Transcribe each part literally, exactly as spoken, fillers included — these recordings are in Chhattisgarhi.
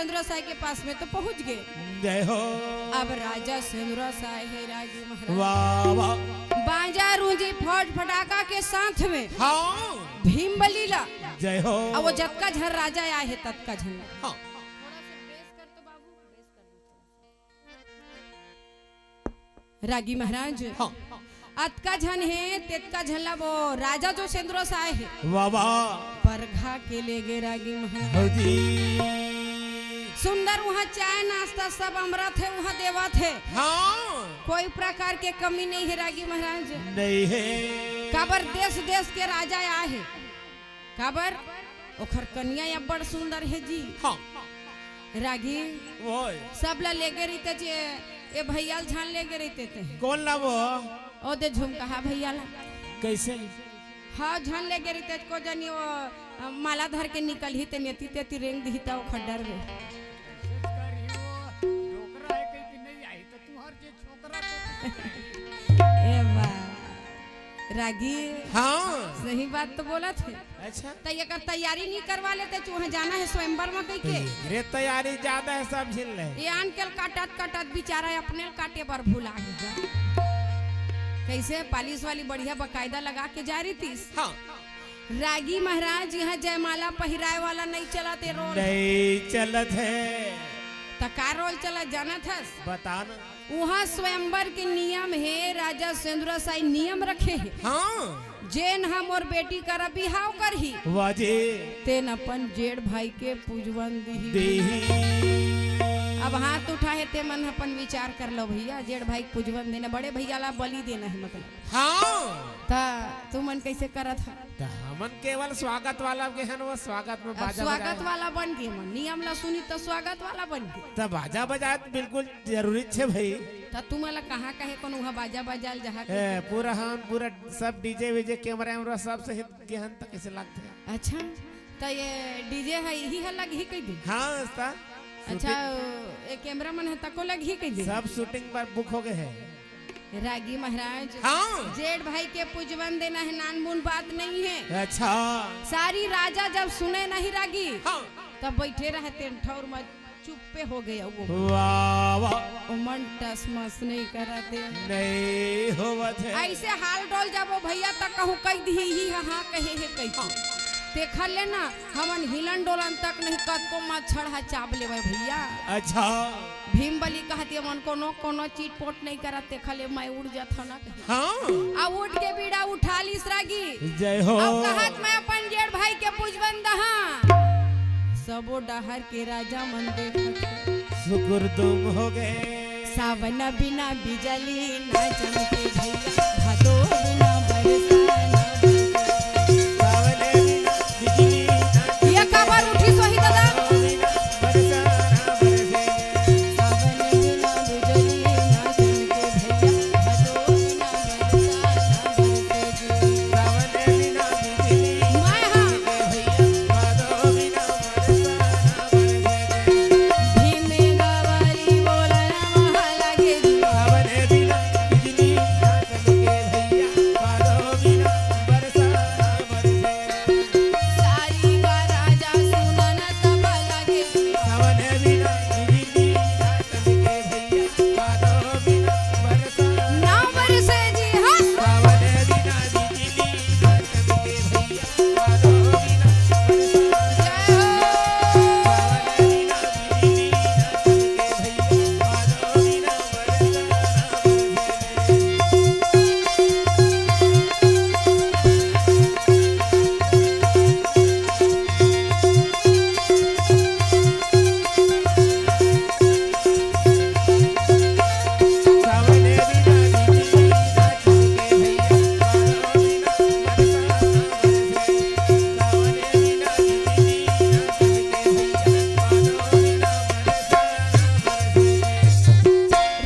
सेंदुरा साय के पास में तो पहुंच गए। जय हो। अब राजा सेंदुरा साय हे रागी महाराज। वाह, वाह। बाजा रूंजी फौज फटाका के साथ में हाँ। भीम बली ला। जय हो। अब वो जतका झन राजा आए हे, ततका झन ला। हाँ। रागी महाराज, हाँ। अतका झन हे, तेतका झन ला वो राजा जो सेंदुरा साय हे। वाह, वाह। परघा के ले गे रागी महाराज। हो जी। सुंदर वहाँ चाय नाश्ता सब अमरत हे, वहाँ देवत हे। हाँ। कोई प्रकार के कमी नहीं हे रागी महाराज। नहीं हे। काबर देश देश के राजा आए हे। काबर? ओखर कनिया अब्बड़ सुंदर हे जी। हाँ। रागी, ओए। सब ला लेगे रहिते जे, ए भैया ल झन लेगे रहिते ते। कौन ला वो? ओ दे झुमका, हाँ भैया ला। कैसे? हाँ, झन लेगे रहिते को जनी वो, अ, माला धर के निकलही ते नेती तेती रेंग दिही त ओखर डर में। डोकरा हे कहीं कि नहीं आई, तो तुम्हार जे ए बा, रागी। हाँ। सही बात तो बोलत हे। अच्छा। त एकर तैयारी नहीं करवा लेते, चूहा जाना हे स्वयंवर में कहि के। रे तैयारी ज्यादा हे, सब झिन ले। ये आन के काटत काटत बेचारा अपने काटे बर भुला गया। कैसे पालिश वाली बढ़िया बकायदा लगा के जा रही थी। हाँ। रागी महाराज, यहाँ जयमाला पहिराए वाला नहीं चलत हे रोल। नहीं चलत हे। त का रोल चलत जानत हस? बता ना। उहाँ स्वयंवर के नियम हे, राजा सेंदुरा साई नियम रखे हे। हाँ। जेन ह मोर बेटी करा बिहाव करही, वाह जी। तेन अपन जेठ भाई के पूजवन दिही। देही। अब हाथ उठा हे, ते मन अपन विचार कर लो भैया, जेठ भाई के पूजवन देना, बड़े भैया ला बलि देना हे मतलब। हाँ। त तुमन कैसे करत ह? त हमन केवल स्वागत वाला के हन, वो स्वागत में अब बाजा स्वागत बजाए। वाला बन गे मन, नियम ला सुनी त स्वागत वाला बन गे। त बाजा बजाए त बिल्कुल जरूरी छे भाई। त तुमन ला कहाँ कहे कोनो ह बाजा बजाल जहाँ के? ए, पूरा हम पूरा सब डीजे वीजे कैमरा वैमरा सब सहित गे हन त कैसे लागथे? अच्छा, त ये डीजे ह इही ह लगही कहि दे? हाँ, उस्ताद। अच्छा, शूटिंग। ये कैमरा मन ह तको लगही कहि दे? सब शूटिंग पर बुक हो गए हे। रागी महाराज, हाँ। जेठ भाई के पूजवन देना हे, नानमुन बात नहीं हे। अच्छा। सारी राजा जब सुने नहीं रागी, हाँ। तब बैठे रहते ठौर में, चुप्पे हो गए वो। वाह, वाह। ओ मन टस मस नहीं करते। नहीं होवत हे। ऐसे हाल डोल जाबो भैया, त कहूँ कहि दिही ही हाँ, हाँ कहे हे कहि। हाँ। देखा ले ना, हमन हिलन डोलन तक नहीं, कतको मच्छर ह चाब लेवे भैया। अच्छा। भीम बली कहत हे, "मन कोनो, कोनो चीज पोट नहीं करत, तेखा ले मैं उड़ जात हँव ना।" हाँ। आ उठ के बीड़ा उठा लिस रागी। जय हो। अब कहत, "मैं अपन जेठ भाई के पूजवन दहा।" सबो डहर के राजा मन देखत हे। सुकुर दुम हो गए। सावन बिना बिजली ना चमके भैया, भादो बिना बरसा ना बरसे। सावन बिना बिजली ना ये काबर उठिस होही दादा? भादो बिना बरसा ना बरसे। सावन बिना बिजली ना चमके भैया, भादो बिना बरसा ना बरसे जी। सावन बिना बिजली ना मैं हाँ। चमके भैया, भादो बिना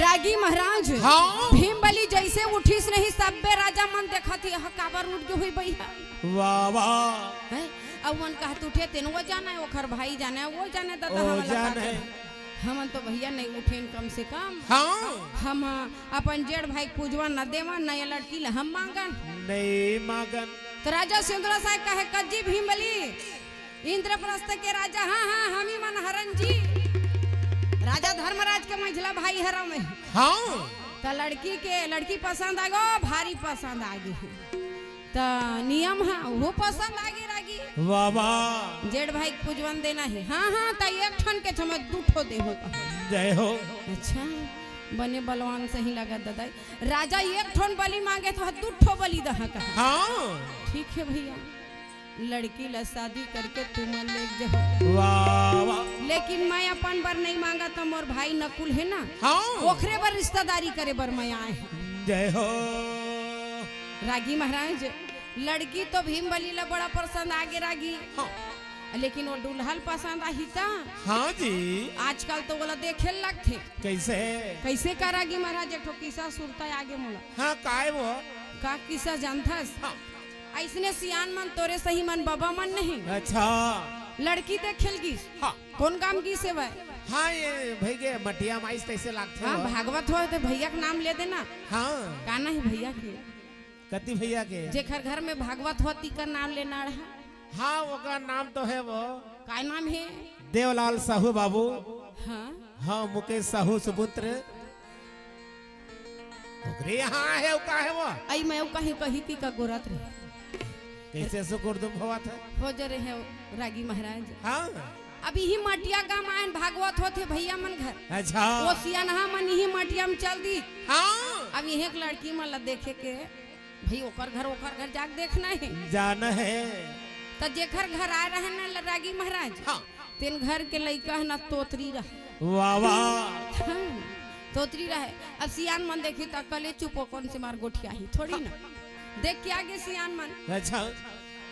रागी महाराज, हाँ। भीम बली जैसे उठिस नहीं, सब्बे राजा मन देखत हे, "ह काबर उठ गे होही भैया?" वाह, वाह। हैं? अउ मन कहत उठे, "तेन वो जाने, ओखर भाई जाने, वो जाने, दादा ओ हमला का जाने। करे?" हमन तो भैया नहीं उठेन कम से कम। हाँ। हम अपन जेठ भाई के पूजवन न देवन, न ये लड़की ला हम मांगन। नहीं मांगन। तो राजा सेंदुरा साय कहे, "कज्जी भीम बली, इंद्रप्रस्थ के राजा, हाँ, हाँ, हम ही मन हरन जी।" राजा धर्मराज के मंझला भाई हरा में। हाँ। त लड़की के, लड़की पसंद आ गो, भारी पसंद आ गे। त नियम ह, वो पसंद आ गे रागी। वाह, वाह। जेठ भाई के पुजवन देना हे। हाँ, हाँ, त एक ठन के समय दू ठो दे हो। जय हो। अच्छा, बने बलवान सही लगा दादा। राजा एक ठन बलि मांगे त दू ठो बलि दहा कहा। हाँ। ठीक हे भैया, लड़की ला शादी करके तुमन ले जाओ। वाह, वाह। लेकिन मैं अपन बर नहीं मांगा, त मोर भाई नकुल हे ना, हाँ। ओखरे बर रिश्तेदारी करे बर मैं आए हूँ। जय हो। रागी महाराज, लड़की तो भीम बलि ला बड़ा पसंद आ गे रागी। हाँ। लेकिन वो दुल्हन पसंद आही त? हाँ जी। आजकल तो ओला देखे ल लगथे। कैसे? कैसे का रागी महाराज, एक ठो किस्सा सुरता आ गे मोला। हाँ, काय वो? का किस्सा जानथस? हाँ। अइसने सियान मन तोरे सही मन बबा मन नहीं। अच्छा। लड़की देखे ल गिस। हाँ। कोन गांव गिस हे वह? हाँ, ये भई के मटिया माइस तैसे लागथे हाँ, वो। भागवत हो त भैया के नाम ले देना। हाँ। का नहीं भैया के? कति भैया के? जेखर घर में भागवत हो, तिकर नाम लेना रहा। हाँ, ओकर नाम तो हे वो। काय नाम हे? देवलाल साहू बाबू। हाँ। हाँ, मुकेश साहू सुपुत्र। ओकरे यहाँ हे, का हे वो? अई मैं कहीं कही कि का गोरत रहे। कैसे सुकुर दुम होवत हे? हो जरे हे रागी महाराज। हाँ। अब इही मटिया गांव आयन भागवत होथे भैया मन घर। अच्छा। वो सियानहा मन इही मटिया में चल दी। हाँ। अब इहे एक लड़की मन ला देखे के भई ओकर घर, ओकर घर जाके देखना हे। जाना हे। त जेखर घर आए रहे ना ल-, रागी महाराज, हाँ। तेन घर के लइका ह ना तोतरी रहे। वाह, वाह। हाँ, तोतरी रहे। अब सियान मन देखी त कले चुप हो, कोन से मार गोठियाही, थोड़ी ना। देख के आगे सियान मन। अच्छा।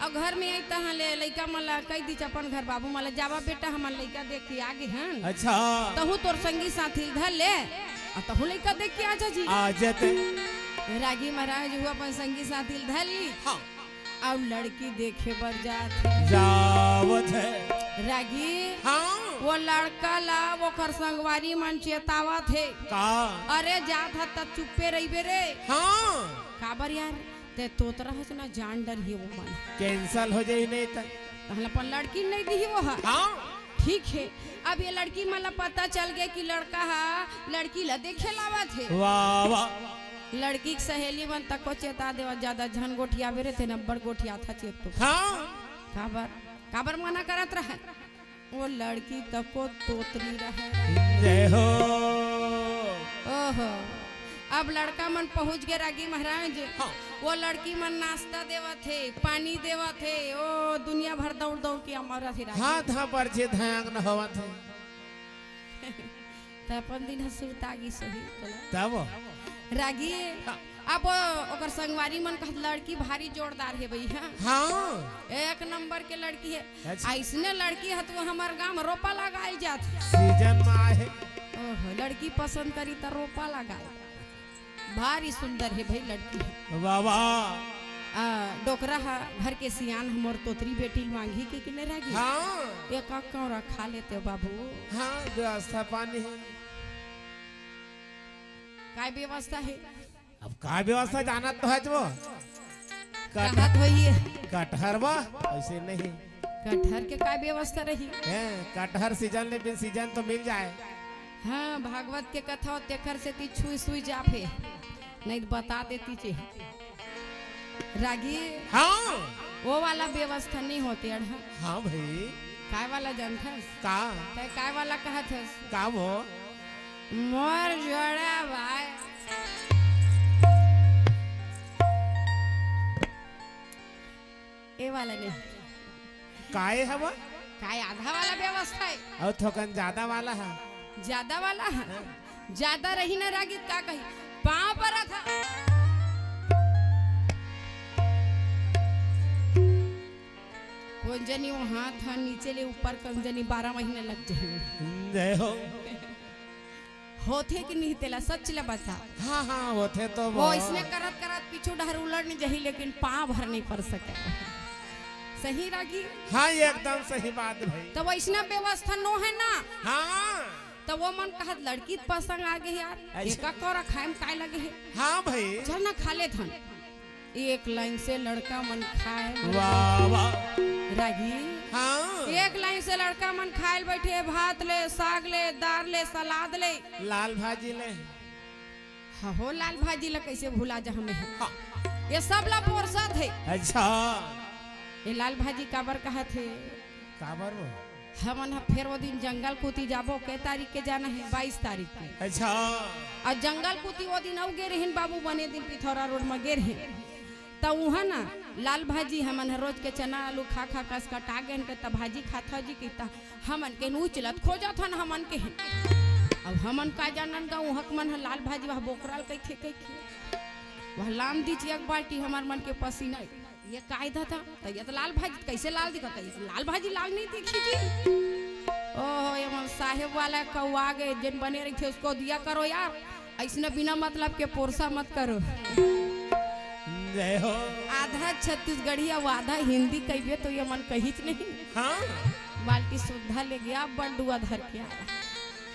अब घर में आई तहाँ ले लइका मन ला कहि दीच अपन घर बाबू मन ला, "जावा बेटा, हमन लइका देख के आगे हन।" अच्छा। तहूँ तोर संगी साथी ल धर ले, अउ तहूँ लइका देख के आ जा जी। आ जाते। रागी महाराज हू अपन संगी साथी ल धर ली। हाँ। अउ लड़की देखे बर जात हे। जावत हे। रागी, हाँ। वो लड़का ला ओकर संगवारी मन चेतावत हे। का? अरे जात ह त चुप्पे रहिबे रे। हाँ। काबर यार? ते तोतरा हस ना, जान डरही वो मन। Cancel हो जाही नहीं त। तहन अपन लड़की नहीं दिही वो ह। हाँ। ठीक हे, अब ये लड़की मन ला पता चल गे कि लड़का ह लड़की ला देखे ल आवत हे। वाह, वाह। लड़की के सहेली मन तको चेता देवत, "ज्यादा झन गोठियाबे रे, तेन अब्बड़ गोठियाथा चेत तो।" हाँ। काबर, काबर मना करत रहे? वो लड़की तको तोतरी रहे। जय हो। ओहो, अब लड़का मन पहुंच गे रागी महाराज। हाँ। वो लड़की मन नाश्ता देवत हे, पानी देवत हे, ओ दुनिया भर दौड़ दौड़ के अमरत हे रागी। हाथ हाँ पर जे धयांग न होवत हे। त अपन दिन ह सुरता गिस होही तोला। तब? रागी, हाँ। अब ओकर संगवारी मन कहत लड़की भारी जोरदार हे भई, हाँ। हाँ। एक नंबर के लड़की हे। अच्छा। अइसने लड़की ह तो हमर गांव में रोपा लगाए जात हे। Season में आए हे। ओहो, लड़की पसंद करी त रोपा लगाए। भारी सुंदर हे भई लड़की ह। वाह, वाह। आ, डोकरा ह घर के सियान ह मोर तोतरी बेटी ल मांगही के कि नहीं रागी? हाँ। एक कौरा खा लेते बाबू। हाँ, व्यवस्था पानी हे। काय व्यवस्था हे? अब का व्यवस्था जानत तो हच वो? कट-, कहत होइए। कटहर बा, अइसे नहीं। कटहर के का व्यवस्था रही? हैं, कटहर season ले बिन season तो मिल जाए। हाँ, भागवत के कथा हो, तेखर सेती छुई सुई जाफे, नहीं तो बता देती चे। रागी, हाँ। वो वाला व्यवस्था नहीं होते अड़हा। हाँ भई। काय वाला जानथस? का? तै काय वाला कहत हस? का वो? मोर जोड़ा भाई। ए वाला नहीं। काय हवा? काय आधा वाला व्यवस्था हे? अउ थोकन ज्यादा वाला हे? ज्यादा वाला हे? हाँ। ज्यादा रही ना रागी त का कही? पाँव परत हे। कोन जनी वो हाथ ह नीचे ले ऊपर, कोन जनी बारह महीना लग जाही। जय हो। होथे कि नहीं तेला सच ले बता। हाँ, हाँ, होथे तो वो वो। इसने करत करत पीछू डहर उलड़ नहीं जाही, लेकिन पाँव भर नहीं पर सके। सही रागी? हाँ, ये एकदम सही बात भाई। तो वैसना व्यवस्था नो हे ना? हाँ। तो वो मन कहत लड़की त पसंद आ गे यार, अच्छा। एका कौरा खाए में काय लगे हे? हाँ भाई। चल ना खा लेथन। एक लाइन से लड़का मन खाए। वाह, वाह। रागी। हाँ। एक लाइन से लड़का मन खाए ल बैठे, भात ले, साग ले, दार ले, सलाद ले। लाल भाजी ले। हाँ हो, लाल भाजी ला कैसे भुला जा हमें। हाँ। ये सब ला पोरसत हे। अच्छा। ये लाल भाजी काबर कहत हे? काबर वो? हमन ह फेर वो दिन जंगल कोती जाबो, कै तारीख के जाना हे? बाईस तारीख के। अच्छा। अउ जंगल कोती वो दिन अउ गे रहिन बाबू, बने दिन पिथौरा रोड म गे रहिन। त उहाँ ना लाल भाजी हमन ह रोज के चना आलू खा खा कस कटा गेन के त भाजी खाथव जी कि त हमन के उचलत खोजत हन हमन के। अब हमन का जानन गा उहाँ के मन ह लाल भाजी वह बोकरा ल कहिथे कहिके। वह लान दीच एक बाल्टी हमर मन के पसीना। ये काय दा था? त ये त लाल भाजी कैसे लाल दिखत हे? लाल भाजी लाल नहीं दिखी जी। ओहो, ये मन साहेब वाला कौआ गे, जेन बने रहिथे उसको दिया करो यार। अइसने बिना मतलब के पोरसा मत करो। जय हो। आधा छत्तीसगढ़ी अउ आधा हिंदी कहिबे तो ये मन कहिच नहीं। हाँ। बाल्टी सुद्धा ले गया, बंडुआ धर के आया।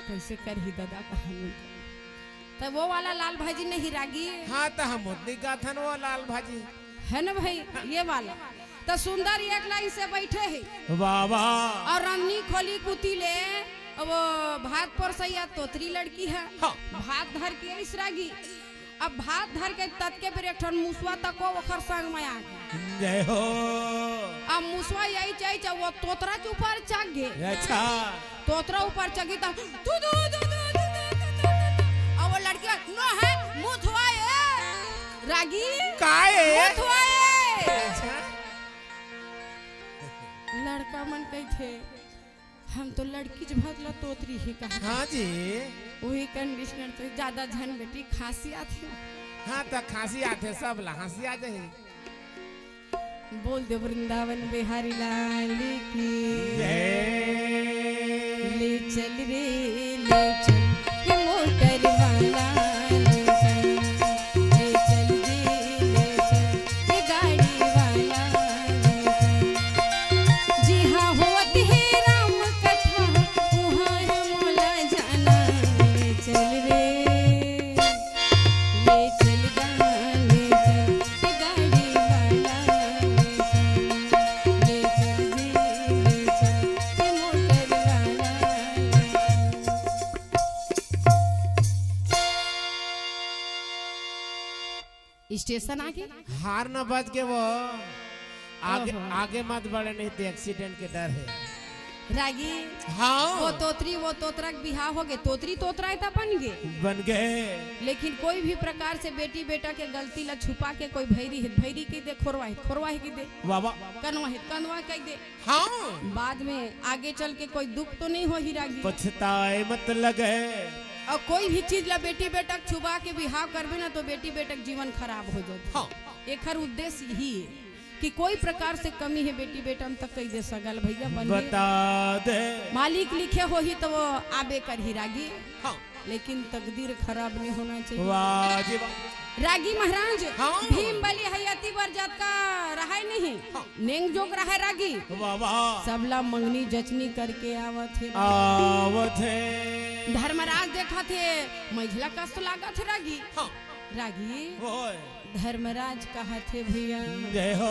कैसे करही दादा कहानी? त वो वाला लाल भाजी नहीं रागी। हाँ, त हम ओतनी कहथन वो लाल भाजी। है ना भाई, ये वाला। त सुंदर एक लाइन से बैठे हे। वाह, वाह। अउ रन्नी खोली कुती ले, वो भात पोरसैया तोतरी लड़की हे। हाँ। भात धर के आइस रागी। अब भात धर के ततके बेर एक ठन मुसवा तको ओखर संग में आ गे। जय हो। अब मुसवा यही चाहिए, चाहे वो तोतरा के ऊपर चढ़ गे। अच्छा। तोतरा ऊपर चढ़ी त तू, तू, तू, तू, तू, तू, तू, तू, तू। अब वो लड़की, "नो है, मुथवा ए, रागी, का ए? मुथवा ए।" अच्छा। लड़का मन कहिथे, "हम तो लड़की च भात ला तोतरी ही कहा।" हाँ जी। वही कंडीशनर तो ज्यादा झन बेटी खांसी आथे। हाँ, त खांसी आथे, सब ला हंसी आ जाही। बोल दे वृंदावन बिहारी लाल की। जय। ले चल रे, ले चल, ये मोटर वाला ले चल, ले चल रे, ले चल, ये गाड़ी वाला ले चल। जिहाँ होत हे राम कथा, उहाँ मोला जाना, ले चल रे। ले चल गा, ले चल, ए गाड़ी वाला, ले चल, ले चल जी, ले चल, ए मोटर वाला, ले चल। स्टेशन आगे? हार न बज के वो। आगे, ओहो। आगे मत बढ़े, नहीं तो एक्सीडेंट के डर हे। रागी, हाँ। वो तोतरी, वो तोतरा के बिहाव हो गे, तोतरी तोतरा एता बन गे। बन गे। लेकिन कोई भी प्रकार से बेटी बेटा के गलती ला छुपा के कोई भैरी हे, भैरी कहि दे, खोरवा हे, खोरवा हे कहि दे। वाह, वाह। कनवा हे, कनवा कहि दे। हाँ। बाद में आगे चल के कोई दुख तो नहीं होही रागी। पछताए मत लगे। अउ कोई भी चीज ला बेटी बेटा के छुपा के बिहाव करबे ना, तो बेटी बेटा के जीवन खराब हो जाथे। हाँ। एखर उद्देश्य यही हे। कि कोई प्रकार से कमी हे बेटी बेटा म, त कहि दे सगा ल भैया बन गे। बता दे। मालिक लिखे होही त वो आबे करही रागी। हाँ। लेकिन तकदीर खराब नहीं होना चाहिए। वाह जी वाह। रागी महाराज, हाँ। भीम बलि हयती बर जतका रहय नहीं, हाँ। नेंग जोग रहय रागी। वाह वाह। सबला मंगनी जचनी करके आवत हे। आवत हे। धर्मराज देखत हे, मझिला कस लागत हे रागी। हाँ। रागी। ओए। धर्मराज कहत हे भैया, जय हो।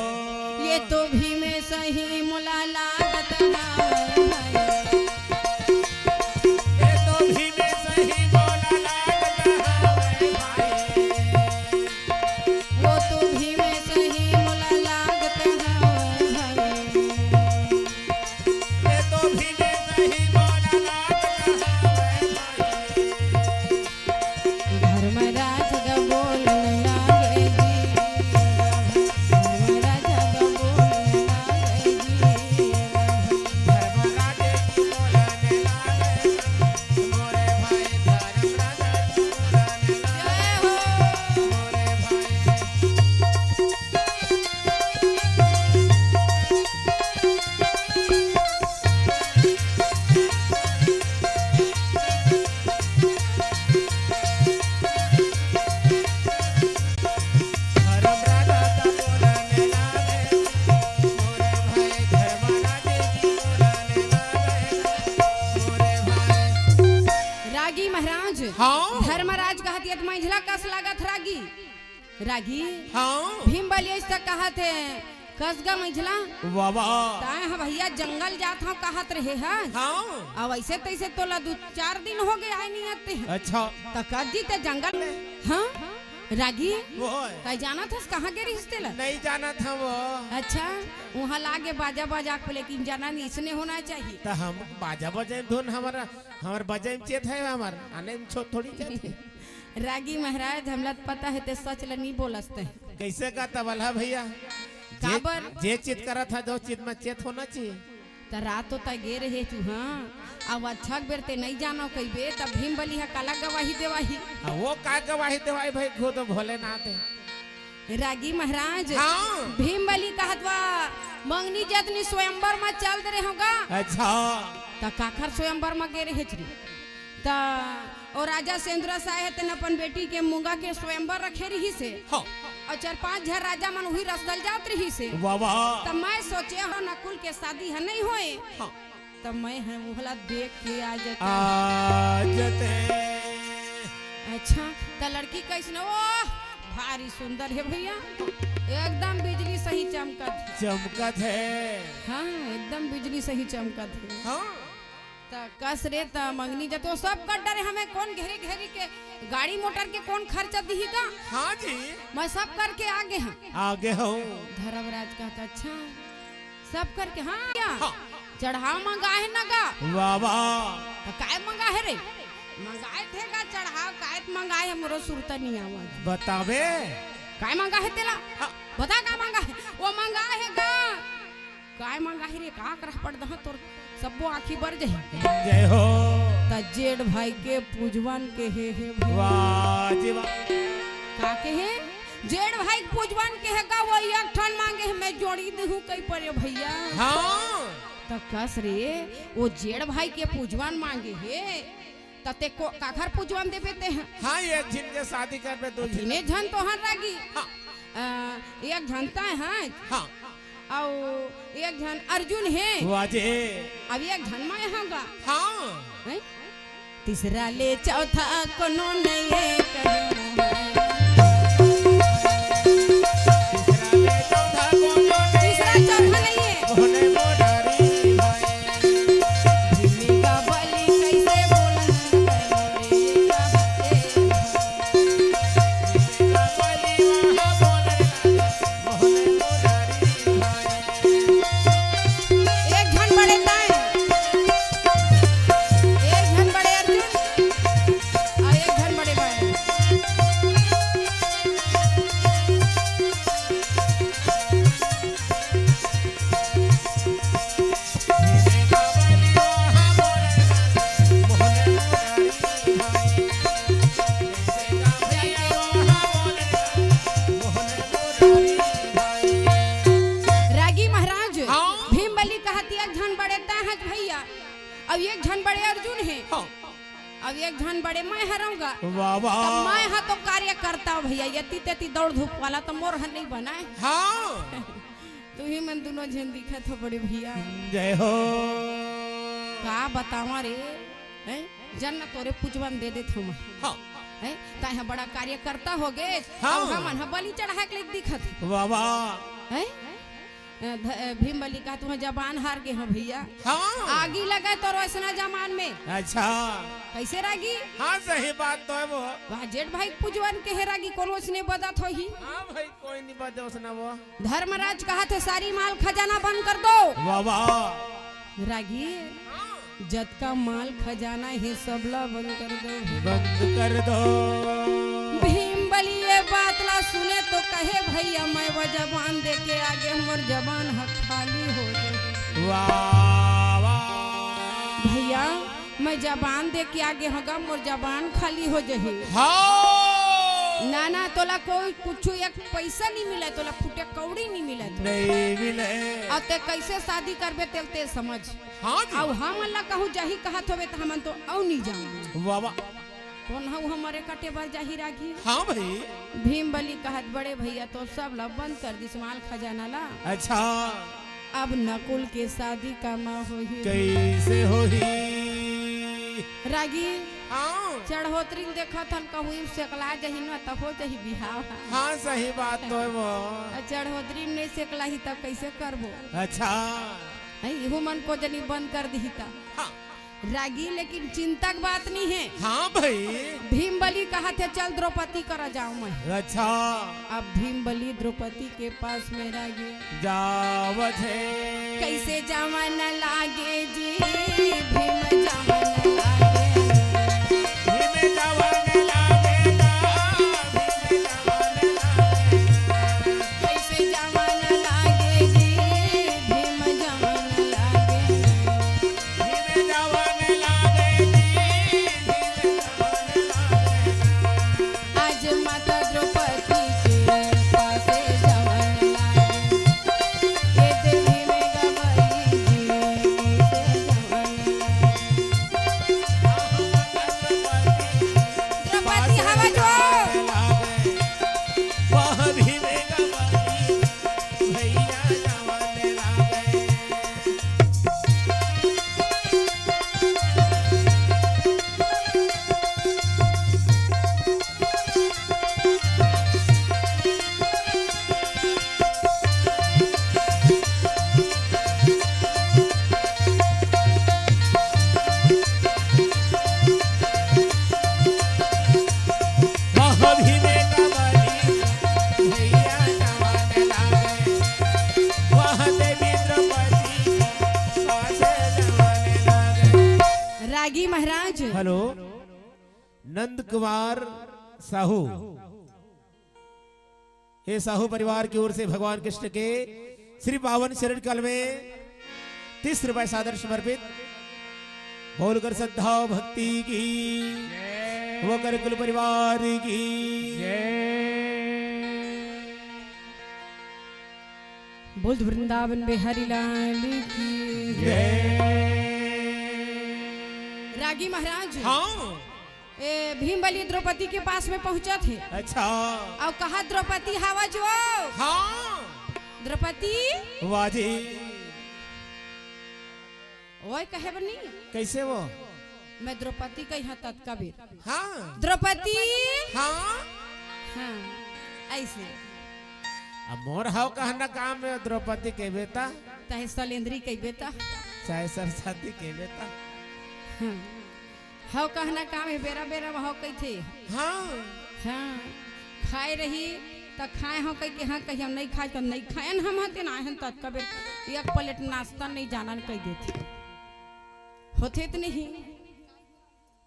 ये तो भीमे सही मोला लागत हावय। ये तो भीमे सही मोला लागत हावय भाई। वो तो भीमे सही मोला लागत हावय भाई। ये तो भीमे सही मोला लागत हावय भाई। धर्मराज ग बोलन लागे जी, धर्मराज ग बोलन लागे जी। धर्मराज ग बोलन लागे, मोरे भाई धर्मराज ग बोलन लागे, मोरे भाई। रागी महाराज, हाँ। धर्मराज कहत हे, मंझला कस लागत रागी। रागी, हाँ। भीम बलियेश तक कहत हे, कस गा मझला। वाह, वाह। ताय ह भइया जंगल जात हंव कहत रहे हस। हाँ। अउ अइसे तइसे तोला दू चार दिन हो गे आय नइ आते। अच्छा। त कस जी ते जंगल। हाँ? रागी? ओए। तैं जानत हस कहाँ गे रिहिस तेला? नइ जानत हंव वो। अच्छा, उहाँ लागे बाजा बजा के, लेकिन जाना नइ, इसने होना चाहिए। त हम बाजा बजाइम धुन हमर, हमर बजाइम चेत हे हमर, आने में छो थोड़ी चेत हे। रागी महाराज, हमला त पता हे, ते सच ल नी बोलस ते। कइसे का तबला भइया? जे, काबर? जे चित करत हे, जो चित में चेत होना चाहिए। त रात तो तैं गे रहे तू, हाँ? अब अच्छा के बेर ते नइ जानव कहिबे, तब भीम बली ह काला गवाही देवाही। हाँ, वो का गवाही देवाही भई, खुद भोलेनाथ हे। रागी महाराज, हाँ। भीम बली कहत वा, मंगनी जतनी स्वयंवर में चल दे रहे होगा। अच्छा। त काखर स्वयंवर में गे रहे छरी? त ओ राजा सेंदुरा साय हे, तेन अपन बेटी के मूंगा के स्वयंवर रखे रिहिस हे। हाँ। अउ चार पांच झन राजा मन उही रस दल जात रिहिस हे। वाह, वाह। त मैं सोचे हंव नकुल के शादी ह नइ होय। हाँ। त मैं ह उहला देख के आ जते। आ जते। अच्छा, त लड़की कइसन? ओह, भारी सुंदर हे भइया, एकदम बिजली सही चमकत हे। चमकत हे। हाँ, एकदम बिजली सही चमकत हे। हाँ। त कस रे, त मंगनी जतनी सब कर डरे हमें, कोन घेरी घेरी के गाड़ी मोटर के कोन खर्चा दिही गा? हाँ जी। मैं सब करके आगे हंव। आगे हंव। धर्मराज कहत, अच्छा, सब करके, हाँ, या? हाँ। चढ़ाव मंगाय हे न गा? वाह, वाह। त काय मंगाय हे रे? मंगाय थे गा चढ़ाव, काय त मंगाय हे, मोरो सुरता नइ आवत। बताबे। काय मंगाय हे तेला? हाँ। बता का मंगाय हे? ओ मंगाय हे गा। काय मंगाय हे रे, का करह पड़ दहा तोर, सब्बो आँखी बर जाही। जय हो। त जेठ भाई के पूजवन केहे हे भइया। वाह जी वाह। का केहे? जेठ भाई के पूजवन केहे गा, ओ एक ठन मांगे हे, मैं जोड़ी देहूं कहि परे भइया। हाँ। त कस रे, ओ जेठ भाई के पूजवन मांगे हे, त ते को, काखर पूजवन देबे ते ह? हाँ, एक झिन के शादी करबे, दू झिन। तीने झन तो हन रागी। हाँ। अ, एक झन तैं हस। हाँ। अउ एक झन अर्जुन हे। वाह जी। अब एक झन मैं हंव गा। हाँ। हैं? तीसरा ले चौथा कोनो नइ हे कहे मोहन। तीसरा ले चौथा कोनो नइ हे। तीसरा चौथा नइ हे। मोहन मोरारी भाई। भीम का बलि कइसे बोलन रे का बाते। एक झन बड़े तैं, एक झन बड़े अर्जुन, अउ एक झन बड़े मैं। रागी महाराज, हाँ। भीम बली कहत एक झन बड़े तैं हस भइया, अउ एक झन बड़े अर्जुन हे, हाँ। अउ एक झन बड़े मैं हरंव गा। वाह, वाह। त मैं ह तो कार्यकर्ता भइया, एती तेती दौड़ धूप वाला त मोर ह नइ बनाय। हाँ। तुही मन दूनों झन दिखत हो बड़े भइया। जय हो। का बतावं रे, हैं? जन न तोरे पूजवन दे देत हंव मैं। हाँ। हैं? तैं ह बड़ा कार्यकर्ता हो गे, हाँ। अउ हमन ह बलि चढ़ाय के लइक दिखत हे। वाह, वाह। हैं? अ, ध-, अ, भीम बली कहत, तुंहर जबान हार गे हंव भइया। हाँ। आगी लगे तोर वइसना जबान में। अच्छा। कइसे रागी? हाँ, सही बात तो हे वो। वाह, जेठ भाई पूजवन केहे रागी, कोनो वइसने बदत होही। हाँ भाई, कोई नइ बदे वइसना वो। धर्मराज कहत हे, सारी माल खजाना बंद कर दो। वाह, वाह। रागी, हाँ। जतका माल खजाना हे, सबला बंद कर दो। बंद कर दो। भीम बली ये बात ला सुने तो कहे, भइया, मैं वो जबान दे के आगे हंव, मोर जबान ह खाली हो गे। वाह, वाह। भइया, मैं जबान दे के आगे हंव गा, मोर जबान खाली हो जाही। हाँ। ना, ना, तोला कोई कुछु एक पइसा नइ मिलय, तोला फुटे कौड़ी नइ मिलय, तोला नइ मिलय। अउ तैं कइसे शादी करबे, तेला तैं समझ। हाँ जी। अउ हमन ला कहूँ जाही कहत होबे, त हमन तो अउ नइ जान। वाह, वाह। कोन ह हमर कटे बर जाही रागी? हाँ भाई। भीम बली कहत, बड़े भइया, तो सब ला बंद कर दिस माल खजाना ला। अच्छा। अब नकुल के शादी कामा होही? कइसे होही? रागी, हाँ। चढ़ोतरी में देखत हन, कहूँ सेकला जही न, त हो जही बिहाव। हाँ, सही बात तो है वो। आ चढ़ोतरी में नहीं सेकला ही, तब कैसे करबो? अच्छा। है, इहू मन को जनी बंद कर दिही त। हाँ। रागी, लेकिन चिंता के बात नहीं है। हाँ भाई। भीम बली कहत हे, "चल द्रौपदी करा जाऊं मैं।" अच्छा। अब भीम बली द्रौपदी के पास में रागी जावत हे। कैसे जावन लागे जी, भीम जावन लागे। भीम जावन लागे ना, भीम जावन लागे। कैसे जावन लागे जी, भीम जावन लागे। आज माता द्रौपदी के पासे जवन लागे, ये देवी में गवाई जी से जवन लागे। द्रौपदी हवा जो। रागी महाराज। हेलो। नंद कुमार साहू, ये साहू परिवार की ओर से भगवान कृष्ण के श्री पावन चरण कल में तीस रुपए सादर समर्पित। बोलकर श्रद्धा भक्ति की, जय। वोकर कुल परिवार की। जय। बोल वृंदावन बिहारी लाल की। जय। रागी महाराज। हाँ। ए, भीम बली द्रौपदी के पास में पहुंचत हे। अच्छा। अउ कहा, "द्रौपदी हवा जो।" हाँ। द्रौपदी। वाह जी। ओए कहे बनी। कैसे वो? मैं द्रौपदी कही हाँ ततका बेर। हाँ। द्रौपदी। हाँ। हाँ, ऐसे। अब मोर हव कहना काम में द्रौपदी के बेटा। चाहे सलेंद्री के बेटा। चाहे सरस्वती के बेटा। हाँ। हव कहना काम हे, बेरा बेरा में हव कहिथे। हाँ। हाँ। खाए रही त खाए हव कहि के, हाँ कही हम नहीं खाए त नहीं खाएन हम हते ना हन ततका बेर एक प्लेट नाश्ता नहीं जानन कहि देथे। होथे त नहीं।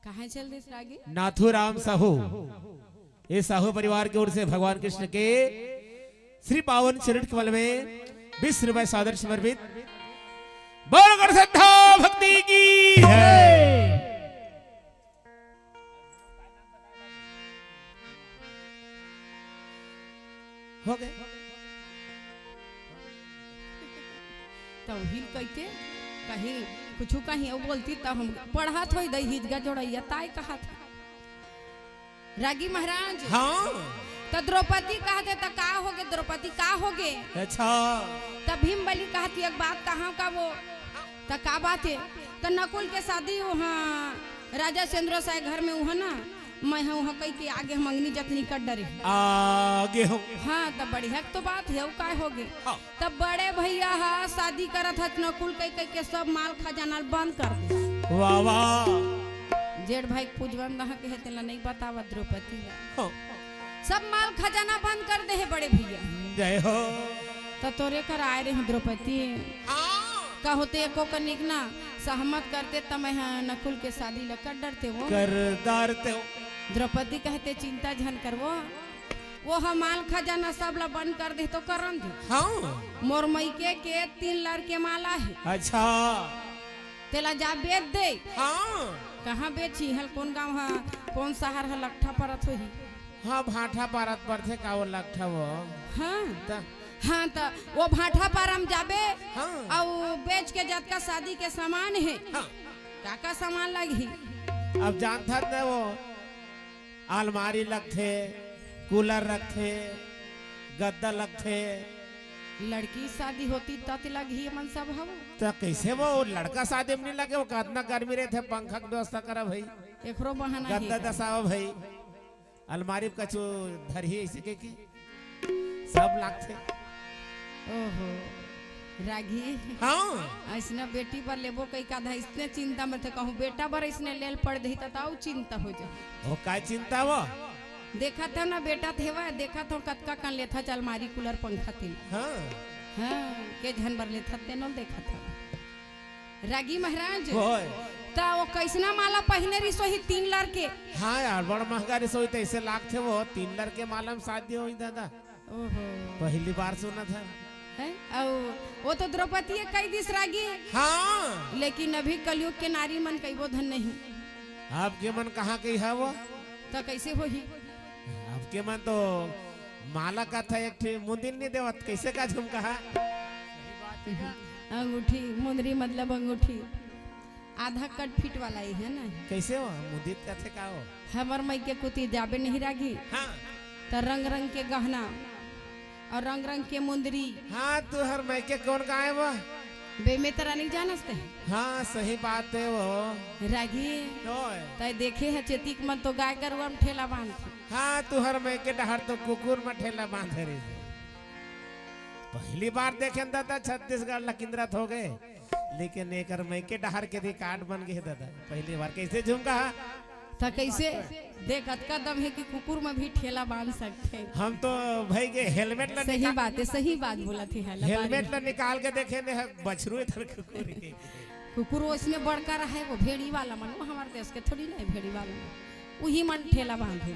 कहाँ चल देस रागी? नाथूराम साहू, ये साहू परिवार की ओर से भगवान कृष्ण के श्री पावन चरण कमल में बीस रुपए सादर समर्पित। बोल कर श्रद्धा भक्ति की है। हो गए। त उहिल कहिथे, कहीं कुछु कहीं अउ बोलती त हम पढ़त होई दई हिजगा जोड़ैया ताय कहत। रागी महाराज। हाँ। त द्रौपदी कहत हे, "त का होगे द्रौपदी, का होगे?" अच्छा। त भीम बली कहत हे, "एक बात कहा का वो?" त का बात हे? त नकुल के शादी उहाँ राजा सेंद्रो साय घर में उहाँ ना, मैं ह उहाँ कहि के आगे हम अंगनी जतनी कर डरे। आगे हो। हाँ, त बढ़िया तो बात हे, अउ काय होगे? हाँ। त बड़े भैया ह शादी करत हत नकुल कहि कहि के सब माल खजाना ल बंद कर दे। वाह, वाह। जेठ भाई के पूजवन दहा के हे, तेला नहीं बतावत द्रौपदी ला। हाँ। सब माल खजाना बंद कर दे हे बड़े भैया। जय हो। त तोरे कर आए रहे द्रौपदी। हाँ। का होते एको कनिक ना सहमत करते त मैं ह नकुल के शादी ल कर डरते वो। कर डरते हो। द्रौपदी कहते, "चिंता झन करवो, वो ह माल खजाना सब ल बंद कर दे तो करन दे। हाँ। मोर मइके के तीन लड़के माला हे। अच्छा। तेला जा बेच दे।" हाँ। कहाँ बेची हल? कौन गाँव ह, कौन शहर ह लकठा परत होही? हाँ, भाठा पारत परथे का वो लकठा वो? हाँ। त? हाँ, त वो भाठा पारा म जाबे, हाँ। अउ बेच के जतका शादी के सामान हे, हाँ। का का सामान लगही? अब जानथस न वो, अलमारी लगथे, कूलर रखथे, गद्दा लगथे, लड़की शादी होती त लगही मन सब हव। त कइसे वो लड़का शादी में नहीं लगे, वो कतना गर्मी रहिथे, पंखा के व्यवस्था करा भाई। एकरो बहाना हे गद्दा का? दसावा भाई, अलमारी में कछु धरही ऐसे के, के सब लागथे। ओहो, रागी। हाँ। अइसना बेटी बर लेबो कई का धा, इसने चिंता मत कहूँ, बेटा बर इसने लेल पड़ दही त अउ चिंता हो जा। ओ, का चिंता वो? देखत हव ना बेटा त हेवय, देखत हव कतका कन लेथा च अलमारी, कूलर, पंखा तेन। हाँ। हाँ, के झन बर लेथा तेनो ल देखत हव। रागी महाराज, ओए। त वो कइसना माला पहिने रिसोही तीन लर के? हाँ यार, बड़ महंगा रिसोही, त अइसे लागथे वो तीन लर के माला में शादी होही दादा। ओहो। पहली बार सुनत हँव। हैं? अउ वो तो द्रौपदी कहि दिस रागी। हाँ। लेकिन अभी कलयुग के नारी मन कहिबो धन नहीं। आपके मन कहाँ कही हे वो? त कइसे होही? आपके मन तो माला कथा एक ठे मुंदिल नहीं देवत, कइसे का झुमका हे? अंगूठी, मुंदरी मतलब अंगूठी। आधा कट फिट वाला ही हे ना। कइसे हो? मुंदित कथे का हो? हमर मइके कोती जाबे नहीं रागी। हाँ। त रंग रंग के गहना अउ रंग रंग के मुंदरी। हाँ, तुँहर मइके कोन गाँव हे वो? बेमेतरा नहीं जानस ते? हाँ, सही बात हे वो। रागी। ओए। तैं देखे हस चेतिक मन तो गाय गरुवा में ठेला बांधथे। हाँ, तुँहर मइके डहर तो कुकुर में ठेला बांधे रहिथे। पहली बार देखेन दादा, छत्तीसगढ़ लकिंदरा त होगे, लेकिन एकर मइके डहर के रिकॉर्ड बन गे हे दादा। पहली बार कइसे झुमका हे? त कइसे? देख, अतका दम हे कि कुकुर में भी ठेला बांध सकथे। हम तो भाई के हेलमेट ला सही निकाल बात हे, सही बात बोलत हे, हेलमेट ला निकाल के देखेन, बछरू इधर कुकुर के। कुकुर ओइसने बड़का रहे, वो भेड़ी वाला मन, वो हमर देश के थोड़ी ना हे, भेड़ी वाला मन। उही मन ठेला बांधे।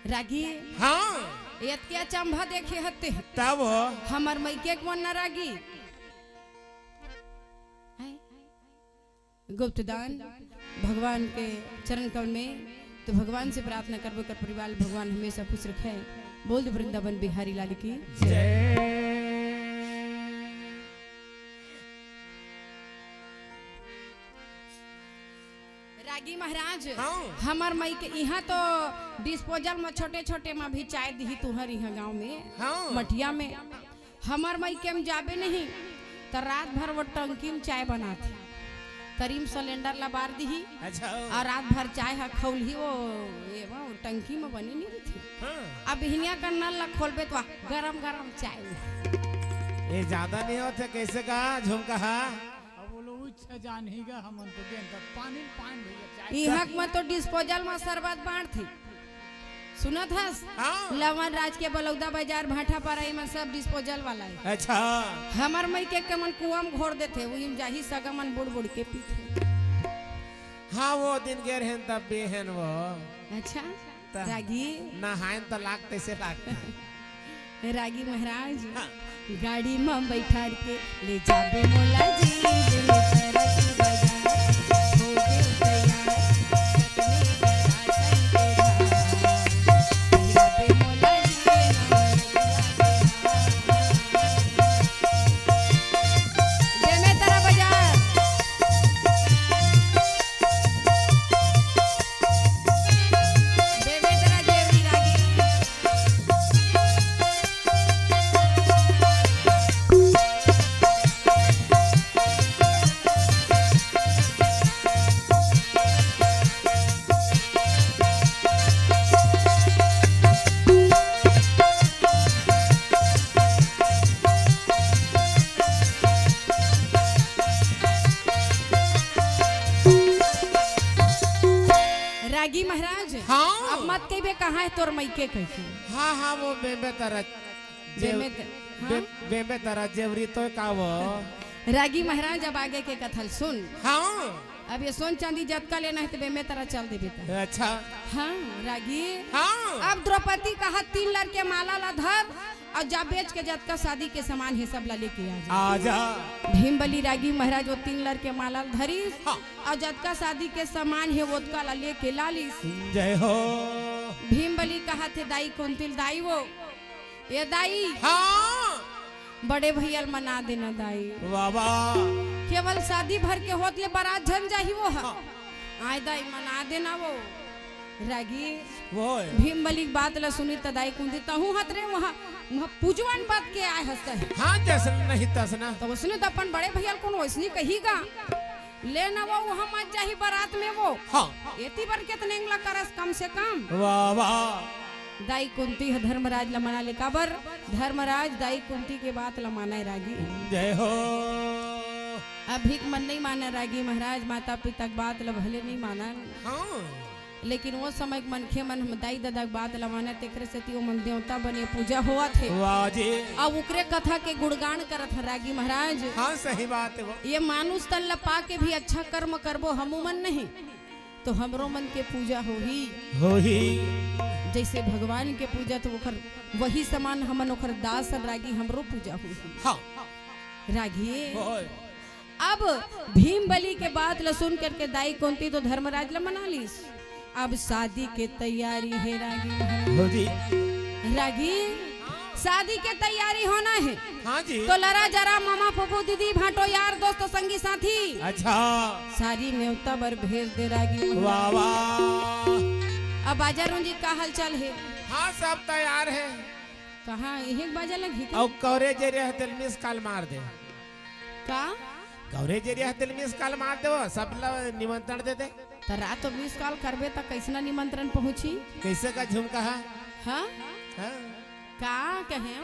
रागी। हाँ। एतके अचंभा देखे हते। तब हो। हमर मइके के मन ना रागी। हैं? गुप्तदान भगवान के चरण कमल में, त भगवान से प्रार्थना करबो कर परिवार भगवान हमेशा खुश रखे। बोल दे वृंदावन बिहारी लाल की जय। जय। रागी महाराज, हाँ। हमर मइके इहाँ तो डिस्पोजल में छोटे-छोटे में भी चाय दिही तुँहर इहाँ गाँव में, हाँ। मटिया में। हमर मइके में जाबे नहीं, त रात भर वो टंकी में चाय बनाथे। तरी में सिलेंडर ला बार दिही, अच्छा। अउ रात भर चाय ह खउलही वो, ये वो टंकी में बने नहीं रहिथे। हाँ। अब बिहनिया का नल ला खोलबे त वाह, गरम गरम चाय। ये ज्यादा नहीं होथे, कइसे का झुमका हे? अब वो लोग इच्छा जान ही गा, हमन तो गेंद तक पानी में पान भैया, चाय इहाँ के में तो डिस्पोजल में शरबत बांटथे। सुनत हस? हाँ। लवन राज के बलौदा बाजार, भाटापारा, एमन सब डिस्पोजल वाला हे। अच्छा। हमर मइके के मन कुआं में घोर देथे, उही में जाही सगा मन बुड़ बुड़ के पीथे। हाँ, वो दिन गे रहेन तब भी हेन वो। अच्छा। त रागी। नहाएन त लाग तइसे लागथे। रागी महाराज, हाँ। गाड़ी म बइठार के ले जाबे मोला जी, ले सरक बजार। हो गे तैयार, कटनी बड़ा संग के धार। ले जाबे मोला जी, बेमेतरा बजार। रागी महाराज, हाँ। अब मत कहिबे कहाँ हे तोर मइके कहिके। हाँ, हाँ, वो बेमेतरा। बेमेत-, हाँ? बे-, बेमेतरा जेवरी तो का वो। रागी महाराज, अब आगे के कथा ल सुन। हाँ। अब ये सोन चांदी जतका लेना हे त बेमेतरा चल देबे त। अच्छा। हाँ, रागी। हाँ। अब द्रौपदी कहा तीन लर के माला ला धर, अउ जा बेच के जतका शादी के सामान हे, सब ला लेके आ जा। आ जा। भीम बली रागी महाराज वो तीन लर के माला ल धरिस, हाँ। अउ जतका शादी के सामान हे, ओतका ला लेके लालिस। जय हो। भीम बली कहाथे, दाई कुंती ल, दाई वो, ए दाई। हाँ। बड़े भैया ल मना देना दाई। वाह, वाह। केवल शादी भर के होत ले बारात झन जाही वो ह। हाँ। आय दाई मना देना वो। रागी। वो है। भीम बली के बात ला सुनी त दाई कुंती तहूँ हत रे वहाँ। उहाँ पूजवन बात के आए हस कहे। हाँ, जैसन नहीं तसना। तो उसने तो अपन बड़े भैया ल कोनो वैसनी कही गा। ले न वो, उहाँ मत जाही बारात में वो। हाँ। एती बर के तने ला करस कम से कम। वाह, वाह। दाई कुंती ह धर्मराज ल मना ले, काबर धर्मराज दाई कुंती के बात ल मानय रागी। जय हो। अभी के मन नहीं मानय रागी महाराज, माता पिता के बात ल भले नहीं मानन। हाँ। लेकिन वो समय के मनखे मन हम दाई ददा के बात ल मानय, तेखरे सेती वो मन देवता बने पूजा होवत हे। वाह जी। अब उकरे कथा के गुणगान करत ह रागी महाराज। हाँ, सही बात है वो। ये मानुष तन ल पाके भी अच्छा कर्म करबो हमू मन नहीं, तो हमरो मन के पूजा होही। होही। जैसे भगवान के पूजा तो ओकर वही समान हमन ओकर दास रागी हमरो पूजा होही। हाँ। रागी। होय। अब भीम बली के बात ल सुन करके दाई कुंती तो धर्मराज ल मना लीस। अब शादी के तैयारी हे रागी। हो जी। रागी, शादी के तैयारी होना हे। हाँ जी। तो लरा जरा मामा फूफू दीदी भांटो यार दोस्त संगी साथी। अच्छा। सारी नेवता बर भेज दे रागी। वाह, वाह। अब बाजा रोंजी का हालचाल हे? हाँ, सब तैयार हे। कहाँ, इही के बाजा लगही का? अउ कवरे जे रहे तेल मिस कॉल मार दे। का? कवरे जे रहे तेल मिस कॉल मार दे, वो सब ला निमंत्रण दे दे। त रात तो मिस कॉल करबे त कैसना निमंत्रण पहुँची? कैसे का झुमका है? हाँ? हाँ। का कहे?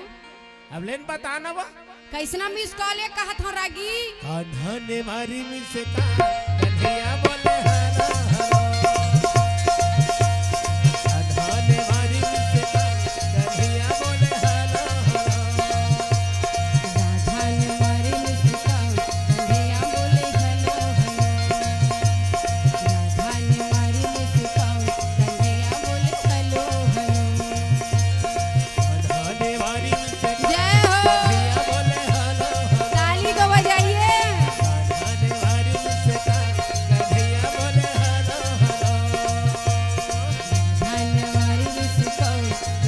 अब लेन बता ना वो। कैसना मिस कॉल ये कहत हो रागी? कान्हा ने मारी मिस कॉल, कन्हैया बोले हेलो, हेलो। कान्हा ने मारी मिस कॉल, कन्हैया बोले हेलो, हेलो। राधा ने मारी मिस कॉल, कन्हैया बोले हेलो, हेलो। राधा ने मारी मिस कॉल, कन्हैया बोले हेलो, हेलो। जय हो। ताली तो बजाइए। कन्हैया बोले हेलो, हेलो।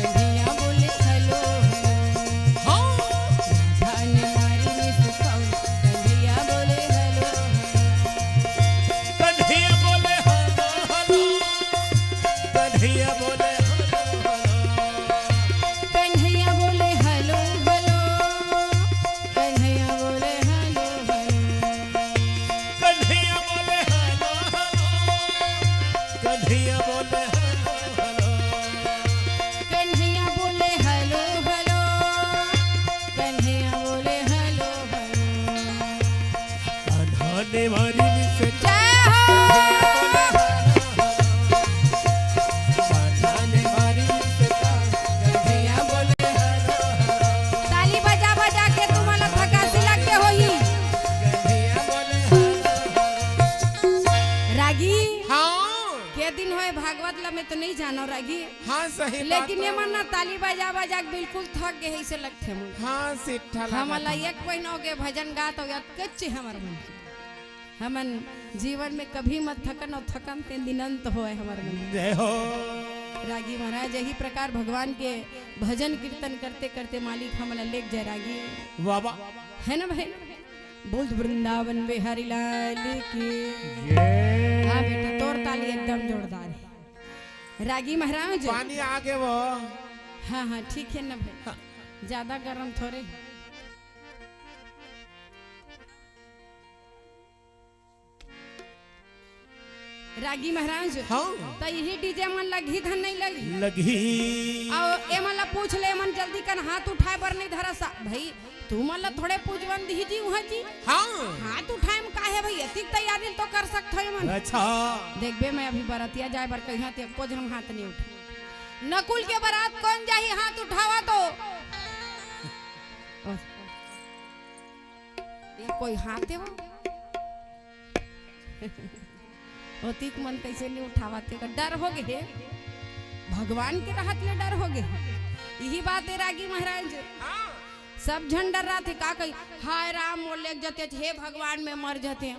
कन्हैया बोले हेलो, हेलो। कन्हैया बोले हेलो, हेलो। कन्हैया बोले हेलो, हेलो। कन्हैया बोले हेलो, हेलो। कन्हैया बोले हेलो, हेलो। कन्हैया बोले हेलो, हेलो। कन्हैया बोले हेलो, हेलो। कान्हा ने मारी मिस कॉल। जय हो। कान्हा ने मारी मिस कॉल। कन्हैया बोले हेलो, हेलो। ताली बजा बजा के तुमन ला थकासी लग गे होही। कन्हैया बोले हेलो, हेलो। रागी। हाँ। के दिन होय भागवत ला मैं तो नहीं जानो रागी। हाँ, सही बात लेकिन ये हो। मन ना ताली बजा बजा के बिल्कुल थक गे हे, ऐसे लगथे मन। हाँ, सिट्ठा हमन ला लागत हे। एक महीना हो गे भजन गात हो गया, कच्चे हमर मन के। हमन जीवन में कभी मत थकन अउ थकन ते दिन अंत होय हमर मन। जय हो। रागी महाराज, यही प्रकार भगवान के भजन कीर्तन करते करते मालिक हमला लेग जाय रागी। वाह, वाह। है ना भाई? बोल वृंदावन बिहारी लाल की। जय। हाँ बेटा, तोर ताली एकदम जोरदार हे। रागी महाराज। पानी आगे वो। हाँ, हाँ, ठीक है ना भाई? हाँ। ज्यादा गरम थोड़े। रागी महाराज, हाँ। त यही डीजे मन लगही धन नहीं लगही? लगही। अउ एमन ला पूछ ले, एमन जल्दी कन हाथ उठाए बर नहीं धरस। भाई, तुमन ला थोड़े पूजवन दिही जी उहाँ जी। हाँ। हाथ उठाए म का हे भाई, अतिक तैयारी तो कर सकत हो एमन। अच्छा। देखबे मैं अभी बरतिया जाए बर कहिया ते एको झन हाथ नहीं उठा। नकुल के बरात कोन जाही हाथ उठावा तो। ये कोई हाथ देवा। ओतिक मन कैसे नहीं उठावत हे, डर हो गे हे, भगवान के रहत ले डर हो गे हे। यही बात हे रागी महाराज, हाँ। सब झन डर्राथे, का कही, हाय राम, मोर लेग जते, हे भगवान, मैं मर जते।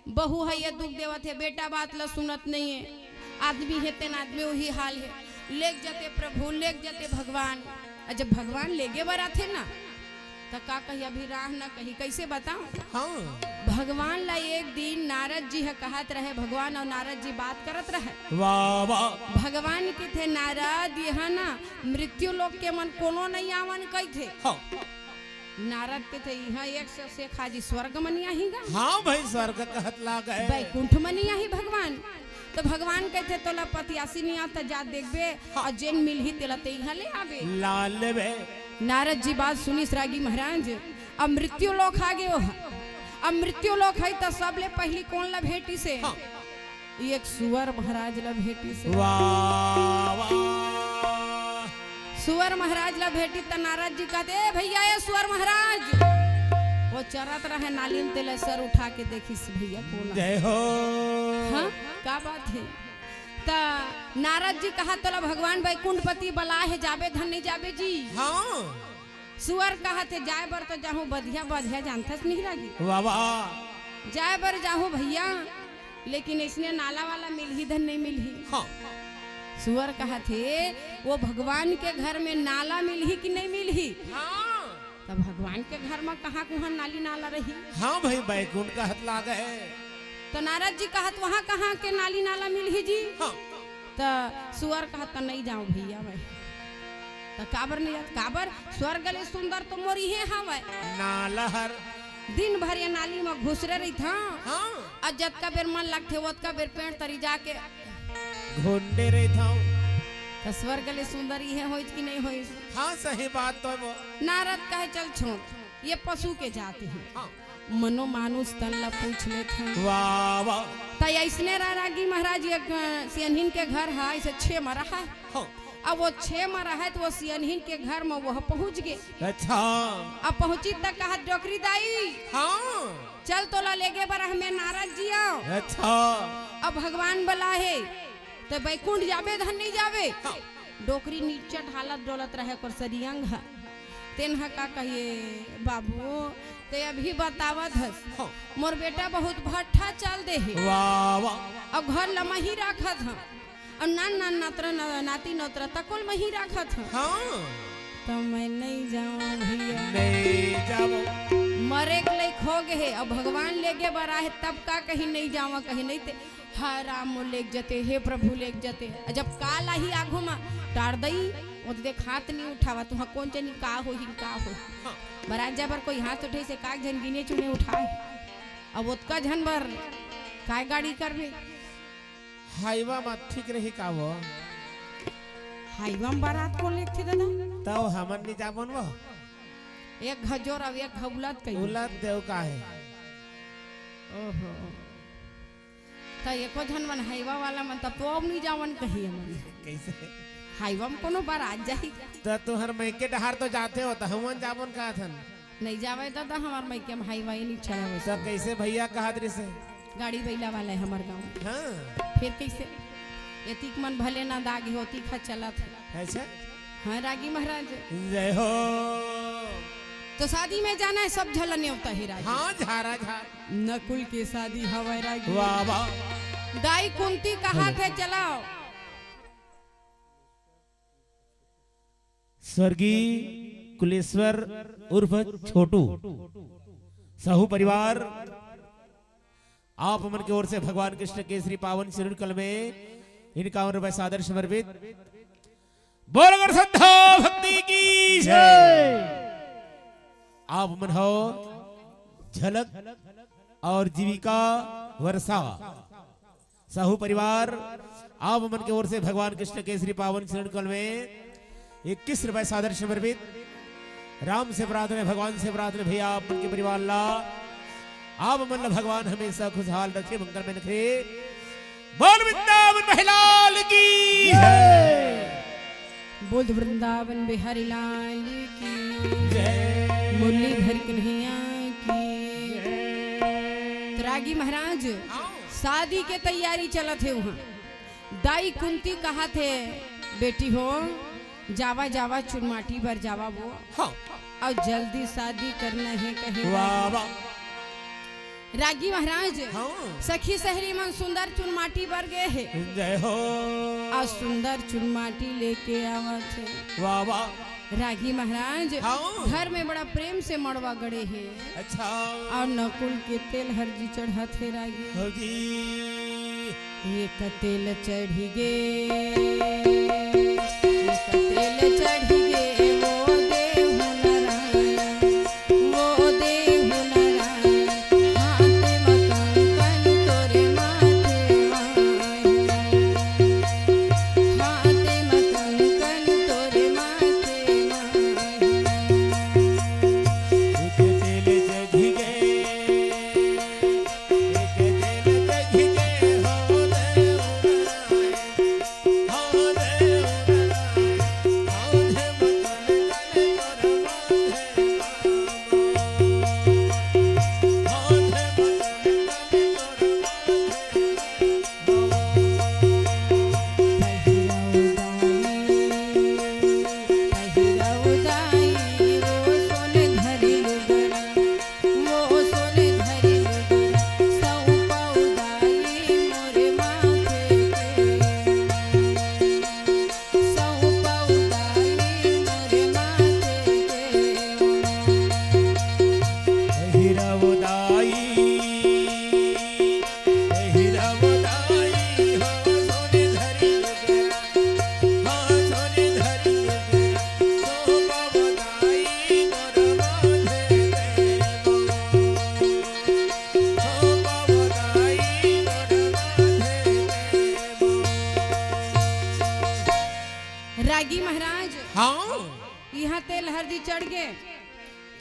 बहू हे ये दुख देवत हे, बेटा बात ला सुनत नहीं हे, आदमी हे तेन आदमी वही हाल हे, लेग जते प्रभु, लेग जते भगवान। अउ जब भगवान लेगे बर आथे ना, त का कही, अभी राह न कही, कइसे बतावंव? हाँ। भगवान ला एक दिन नारद जी ह कहत रहे, भगवान अउ नारद जी बात करत रहे। वाह, वाह। भगवान कहिथे, "नारद, इहाँ न मृत्यु लोक के मन कोनो नइ आवंय," कहिथे। हाँ। नारद कहिथे, "इहाँ एक सौ से खाजी स्वर्ग मन आही गा।" हाँ भाई, स्वर्ग कहत लागे। बैकुंठ मन आही भगवान। त भगवान कहिथे, "तोला पतियासी नइ आवत, जा देखबे, हाँ। अउ जेन मिलही तेला तें इहाँ ले आबे।" ला लेबे। नारद जी बात सुनिस रागी महाराज, अब मृत्यु लोक आगे ओह। अब मृत्यु लोक हे त सबले पहिली कोन ला भेटिस हे? हाँ। एक सुअर महाराज ला भेटिस हे। वाह, वाह। सुअर महाराज ला भेटिस त नारद जी कहत हे, "ए भइया, ए सुअर महाराज।" ओ चरत रहे नाली म, तेला सर उठा के देखिस, भइया कोन हे? जय हो। हाँ, का बात हे? त नारद जी कहत हे, "तोला भगवान बैकुंठपति बलाय हे, जाबे धन नइ जाबे जी?" हाँ। सुअर कहत हे, "जाय बर तो जाहूँ, बधिया, बधिया जानथस नहीं रागी। वाह, वाह। जाय बर जाहूँ भइया, लेकिन अइसने नाला वाला मिलही धन नइ मिलही।" हाँ। सुअर कहत हे, "ओ भगवान के घर म नाला मिलही कि नइ मिलही?" हाँ। त भगवान के घर म कहाँ कुहाँ नाली नाला रही? हाँ भाई, बैकुंठ कहत लागे। त नारद जी कहत, "उहाँ कहाँ के नाली नाला मिलही जी?" हाँ। त सुअर कहत, "त नइ जावंव भइया मैं।" त काबर नइ जावत? काबर? स्वर्ग ले सुंदर तो मोर इहे हवय। नाला हर। दिन भर ए नाली म घुसरे रहिथंव। हाँ। अउ जतका बेर मन लगथे, ओतका बेर पेड़ तरी जाके घुंडे रहिथंव। त स्वर्ग ले सुंदर इहे होइस कि नइ होइस? हाँ, सही बात तो हे वो। नारद कहे, "चल छोड़, ए पशु के जात हे।" हाँ। मनोमानुष तन ला पूछ लेथंव। वाह, वाह। त अइसने रा-, रागी महाराज, एक, अ, सियनहिन के घर हे, अइसे छे म रहय। हाँ। अब ओ छे म रहय त ओ सियनहिन के घर म ओह पहुँच गे। अच्छा। अब पहुँचिस त कहत, "डोकरी दाई, हाँ। चल तोला लेगे बर हमें नारद जी आंव।" अच्छा। अब भगवान बलाय हे, त बैकुंठ जाबे धन नइ जाबे? हाँ। डोकरी निच्चट हालत डोलत रहय, ओकर सरी अंग ह। तेन ह का कहिस, "बाबू, तें अभी बतावत हस, हाँ। मोर बेटा बहुत भट्ठा चल दे हे। वाह, वाह। अउ घर ल मही राखत हंव, अउ नान नान नातरा न-, नाती नोतरा तको ल मही राखत हंव।" हाँ। त मैं नइ जावंव भइया। नइ जावंव। मरे के लइक हो गे हे, अउ भगवान लेगे बर आहे, तब का कही नइ जावंव कही, नइ ते हाय राम, मोर लेग जते, हे प्रभु लेग जते। अ जब काल आही आघू म, टार दई, ओ दे देख हाथ नइ उठावत, तुहा कोन जनी का होही, का होही। हाँ। बरात जाय बर कोई हाथ उठाइस हे, का झन गिने चुने उठाय। अब ओतका झन बर काय गाड़ी करबे? हाईवा म ठीक रही का वो? हाईवा म बरात कोन लेगथे दादा? तब हमन नइ जाबन वो। एक घ जोर अउ एक घ उलत कही। उलत देव का हे? ओहो। त एको झन मन हाईवा वाला मन त तो अब नइ जावन कही हमन। कइसे? हाईवा म कोनो बरात जाही। त तुहर मइके डहार तो जाथे हो, त हमन जाबन कहत हन। नइ जावय दादा, हमर मइके म हाईवा ही नइ चलय। त कइसे भइया कहत रिहिसे? गाड़ी बइला वाला हे हमर गाँव म। हाँ। फेर कइसे? एतिक मन भले ना दागे हे, ओतिक ह चलत हे। अच्छा। हाँ, रागी महाराज। जय हो। त शादी म जाना हे, सब झन ल नेवता हे रागी। हाँ, झारा झार। नकुल के शादी हवय रागी। वाह, वाह। दाई कुंती कहत हे, चलव। स्वर्गीय कुलेश्वर उर्फ छोटू साहू परिवार, आप मन के ओर से भगवान कृष्ण के श्री पावन चरण कल में इक्यावन रुपए सादर समर्पित। बोल गुरु संत भक्ति की जय। आप मन हो झलक अउ जीविका वर्षा साहू परिवार, आप मन के ओर से भगवान कृष्ण के श्री पावन चरण कल में इक्कीस रुपए सादर समर्पित। राम से प्रार्थना, भगवान से प्रार्थना, भइया आप मन के परिवार ला, आप मन ला भगवान हमेशा खुशहाल रखे, मंगल में रखे। बोल वृंदावन बिहारी लाल की जय। बोल वृंदावन बिहारी लाल की जय। मुरलीधर कन्हैया की जय। त रागी महाराज, हाँ। शादी के तैयारी चलत हे उहाँ। दाई कुंती कहत हे, "बेटी हो, जावा, जावा, चुनमाटी बर जावा वो। हाँ। अउ जल्दी शादी करना हे," कहे। वाह, वाह। रागी महाराज, हाँ। सखी सहेली मन सुंदर चुनमाटी बर गे हे। जय हो। अउ सुंदर चुनमाटी लेके आवत हे। वाह, वाह। रागी महाराज, हाँ। घर में बड़ा प्रेम से मड़वा गड़े हे। अच्छा। अउ नकुल के तेल हर जी चढ़त हे रागी। हाँ जी। एक तेल चढ़ी गे, एक तेल चढ़ी गे, वो देहु नारायण, वो देहु नारायण, हाथ म कंकन तोरे माथे माही। हाथ म कंकन तोरे माथे माही। एक तेल चढ़ी गे, एक तेल चढ़ी गे, हो देहु नारायण। रागी महाराज, हाँ। इहाँ तेल हरदी चढ़ गे,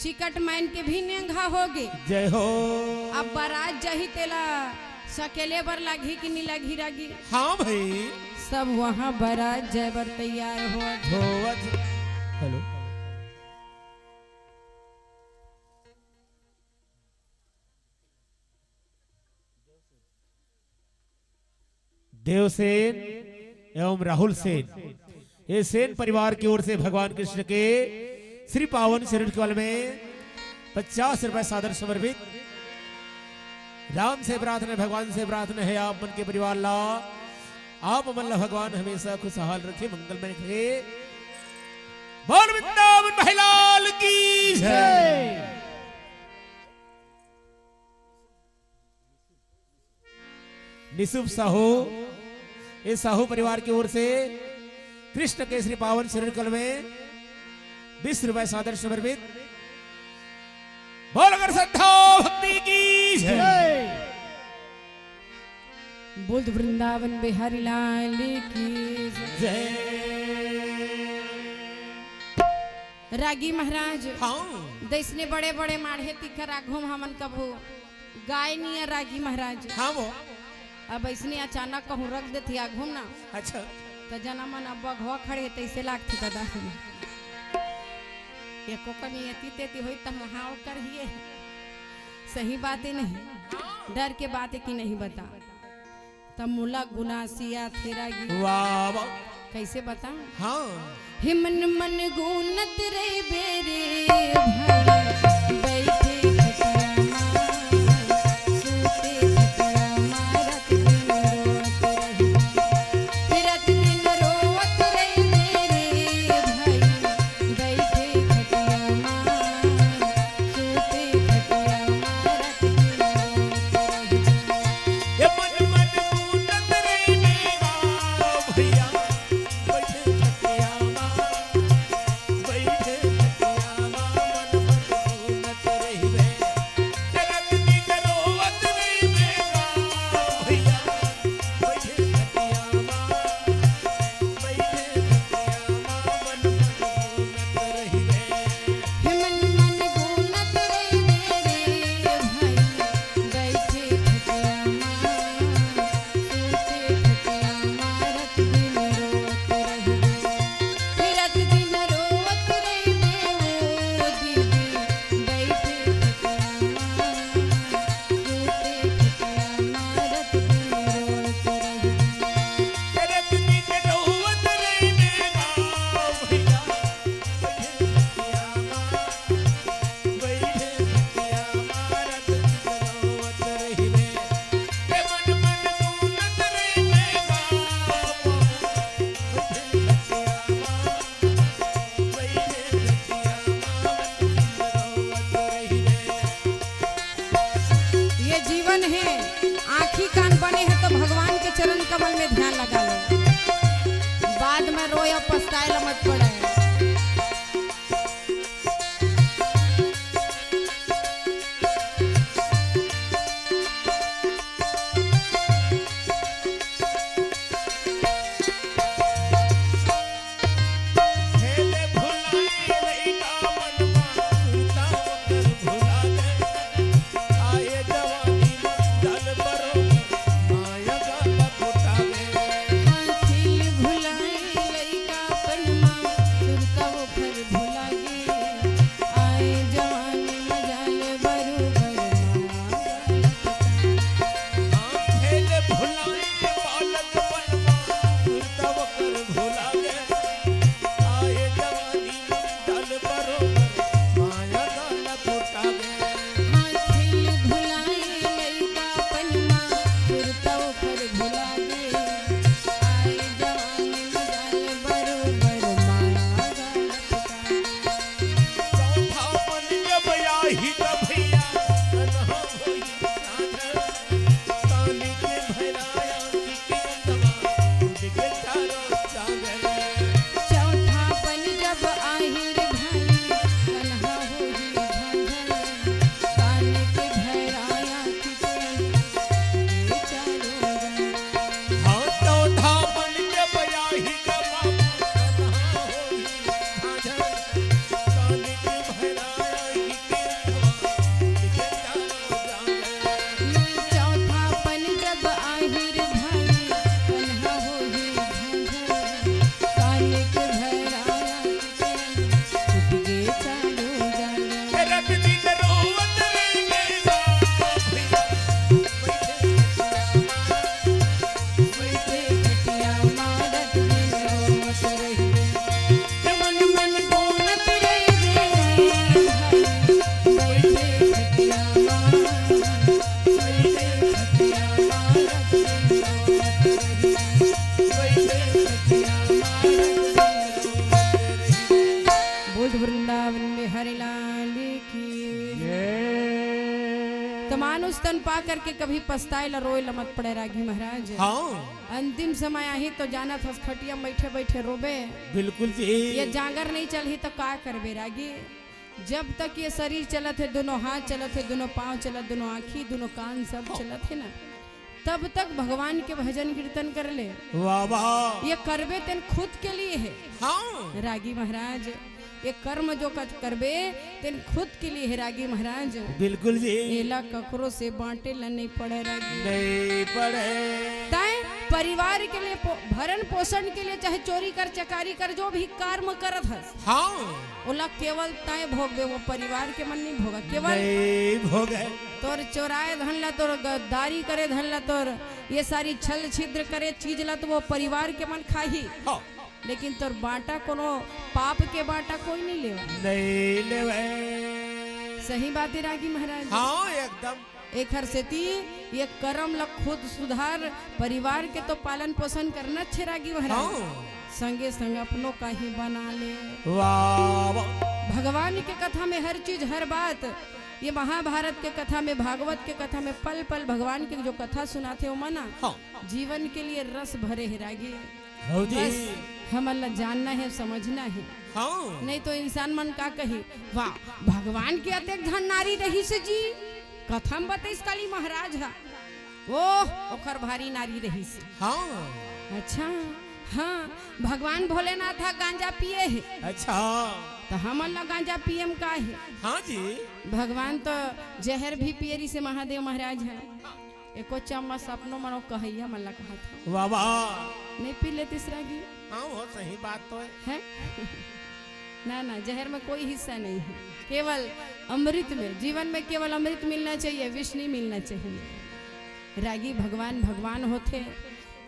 चिकट माइन के भी नेंगा हो गे। जय हो। अब बारात जाही तेला सकेले बर लागही कि नी लागही रागी? हाँ भाई। सब वहाँ बारात जाए बर तैयार हो। हो। हेलो। देवसेन एवं राहुल सेन, ये सेन परिवार की ओर से भगवान कृष्ण के श्री पावन शरीर कमल में पचास रुपए सादर समर्पित। राम से प्रार्थना, भगवान से प्रार्थना है, आप मन के परिवार ला, आप मन ला भगवान हमेशा खुशहाल रखे, मंगल में रखे। बोल वृंदावन भाई लाल की जय। निशुभ साहू, इस साहू परिवार की ओर से कृष्ण के श्री पावन शरीर कमल में बीस रुपए सादर समर्पित। बोल अगर श्रद्धा भक्ति की जय। जय। बोल वृंदावन बिहारी लाल की जय। जय। रागी महाराज, हाँ। दइसने बड़े बड़े माढ़े तिखर आघू म हमन कभू गाय नियर रागी महाराज। हाँ वो। अब अइसने अचानक कहूँ रख देथे आघू म ना। अच्छा। त जना मन अब बघवा खड़े हे तइसे लागथे दादा। एको कनी एती तेती होई त हम हाँ ओकर हिये। सही बात हे नहीं। डर के बात हे कि नहीं बता। त मोला गुनासी आथे रागी। वाह, वाह। कइसे बता? हाँ। हे मन मन गुनत रहिबे रे भाई, बइठे खटिया मा, सूते खटिया मा, रात दिन रोवत रहिबे। हे रात दिन रोवत रहिबे रे भाई, बइठे खटिया मा, सूते खटिया मा, रात दिन रोवत रहिबे। ए मन मन कूटत रहिबे गा भइया, बइठे खटिया मा, बइठे खटिया मा, मन मन बाद में रोय अउ पछताए ला मत पड़े। बोल वृंदावन बिहारी लाल की। त मानुष तन पा करके कभी पछताए ला, रोए ला मत पड़े रागी महाराज। हाँ। अंतिम समय आही तो जानत हस, खटिया में बैठे बैठे रोबे। बिल्कुल जी। ये जांगर नहीं चलही तो का करबे रागी? जब तक ये शरीर चलत हे, दोनों हाथ चलत हे, दोनों पाँव चलत, दोनों आँखी, दोनों कान सब हाँ। चलत हे ना, तब तक भगवान के भजन कीर्तन कर ले। वाह, वाह। ये करबे तेन खुद के लिए हे। हाँ। रागी महाराज, ये कर्म जो कत करबे, तेन खुद के लिए हे रागी महाराज। बिल्कुल जी। एला ककरो से बांटे ला नहीं पड़े रागी। नहीं पड़े। तैं परिवार के लिए पो-, भरण पोषण के लिए चाहे चोरी कर, चकारी कर, जो भी कर्म करत हस, हाँ। ओला केवल तैं भोगबे, वो परिवार के मन नहीं भोगा। केवल नहीं भोगे। तोर चोराए धन ला, तोर गद्दारी करे धन ला, तोर ये सारी छल छिद्र करे चीज ला तो वो परिवार के मन खाही। हाँ। लेकिन तोर बांटा कोनो पाप के बांटा कोई नहीं लेवा। नहीं लेवे। सही बात हे रागी महाराज। हाँ, एकदम। एखर सेती ये करम ल खुद सुधार, परिवार के तो पालन पोषण करना छे रागी महाराज। हाँ। संगे संग अपनो का ही बना ले। वाह, वाह। भगवान के कथा में हर चीज, हर बात, ये महाभारत के कथा में, भागवत के कथा में पल पल भगवान के जो कथा सुनाथे, ओमा ना हाँ। जीवन के लिए रस भरे हे रागी। हौ जी। बस हमन ला जानना हे, समझना हे। हाँ। नहीं तो इंसान मन का कही, "वाह, भगवान के अतेक झन नारी रहिस जी।" कथा म बतइस काली महाराज ह, "ओह, ओखर भारी नारी रहिस।" हाँ। अच्छा, हाँ, भगवान भोलेनाथ ह गांजा पिए हे। अच्छा। त हमन ला गांजा पिए म का हे? हाँ जी। भगवान तो जहर भी पिए रिहिस महादेव महाराज ह। एको चम्मच अपनो मनो कहइया मन ला कहत हव। वाह, वाह। नहीं पी लेतिस रागी। हाँ, वो सही बात तो हे। हैं? ना, ना, जहर में कोई हिस्सा नहीं हे। केवल अमृत में, जीवन में केवल अमृत मिलना चाहिए, विष नहीं मिलना चाहिए। रागी भगवान भगवान होथे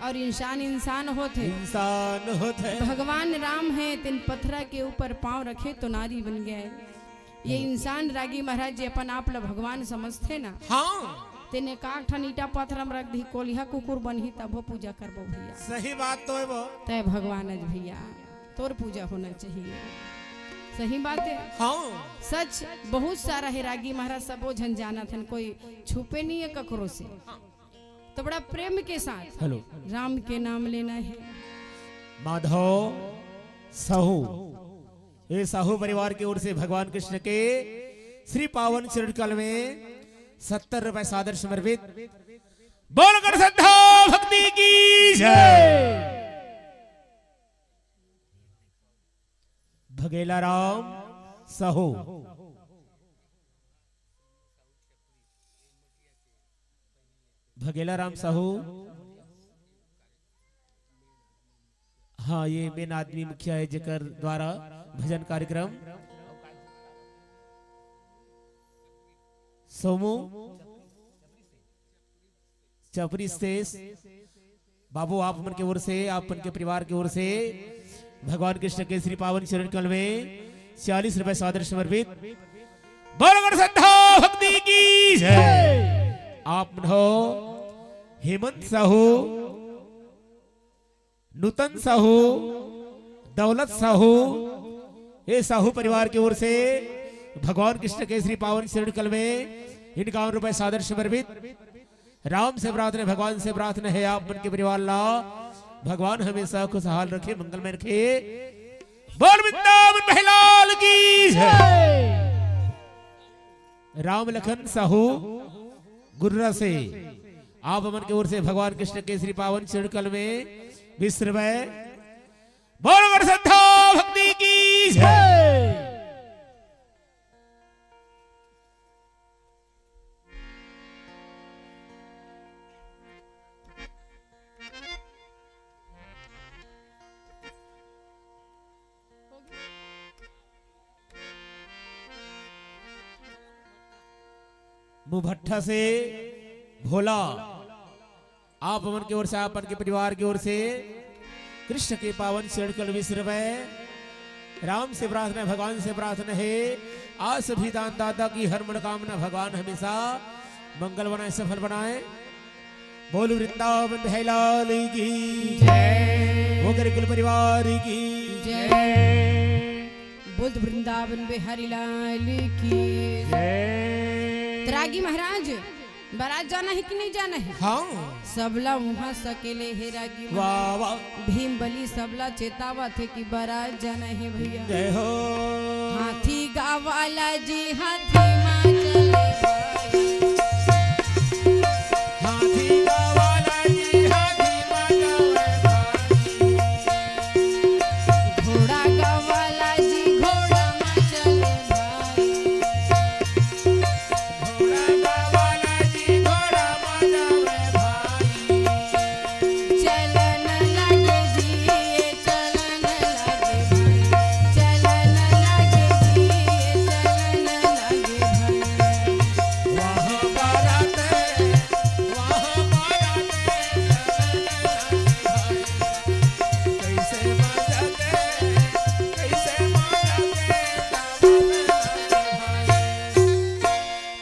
अउ इंसान इंसान होथे। इंसान होथे। भगवान राम हे, तेन पथरा के ऊपर पाँव रखे तो नारी बन गए। ये इंसान रागी महाराज जी अपन आप ल भगवान समझथे ना, हाँ। तेन एकाक ठन ईंटा पथरा म रख दिही, कोलिहा कुकुर बनही तभो पूजा करबो भैया। सही बात तो हे वो। तैं भगवान अस भैया, तोर पूजा होना चाहिए। सही बात हे। हाँ। सच बहुत सारा हे रागी महाराज, सबो झन जानत हन, कोई छुपे नहीं हे ककरो से। तो बड़ा प्रेम के साथ हेलो। राम के नाम लेना है। माधव साहू, ये साहू परिवार की ओर से भगवान कृष्ण के श्री पावन चरण कल में सत्तर रुपए सादर समर्पित। बोल कर श्रद्धा भक्ति की जय। भगेला राम साहू, भगेला राम साहू। हाँ, ये मेन आदमी मुखिया है जेकर द्वारा भजन कार्यक्रम। सोमू चपरी स्टेज बाबू, आप मन के ओर से, आप मन के परिवार के ओर से भगवान कृष्ण के श्री पावन चरण कल में चालीस रुपए सादर समर्पित। बोल कर श्रद्धा भक्ति की जय। आप मन हो हेमंत साहू, नूतन साहू, दौलत साहू, ये साहू परिवार की ओर से भगवान कृष्ण के श्री पावन चरण कल में इक्यावन रुपए सादर समर्पित। राम से प्रार्थना, भगवान से प्रार्थना है, आप मन के परिवार ला भगवान हमेशा खुशहाल रखे, मंगलमय रखे। बोल वृंदावन बिहारी लाल की जय। राम लखन साहू गुर्रा से आप मन के ओर से भगवान कृष्ण के श्री पावन चरण कल में बीस रुपए। बोल कर श्रद्धा भक्ति की जय। मुभट्ठा से भोला, आप मन के ओर से, आप मन के परिवार के ओर से कृष्ण के पावन चरण कल में बीस रुपए। राम से प्रार्थना, भगवान से प्रार्थना है, आप सभी दान दाता की हर मनोकामना भगवान हमेशा मंगल बनाए, सफल बनाए। बोल वृंदावन बिहारी लाल की जय। वो करे कुल परिवार की जय। बोल वृंदावन बिहारी लाल की जय। तो रागी महाराज, बारात जाना है कि नहीं जाना है? हाँ। सबला उहाँ सकेले हे रागी वाह, महाराज। वाह। भीम बली सबला चेतावत हे कि बारात जाना है भैया। जय हो। हाथी गावाला जी, हाथी मा चले भाई। हाथी गावाला जी, हाथी मा चले भाई। घोड़ा गावाला जी, घोड़ा मा चले भाई। घोड़ा गावाला जी, घोड़ा मा जावे भाई। चलन लागे जी, चलन लागे भाई। चलन लागे जी, चलन लागे भाई। वाह बारात, वाह बारात, चलन लागे भाई। कैसे बारात, कैसे बारात, चलन लागे भाई।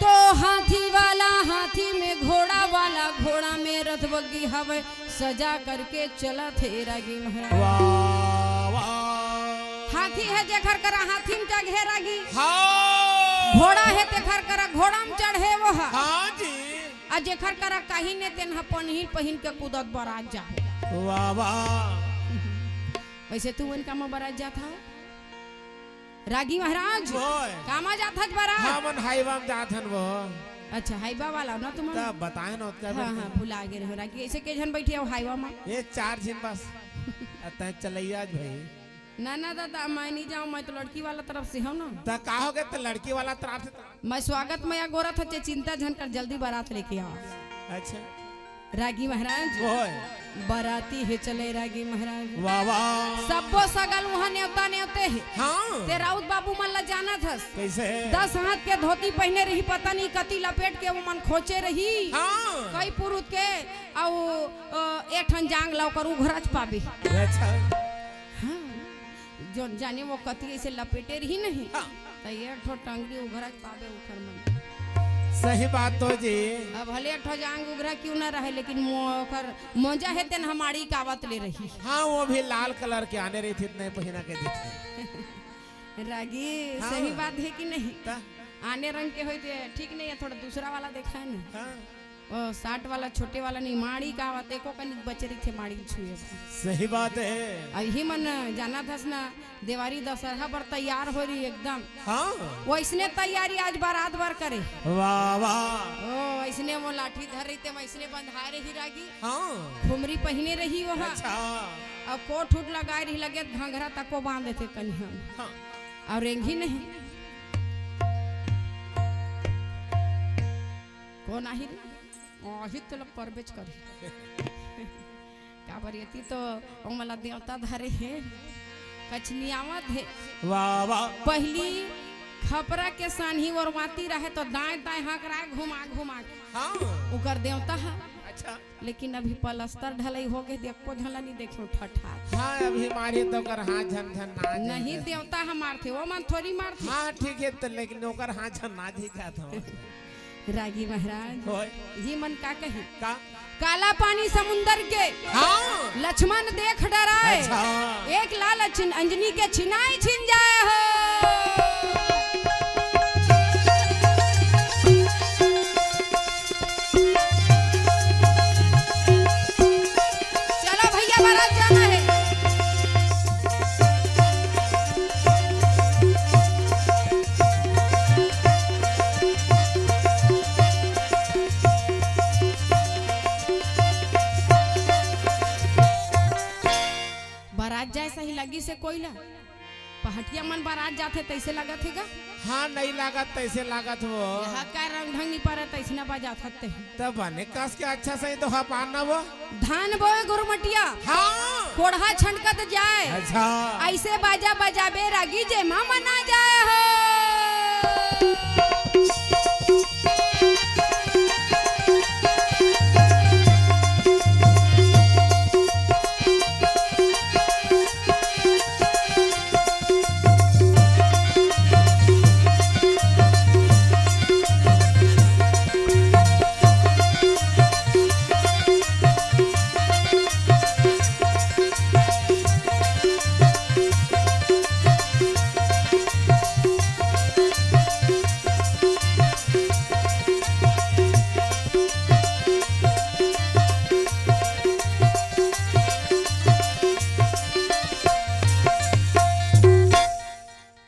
तो हाथी वाला हाथी में, घोड़ा वाला घोड़ा में, रथ बग्गी हवे सजा करके चलत हे रागी महाराज। वाह, वाह। हाथी हे जेखर करा हाथी में चढ़े रागी। हाँ। घोड़ा हे तेखर करा घोड़ा में चढ़े वो हा। हाँ जी। आ जेखर करा कहीं ने तेन हा पनही पहिन के कूदत बारात जाहू। वाह, वाह। वैसे तू उनका में बारात जात हा? रागी महाराज, ओए। कामा जात हच बारात? हमन हाईवा में जात हन वो। अच्छा, हाईवा वाला ना तुमन? तब बताए ना ओतका हाँ, बेर। हाँ, भुला गे रहे रागी। ऐसे के झन बैठे हो हाईवा में? ये चार झिन बस। आ तैं चलैया आज भाई। ना, ना दादा, मैं नहीं जाऊँ, मैं तो लड़की वाला तरफ से हूँ ना। त का हो गए त लड़की वाला तरफ से? मैं स्वागत में या गोरत हचे, चिंता झन कर, जल्दी बारात लेके आओ। अच्छा। रागी महाराज, ओए। बाराती हे चले रागी महाराज। वाह, वाह। सब्बो सगल उहाँ नेवता नेवते हे। हाँ। ते राउत बाबू मन ला जानत हस। कैसे? दस हाथ के धोती पहिने रही, पता नहीं कति लपेट के वो मन खोचे रही। हाँ। कई पुरुत के, अउ, अ, एक ठन जांग ला ओकर उघरच पाबे। अच्छा। हाँ। जोन जाने वो कति ऐसे लपेटे रही नहीं। हाँ। त ये ठो टंगड़ी उघरच पाबे उखर मन। सही बात तो जी। अब भले एक ठो जांग उघरा क्यों ना रहे, लेकिन मो-, ओकर मोजा हे तेन हमारी कावत ले रही। हाँ, वो भी लाल कलर के आने रही थी, इतने पहिना के देखे। रागी, हाँ। सही बात है कि नहीं? त? आने रंग के होई ते ठीक नहीं है, थोड़ा दूसरा वाला देखा है ना। हाँ। ओ, साठ वाला, छोटे वाला नहीं, माड़ी का आवत, एको कनिक बचे रहिथे माड़ी छुए बर। सही बात है। अब इही मन जानत हस ना, देवारी दशहरा बर तैयार हो रही एकदम। हाँ। वैसने तैयारी आज बारात बर करे। वाह, वाह। ओ, वैसने वो लाठी धर रही ते, वैसने बंधाए रही रागी। हाँ। खुमरी पहिने रही वो। अच्छा। अब कोट उट लगाए रही, लगे घाघरा तको बांध देथे कनिहा। हाँ। और रेंगी नहीं। कोन आही रे? आही तो ला परबेच करही। काबर एती तो ओमन ला देवता धरे हे, कछनियावत हे। वाह, वाह। पहिली खपरा के सानही ओरवाती रहे तो दाएं दाएं हकराए घुमा घुमा के। हाँ। ओकर देवता ह। अच्छा। लेकिन अभी पलस्तर ढलई हो गे, एको झन ला नहीं देखे ठठार। हाँ, अभी मारे तो ओकर हाथ झन झन ना नहीं, देवता ह मारथे, ओमन थोड़ी मारथे। हाँ, ठीक है, तो लेकिन ओकर हाथ झन ना जी जात हो। रागी महाराज, होय। इही मन का कही? का? काला पानी समुंदर के, हाँ। लक्ष्मण देख डराए। अच्छा। एक लाल अछिन-, अंजनी के छिनाए छिन जाए हो। चलो भैया, बारात जाना है। बारात जाए सही लगी से कोई ला? पहाटिया मन बारात जाथे तैसे लगत हे गा? हाँ, नहीं लागत तैसे लागत वो। यहाँ का रंग ढंग नहीं पारा तैसना बजात हते हैं। तब बने कस के अच्छा सही तो हपाना वो। धान बोए गुरमटिया। हाँ। कोढ़ा छनकत जाए। अच्छा। ऐसे बाजा बजाबे रागी जेमा मना जाए हो।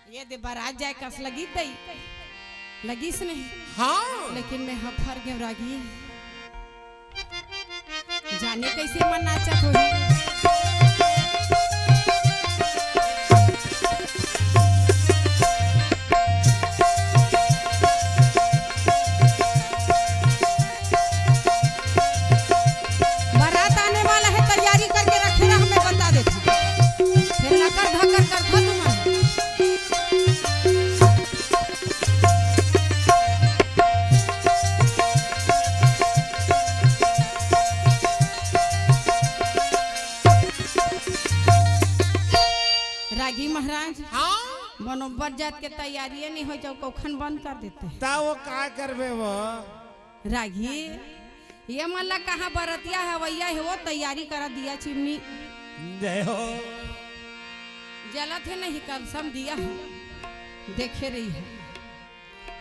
ये दे बारात जाए कस लगी तई, लगिस नहीं। हाँ। लेकिन मैं हफर गेव रागी, जाने कैसे मन नाचत होही। बारात आने वाला है, तैयारी करके रखे रह, मैं बता देती हूँ। फिर लकर धकर करथो तुमन। रागी महाराज, हाँ? मनोबर जात के तैयारी नहीं हो जाओ, कौखन बंद कर देते हैं। ता वो का करबे वो? रागी, ये मन ला कहाँ बरतिया हवैया हे, वो तैयारी करा दिया चिमनी। जय हो। जलत हे नहीं, कम सम दिया हे, देखे रही है।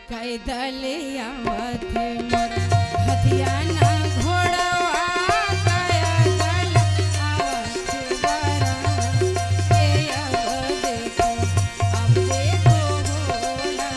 पैदल आवत मोर हथियाना घोड़वा, पैदल आवत बरा, ए अब देखो, अब देखो होला।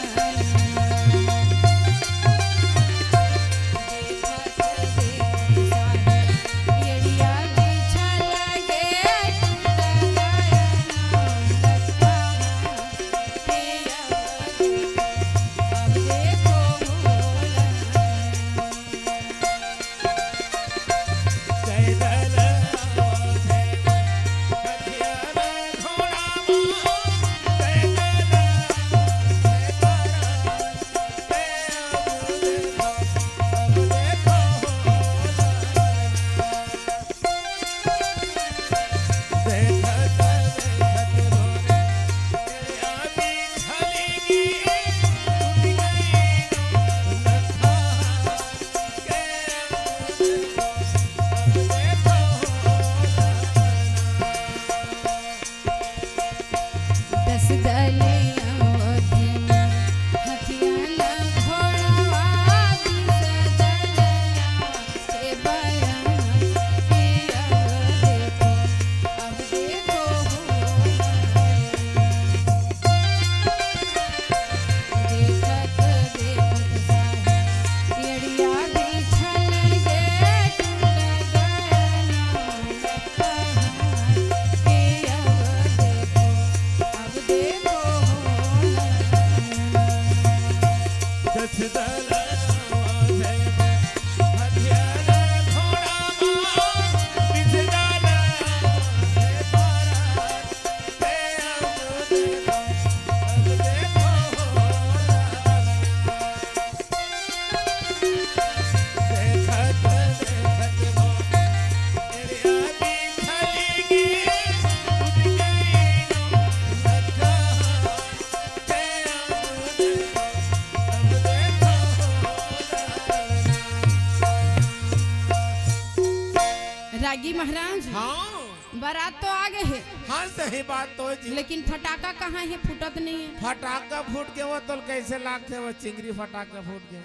महाराज, हाँ। बारात तो आ गे हे, हाँ, सही बात तो जी। लेकिन फटाका कहाँ हे, फूटत नहीं हे। फटाका फूट गे वो तो कैसे लागथे, वो चिंगरी फटाका फूट गे।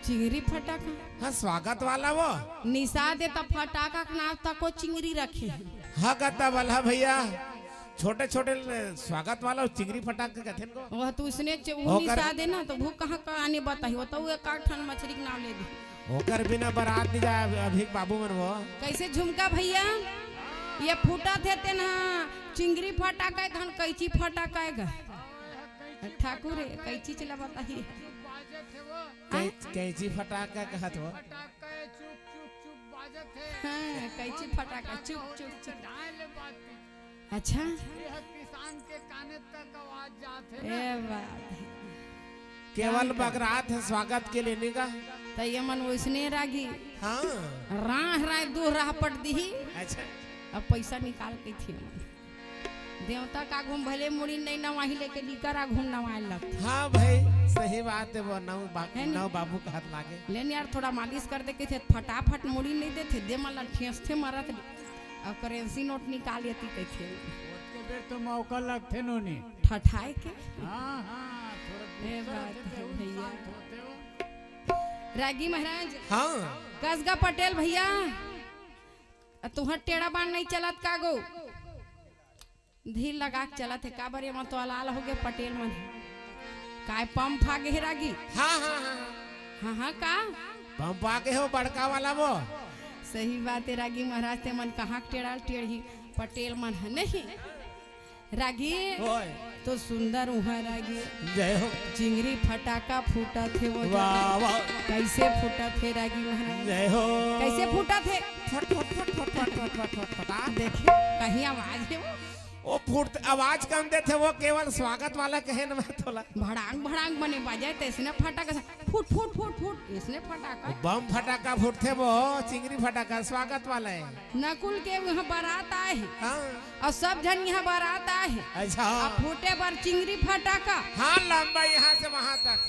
चिंगरी फटाका? हाँ, स्वागत वाला वो। निसा दे त फटाका के नाम तको चिंगरी रखे हे। हाँ, कहता वाला भैया, छोटे छोटे ल-, स्वागत वाला चिंगरी फटाका कथे न को। वह तो उसने च-, वो ओकर निसा दे ना, तो वो कहाँ का आने बताही, वो तो वो एक आध ठन मछरी के नाम ले दे। ओकर बिना बारात नहीं जाय अभी के बाबू मन वो। कैसे झुमका भैया? ये फूटत हे तेन ह चिंगरी फटाका हे, धन कैंची फटाका हे गा। ठाकुर हे, कैंची चला बताही। कै-, कैंची फटाका कहत हो। हाँ, कैंची फटाका, चुप, चुप, चुप। अच्छा। यह किसान के काने तक आवाज जात हे ना। ए बात हे। केवल बगरात हे स्वागत के लिए निगा। त ये मन वैसने रागी। हाँ। राह राय दू राह पट दिही। अच्छा। अब पैसा निकाल के थे मन। देवता का घूम भले मुड़ी नहीं नवाही लेके डीकर आ घूम नवाए लग। हाँ भाई, सही बात हे वो नव बा-, है नी? नव बाबू का हाथ लागे। लेन यार थोड़ा मालिश कर दे कथे फटाफट मुड़ी नहीं देथे, दे मन ला ठेसथे मरत। अउ करेंसी नोट निकाल लेती कथे। ओतके बेर तो मौका लगथे नोनी। ठठाए के? हाँ, हाँ, थोड़ा ए गुस्सा बात होथे, हे तेहू भैया। शांत होथे हो। रागी महाराज। हाँ। कसगा पटेल भैया, तुहर टेढ़ा बान नहीं चलत का गो? धीर लगा के चलत हे, काबर ये मन तो अलाल हो गे पटेल मन। काय पंप आ गे हे रागी? हाँ, हाँ, हाँ, हाँ। हाँ, हाँ, का? पंप आ गे हो बड़का वाला वो। सही बात हे रागी महाराज, ते मन कहाँ के टेढ़ा टेढ़ी पटेल मन हे नहीं। रागी, ओए। तो सुंदर उहाँ रागी। जय हो। चिंगरी फटाका फूटत हे वो वाह, जगह। वाह। कैसे फूटत हे रागी महाराज? जय हो। कैसे फूटत हे? फट, फट, फट, फटा। देखे, कहीं आवाज हे वो? वो फूट, आवाज कम देथे, वो केवल स्वागत वाला कहे न मैं तोला। भड़ांग, भड़ांग बने बाजे, तैसने फटाका से फुट, फुट, फुट, फुट, इसने फटाका। बम फटाका फूटथे वो, चिंगरी फटाका स्वागत वाला हे। नकुल के उहाँ बारात आए हे। हाँ। अउ सब झन इहाँ बारात आए हे। अच्छा। अब फूटे बर चिंगरी फटाका। हाँ, लंबा यहाँ से वहाँ तक।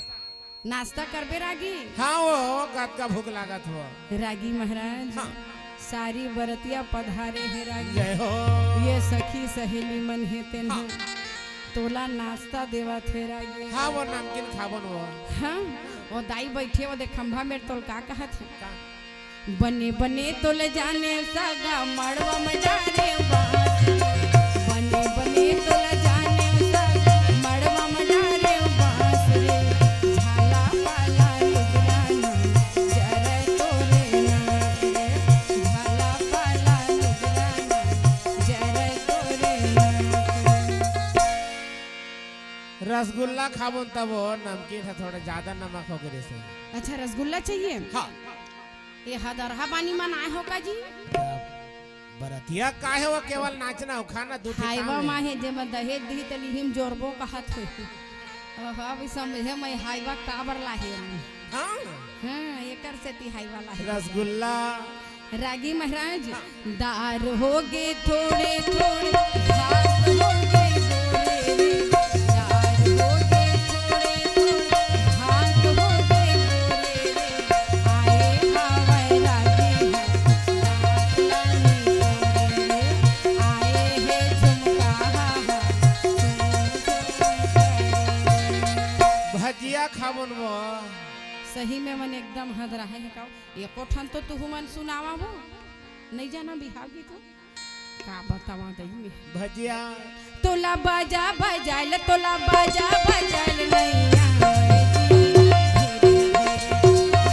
नाश्ता करबे रागी? हाँ, वो कतका भूख लागत हो। रागी महाराज, हाँ। सारी बरतिया पधारे हे रागी। जय हो। ये सखी सहेली मन हे तेन हाँ। तोला नाश्ता देवत हे रागी। हाँ, वो नमकीन खाबन वो। हाँ, वो दाई बैठे, वो देख खंभा मेर तोल का कहत हे। का? बने बने तोल जाने सगा मड़वा में डारे बांस रे। बने बने तोल जाने सगा मड़वा में डारे बांस रे। झाला पाला लुगरा ना जरे तोरे नाक रे। झाला पाला लुगरा ना जरे तोरे नाक रे। रसगुल्ला खाबोन तब वो नमकीन हे, थोड़ा ज्यादा नमक हो गे रहिसे। अच्छा, रसगुल्ला चाहिए? हाँ। ये हदरहा बानी मन आए हो का जी? बरतिया काहे वो केवल नाचना हो, खाना दू ठे हाईवा काम हे। माँ हे, जेमा दहेज दिही त लिहिम जोरबो कहत होही। ओहो, अभी समझे मैं हाईवा काबर लाहे हूँ। हाँ। हाँ, एकर सेती हाईवा लाहे। रसगुल्ला। रागी महाराज, हाँ। दार हो गे थोड़े थोड़े, भात हो गे गोरे रे। दार हो गे थोड़े थोड़े, भात हो गे गोरे रे। आए हावय रागी ह, नाच ला निपोरे रे। आए हे झुमका हा, झुम झुम करे रे। भजिया खाबोन वो। सही में मन एकदम हदराहे हे का। एको ठन तो तुहू मन सुनावा वो। नहीं जाना बिहाव गीत हो? का बतावा दई में। भजिया। तोला बाजा बजाइल, तोला बाजा बजाइल नैया।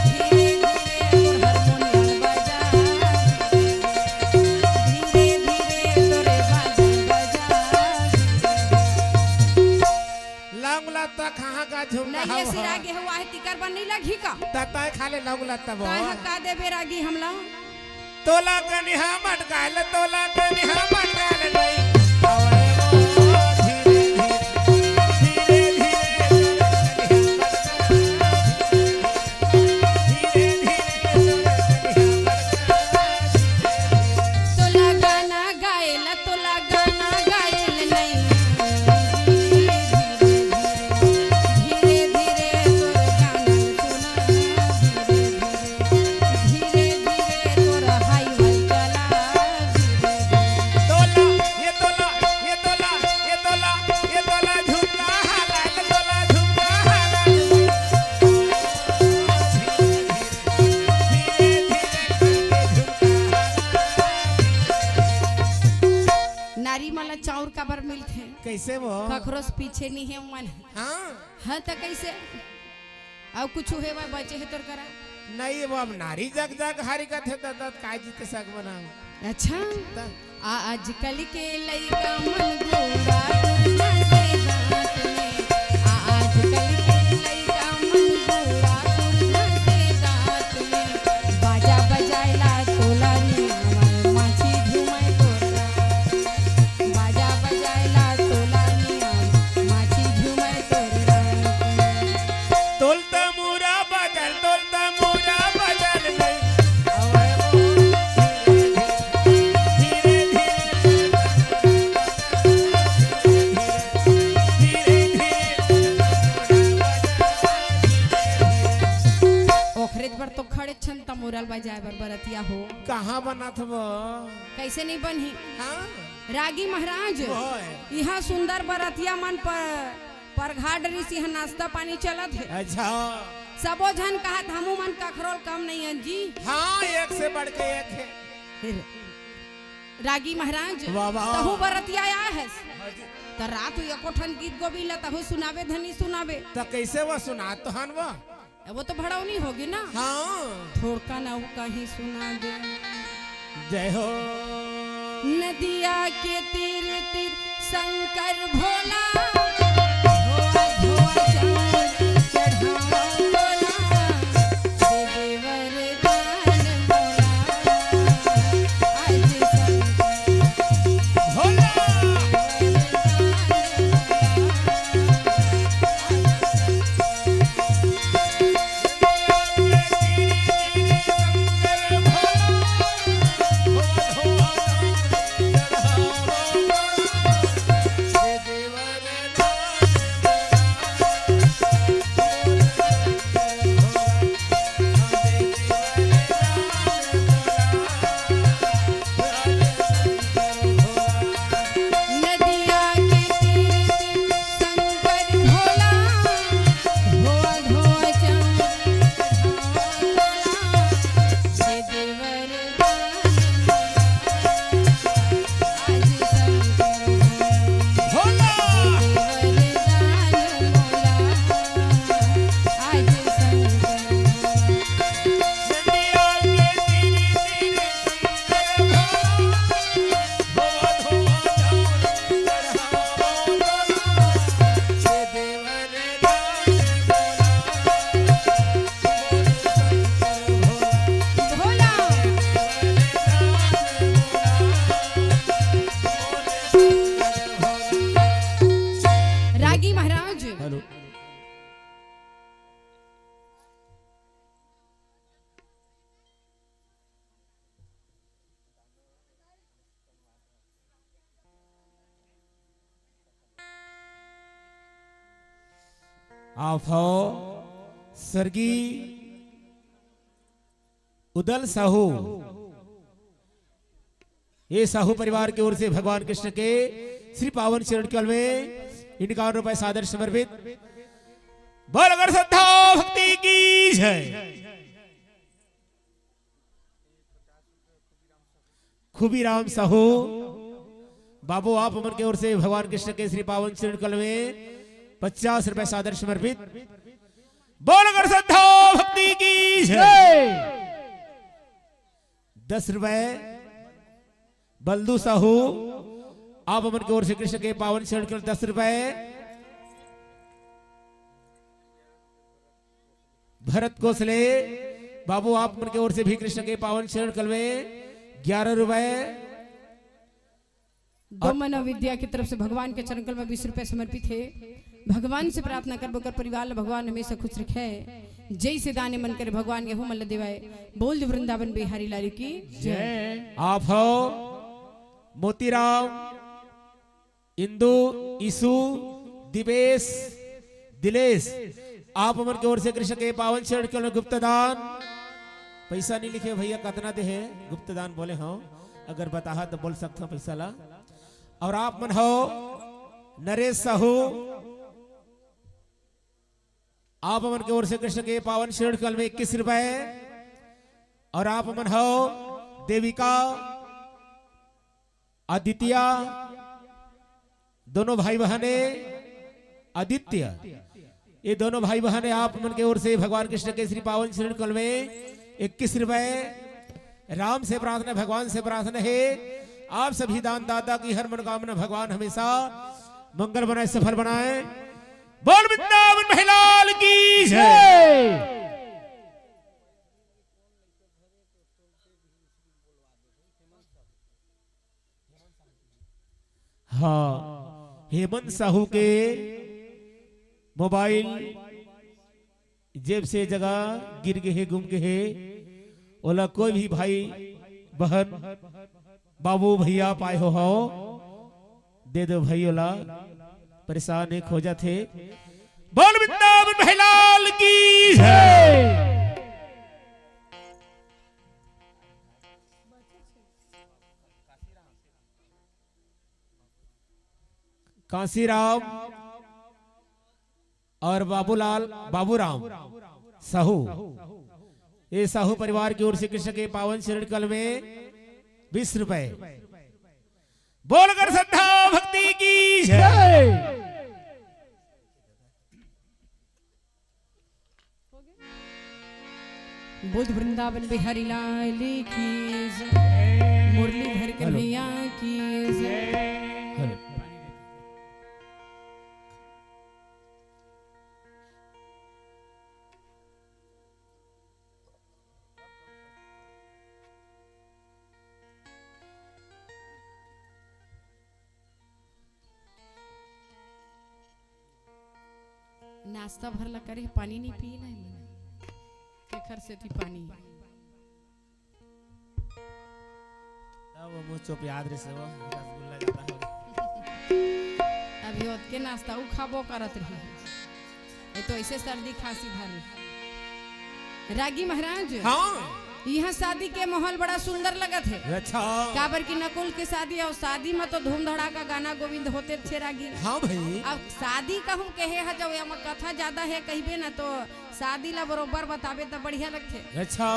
धीरे धीरे तोर हारमोनियम बजा। धीरे धीरे तोरे बाजा बजा। लौंग लत्ता कहाँ का झुमका नहीं, ये हवा? सिरा गे हुआ है, तिकर बन नहीं लगी का? त तय खा ले लौंग लत्ता वो। तय ह का देबे रागी हमला? तोला कनिहा मटकाल, तोला कनिहा मटकाल नहीं। आवे वो धीरे धीरे, धीरे धीरे, धीरे धीरे, तोला गाना गाएला, तोला गाना गाएल नहीं। धीरे धीरे तोर गाना सुना, धीरे धीरे, धीरे धीरे तोर हाईवा चला। मन ला चाउर काबर मिलथे? कइसे वो? कखरो से पीछे नहीं हे मन। हाँ। हाँ, त कइसे? अउ कुछु हे, वह बचे हे तोर करा? नहीं, वो अब नारी जग जग हारी कथे, त, त काय जीते सग बनाओ। अच्छा। त? आजकल के लइका मन गोरा कुर्ता के दांत में, आजकल के लइका मन गोरा कुर्ता के दांत में, बाजा बजाइला तोला नियामय, माछी झूमय तोरा। बाजा बजाइला तोला नियामय, माछी झूमय तोरा। तोल त मुरा बदल, तोल त मुरा बदल नहीं। अवय वो धीरे धीरे, धीरे धीरे, धीरे धीरे। ओखरे बर तो खड़े छन तमोरल बजाए बर बरतिया हो। कहाँ बनत हव? कइसे नहीं बनही? हाँ। रागी महाराज, ओए। इहाँ सुंदर बरतिया मन पर परघाट ऋषि ह नाश्ता पानी चलत हे। अच्छा। सबो झन कहत, "हमू मन कखरो ले कम नहीं हन जी।" हाँ, एक से बढ़ के एक हे। फिर रागी महाराज, वाह, वाह। तहू बरतिया आए हस। हाँ जी। त रात एको ठन गीत गोविंद ला तहू सुनाबे धनी सुनाबे। त कइसे वो सुनात तो हन वो? वो तो भड़ौनी होगी ना। हाँ। थोड़का ना वो कहीं सुना दे। जय हो। नदिया के तीर तीर शंकर भोला, धोआ धोआ चाउर चढ़ावा तोला, दे दे वरदान मोला, आज शंकर भोला। नदिया के तीर तीर शंकर भोला, धोआ धोआ चाउर चढ़ावा तोला, दे दे वरदान मोला, आज शंकर भोला। भोला। दे दे वरदान मोला, आज शंकर भोला। नदिया के तीर तीर रागी महाराज। हेलो। आप हो स्वर्गीय उदल साहू, ये साहू परिवार की ओर से भगवान कृष्ण के श्री पावन चरण कमल में इक्यावन रुपए सादर समर्पित। बोल अगर श्रद्धा भक्ति की जय। खुबीराम साहू बाबू, आप मन के ओर से भगवान कृष्ण के श्री पावन चरण कमल में पचास रुपए सादर समर्पित। बोल अगर श्रद्धा भक्ति की जय। दस रुपए बलदू साहू, आप मन के ओर से कृष्ण के पावन चरण कमल दस रुपए। भरत कोसले बाबू, आप मन के ओर से भी कृष्ण के पावन चरण कमल में ग्यारह रुपए। दो मनोविद्या की तरफ से भगवान के चरण कमल में बीस रुपए समर्पित हे। भगवान से प्रार्थना करबो कर परिवार ला भगवान हमेशा खुश रखे। जैसे दान ए मन करे भगवान यहू मन ला देवाए। बोल दे वृंदावन बिहारी लाल की जय। आप हो मोतीराम, इंदु, ईशु, दिवेश, दिलेश, आप मन के ओर से कृष्ण के पावन चरण कमल में गुप्त दान। पैसा नहीं लिखे भैया, कतना दे हे गुप्त दान बोले हो, अगर बताहा तो बोल सकता पैसा ला। और आप मन हो नरेश साहू, आप मन के ओर से कृष्ण के पावन चरण कमल में इक्कीस रुपए। और आप मन हो देविका, आदित्य, दोनों भाई बहन हे आदित्य, ये दोनों भाई बहन हे, आप मन के ओर से भगवान कृष्ण के श्री पावन चरण कमल में इक्कीस रुपए राम से प्रार्थना, भगवान से प्रार्थना हे, आप सभी दान दाता की हर मनोकामना भगवान हमेशा मंगल बनाए, सफल बनाए। बोल वृंदावन बिहारी लाल की जय। हाँ, हेमंत साहू के मोबाइल जेब से जगह गिर गे हे, गुम गे हे, ओला कोई भी भाई बहन बाबू भैया पाए हो, हो दे दो भाई ओला, परेशान हे, खोजत हे। बोल वृंदावन बिहारी लाल की जय। कांसीराम और बाबूलाल, बाबूराम साहू, ये साहू परिवार की ओर से कृष्ण के पावन चरण कमल में बीस रुपए। बोलकर श्रद्धा भक्ति की जय। बोल वृंदावन बिहारी लाल की जय, मुरलीधर कन्हैया की जय। नाश्ता भर ला करे, पानी नहीं पी ना, तेखर सेती पानी। तब वो मुंह चोप याद रहे से वो रसगुल्ला ज्यादा हो गया। अभी ओतके नाश्ता उ खाबो करत रही, ये तो ऐसे सर्दी खांसी धर ले। रागी महाराज, हाँ। यहाँ शादी के माहौल बड़ा सुंदर लगत हे। अच्छा। काबर की नकुल के शादी, और शादी में तो धूम धड़ाका, गाना गोविंद होते थे रागी। हाँ भाई। अब शादी कहूँ कहे ह, जब एमा कथा ज्यादा हे, कहिबे ना तो शादी ला बरोबर बताबे त बढ़िया लगथे। अच्छा।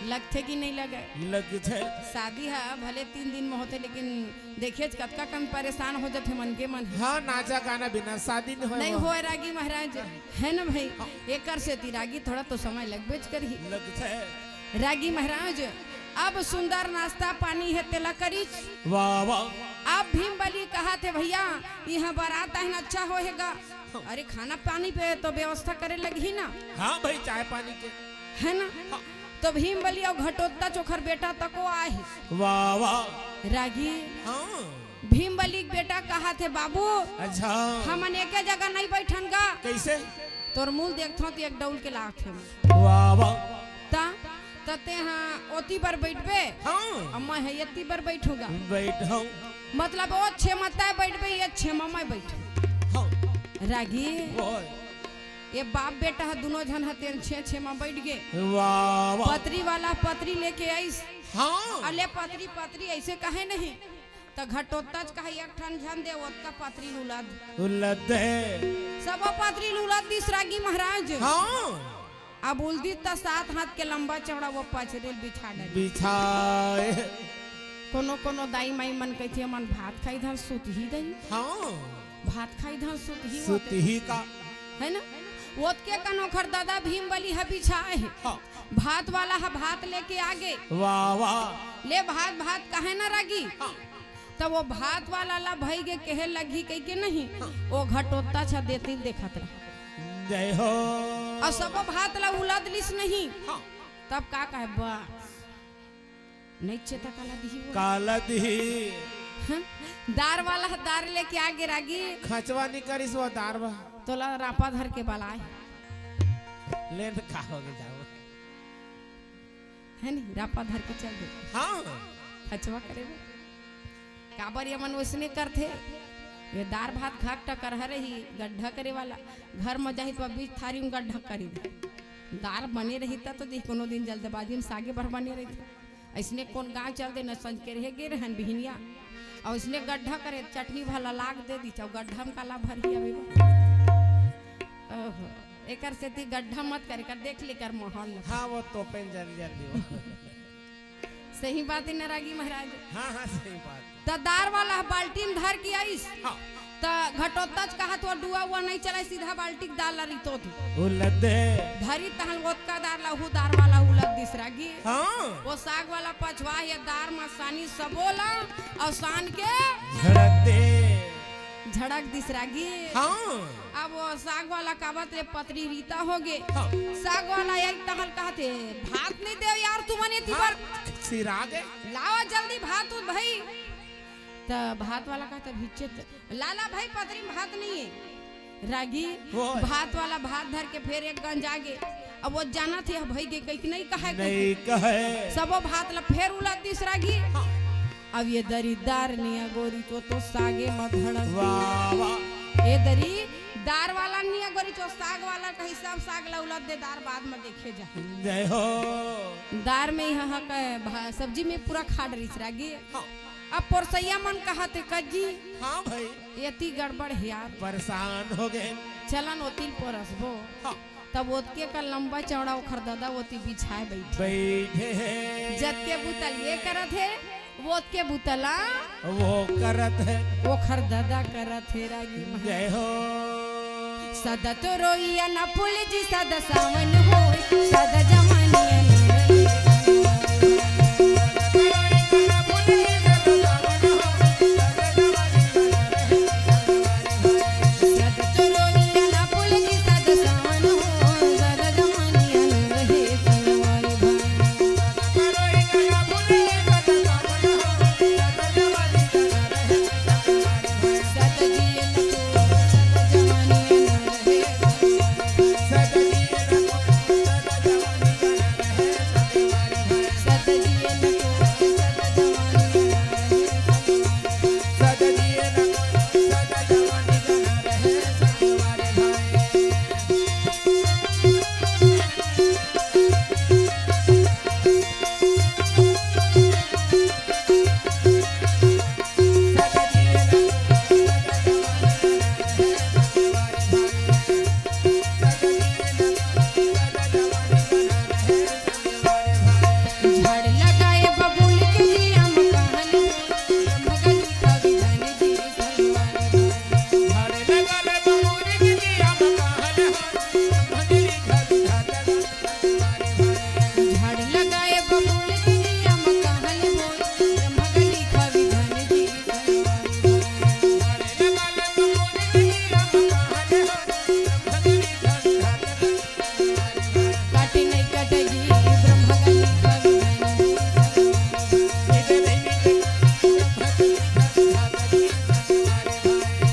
लगथे कि नहीं लगे? लगथे। शादी ह भले तीन दिन में होथे, लेकिन देखेच कतका कन परेशान हो जथे मन के मन। हाँ, नाचा गाना बिना शादी नहीं होय नहीं वो। होय रागी महाराज, है ना भाई? हाँ। एकर सेती रागी थोड़ा तो समय लगबेच करही। लगथे। रागी महाराज, अब सुंदर नाश्ता पानी हे तेला करीच। वाह, वाह। अब भीम बली कहा थे, "भैया, यहाँ बारात आहिन, अच्छा होएगा।" अरे, खाना पानी पे तो व्यवस्था करे लगही ना। हाँ भाई, चाय पानी के। है ना? हाँ। तो भीम बली अउ घटोत्ता चोखर बेटा तको आए हे। वाह, वाह। रागी। हाँ। भीम बली के बेटा कहा थे, "बाबू, अच्छा। हमन एके जगह नहीं बैठन गा।" कैसे? तोर मुंह देखथों तो एक डौल के लागथे। वाह, वाह। ता, त तेहा ओती बर बैठबे, हाँ। अम्मा है एती बर बैठूंगा। बैठो। मतलब वो छे म तय बैठबे, ये छे म मैं बैठूं। हाँ। रागी। ओए। ये बाप बेटा ह, दुनों झन ह तेन छे छे म बैठ गे। वाह, वाह। पतरी वाला पतरी लेके आइस। हाँ। अले पतरी, पतरी ऐसे कहे नहीं। त घटोत्तच कहे एक ठन झन दे, ओतका पतरी ल उलद। उलद दे। सबो पतरी ल उलद दिस रागी महाराज। हाँ। अब उलदी त सात हाथ के लंबा चौड़ा वो पचरेल बिछा डाली। बिछाए। कोनो कोनो दाई माई मन कहिथे, "मन भात खाई धन सुत ही दई।" हाँ। भात खाई धन सुत ही सुत होते। ही का। है ना? ओतके कन ओखर दादा भीम बली ह बिछाए हे। हाँ। भात वाला ह भात लेके आ गे। वाह, वाह। ले भात, भात कहे ना रागी। हाँ। तब वो भात वाला ला भई गे कहे लगही कहि के नहीं। हाँ। वो घटोत्तच देतिल देखत रहा। जय हो। अउ सबो भात ला उलद लिस नहीं। हाँ। तब का कहे, बस। नहीं चेता काला दिही वो। काला दिही। हाँ? दार वाला ह दार लेके आ गे रागी। खचवा नहीं करिस वो दार बा। तोला रापा धर के बलाए। ले न का हो गे जाओ। है नहीं, रापा धर के चल दे। हाँ। खचवा करे वो। काबर ये मन वैसने करथे? ये दार भात खाक टकर हरे ही गड्ढा करे वाला। घर म जाही तो बीच थारी में गड्ढा करी दे। दार बने रही त तो देख कोनो दिन जल्दबाजी में सागे भर बने रही। ऐसने कौन गांव चल दे न संज के रहे गे रहन बिहनिया। और इसने गड्ढा करे चटनी भला लाग दे दी, चाहे गड्ढा में काला भर ही अभी। ओहो, एकर सेती गड्ढा मत करे कर, देख ले कर माहौल ल। हाँ, वो तो पेन जल्दी जल्दी वो। सही बात है ना रागी महाराज? हाँ, हाँ, सही बात। त दार वाला बाल्टी में धर के आइस। हाँ। त घटोत्तच कहत वो डुआ उआ नहीं चलय, सीधा बाल्टी के दार ला रितो दे। उलद दे। धरी तहन ओतका दार ला, हू दार वाला उलद दिस रागी। हाँ। वो साग वाला पछवा ये दार म सानी सबो ला, अउ सान के झड़क दे। झड़क दिस रागी। हाँ। अब वो साग वाला काबत ले पतरी रीता होगे। हाँ। साग वाला एक टहल कहत हे, "भात नहीं देव यार तुमन एती बर।" सिरा गे। "लावा जल्दी भात उत भई।" त भात वाला कहत हे, "भिच्चे त लाला भई, पतरी म भात नहीं हे।" रागी, वो भात वाला भात धर के फेर एक गंज आगे। अब वो जानत हे, "भई गे कहिके नहीं कहय।" नहीं कहय। सबो भात ला फेर उलद दिस रागी। हाँ। अब ये दरी दार निया गोरी चो तो सागे म धड़क। वाह, वाह। ये दरी दार वाला निया गोरी चो साग वाला कही, सब साग ला उलद दे, दार बाद म देखे जा। जय हो। दार में यहाँ का भा-, सब्जी में पूरा खा डरिस रागी। हाँ। अब पोरसैया मन कहत हे, "कज्जी।" हाँ भई। "एती गड़बड़ हे यार।" परेशान होगे। "चलन ओती ल पोरसबो।" हाँ। तब ओतके का लंबा चौड़ा ओखर ददा ओती बिछाय बइठे। बइठे हे। जतके बुतल ये करत हे, ओतके बुतला वो करत हे। ओखर ददा करत हे रागी महा। जय हो। सदा तो रोइया न फूल जी, सदा सावन हो, सदा जवानिया न रहे।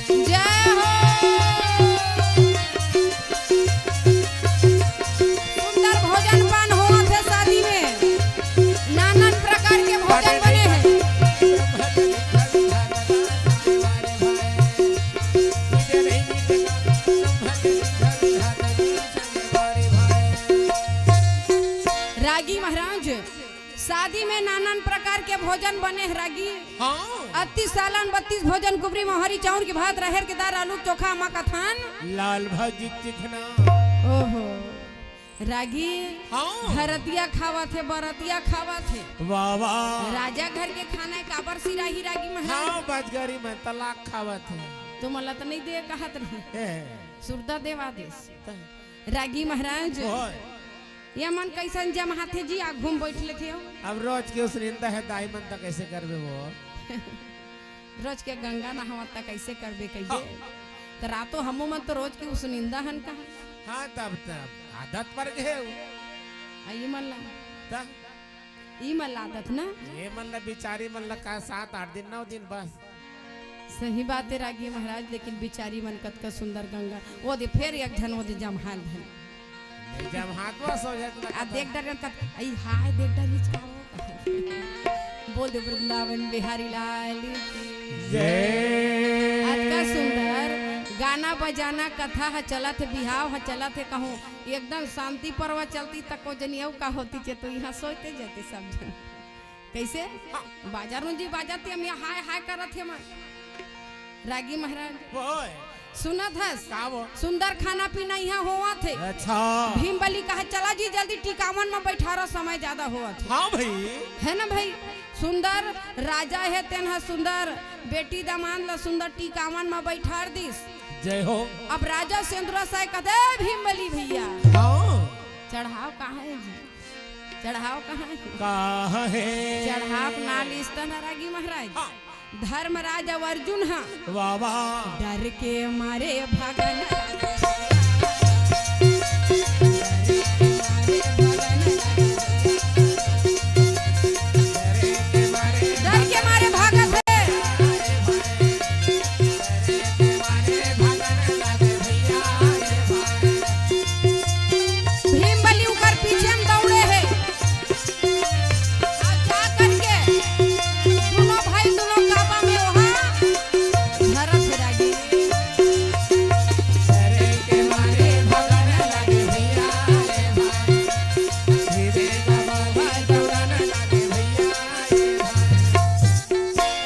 जय हो। सुंदर भोजन पान होवत हे शादी में, नानन प्रकार के भोजन बने हे। रागी महाराज, शादी में नानन प्रकार के भोजन बने हे रागी। हाँ। अत्तीस सालन बत्तीस भोजन, कुबरी मोहरी, चाउर के भात, राहेर के दार, आलू के चोखा, अम्मा कथान। लाल भाजी चिखना। ओहो। रागी। हाँ। घरतिया खावत हे, बरतिया खावत हे। वाह, वाह। राजा घर के खाना हे, काबर सिराही रागी महाराज? हाँ, बजगरी में तलाक खावत हे। तुमला त नहीं दे कहत रही। ए। सुरता देवा देस। त रागी महाराज, ओए। ये मन कैसन जमहाथे जी, आगू में बैठ लेथे हो। अब रोज के उसनिंदा हे, दाई मन त कैसे करबे वो? रोज के गंगा नहावत त कैसे करबे कहिए? हाँ। त रातो हमो मन तो रोज के उसनिंदा हन कहा। हाँ, तब, तब आदत पर गए हो। आ, ये मन ला। त? ई मन ला आदत ना? ये मन ला बिचारी मन ला का सात आठ दिन, नौ दिन बस। सही बात हे रागी महाराज, लेकिन बिचारी मन कतका सुंदर गंगा, वो दे फेर एक झन, वो दे जमहान धन। नहीं, जमहान बस हो जाए तो आ देख डर कत, आई हाय देख डर हिचका हो। बोल दे वृंदावन बिहारी लाल की जय। अतका सुंदर गाना बजाना, कथा ह चलत हे, बिहाव ह चलत हे, कहूँ एकदम शांति पर्व चलती तको जनी अउ का होती चे तो यहाँ सोचते जाते सब झन। कैसे? बाजा रुंजी बाजत हे, हम यहाँ हाय हाय करत हे मन। रागी महाराज। ओए। सुनत हस? का वो? सुंदर खाना पीना यहाँ होवत हे। अच्छा। भीम बली कहा, "चला जी, जल्दी टिकावन में बैठारो, समय ज्यादा होवत हे।" हाँ भाई। हे ना भाई? सुंदर राजा हे, तेन ह सुंदर बेटी दमांद ल सुंदर टिकावन म बइठार दिस। जय हो। अब राजा सेंदुरा साय कथे, "ए भीम बली भइया, हाँ। चढ़ाव कहाँ हे जी? चढ़ाव कहाँ हे?" कहाँ हे? चढ़ाव ना लिस त न रागी महाराज। हाँ। धर्मराज अउ अर्जुन ह वाह, वाह। डर के मारे भागन लागे। डर के मारे भागत हे। भीम बली उकर पीछे म दौड़े हे। अउ जा करके दुनों भाई दुनों काबा में ओहा धरत हे रागी।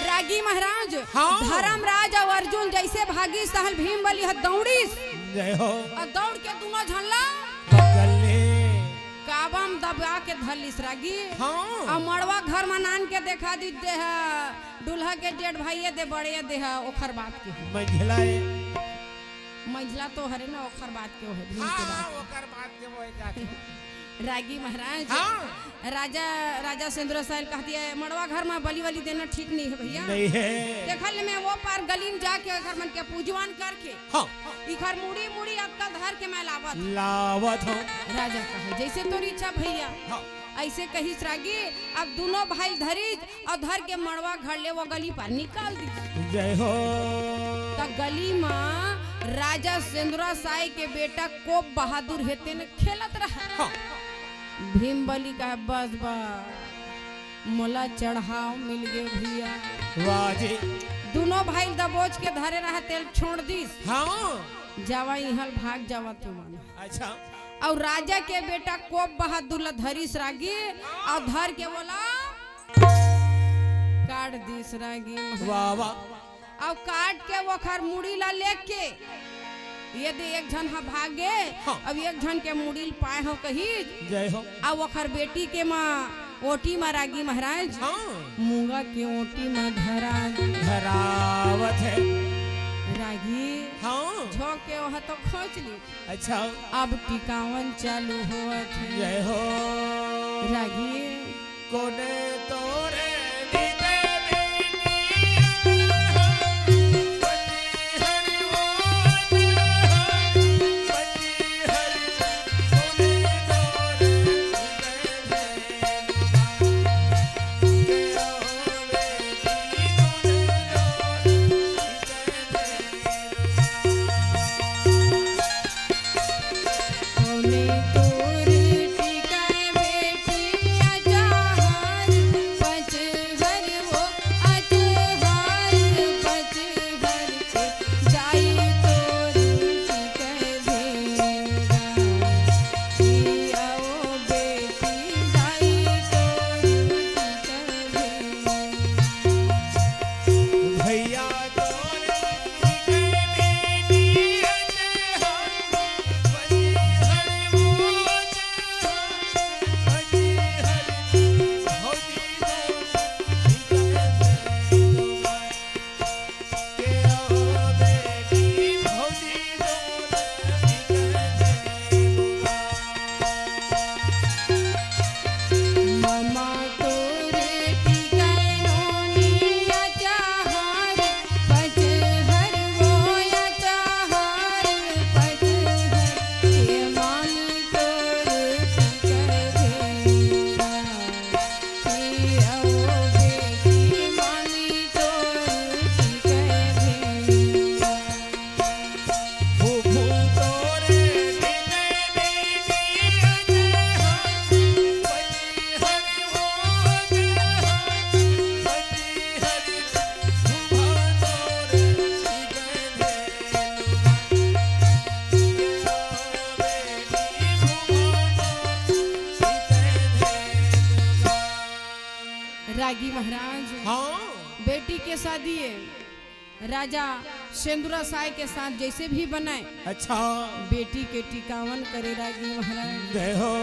रागी महाराज, हाँ। धर्मराज अउ अर्जुन जइसे भागिस, तहन भीम बली ह दौड़िस। जय हो। अउ दौड़ के दुनों झन ला पकड़ ले। काबा म दबा के धर लिस रागी। हाँ। अउ मड़वा घर म नान के देखा दिस, दे ह, दूल्हा के जेठ भाई ये दे, बड़े दे ह, ओखर बात के ह। मंझला ए। मंझला तो हरे ना, ओखर बात के ओहे, भीम के हाँ, बात। ओकर बात के ओहे जात हे। रागी महाराज, हाँ। राजा, राजा सेंदुरा साय ल कह दिए, "मड़वा घर म बलि वलि देना ठीक नइ हे भइया।" नइ हे। देखा ले मैं ओ पार गली म जाके ओखर मन के पूजवान करके, हाँ। इखर मुड़ी मुड़ी अतका धर के मैं लावत हँव। लावत हँव। राजा कहे, "जइसे तोर इच्छा भइया।" हाँ। अइसे कहिस रागी, अब दुनों भाई धरिस अउ धर के मड़वा घर ले ओ गली पार निकाल दिस। जय हो। त गली म राजा सेंदुरा साय के बेटा कोप बहादुर हे, तेन खेलत रहय। हाँ। भीम बली कहे, "बस, बस, मोला चढ़ाव मिल गे भइया।" वाह जी। दुनों भाई दबोच के धरे रहय, तेल छोड़ दिस। हाँ। "जावा, इहाँ ले भाग जावा तुमन।" अच्छा। अउ राजा के बेटा कोप बहादुर ल धरिस रागी, अउ धर के ओला काट दिस रागी। वाह, वाह। अउ काट के ओखर मुड़ी ल लेके, ये दे एक झन ह भाग गे, हाँ। अब एक झन के मुड़ी ल पाए हँव कहिस। जय हो। अउ ओखर बेटी के म ओटी म रागी महाराज, हाँ। मूंगा के ओटी म धरा दे। धरावत हे। रागी हाँ। झोंक के ओह तो खोंच लिस। अच्छा। अब टिकावन चालू होवत हे। जय हो। रागी। कोने तोरे रागी महाराज, हाँ। बेटी के शादी हे, राजा सेंदुरा साय के साथ जइसे भी बनाय, अच्छा। बेटी के टिकावन करे रागी महाराज। जय हो।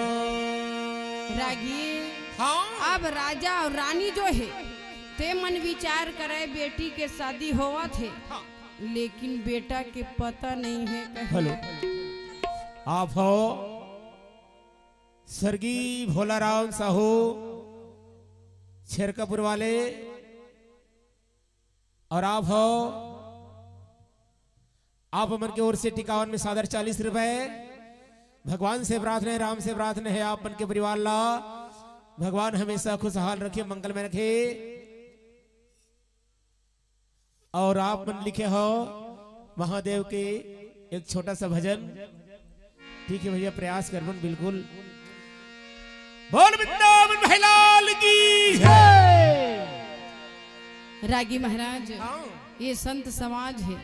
रागी हाँ। अब राजा अउ रानी जो हे, ते मन विचार करे, बेटी के शादी होवत हे, हाँ। लेकिन बेटा के पता नहीं हे कहीं। हेलो, आप हो स्वर्गीय भोलाराम साहू छेरकापुर वाले, अउ आप हो, आप मन के ओर से टिकावन में सादर चालीस रुपए। भगवान से प्रार्थना हे, राम से प्रार्थना हे, आप मन के परिवार ला भगवान हमेशा खुशहाल रखे, मंगल में रखे। अउ आप मन लिखे हो महादेव के एक छोटा सा भजन। ठीक हे भैया, प्रयास करबन बिल्कुल। बोल वृंदावन भाई लाल की जय। रागी महाराज, हाँ। ये संत समाज हे,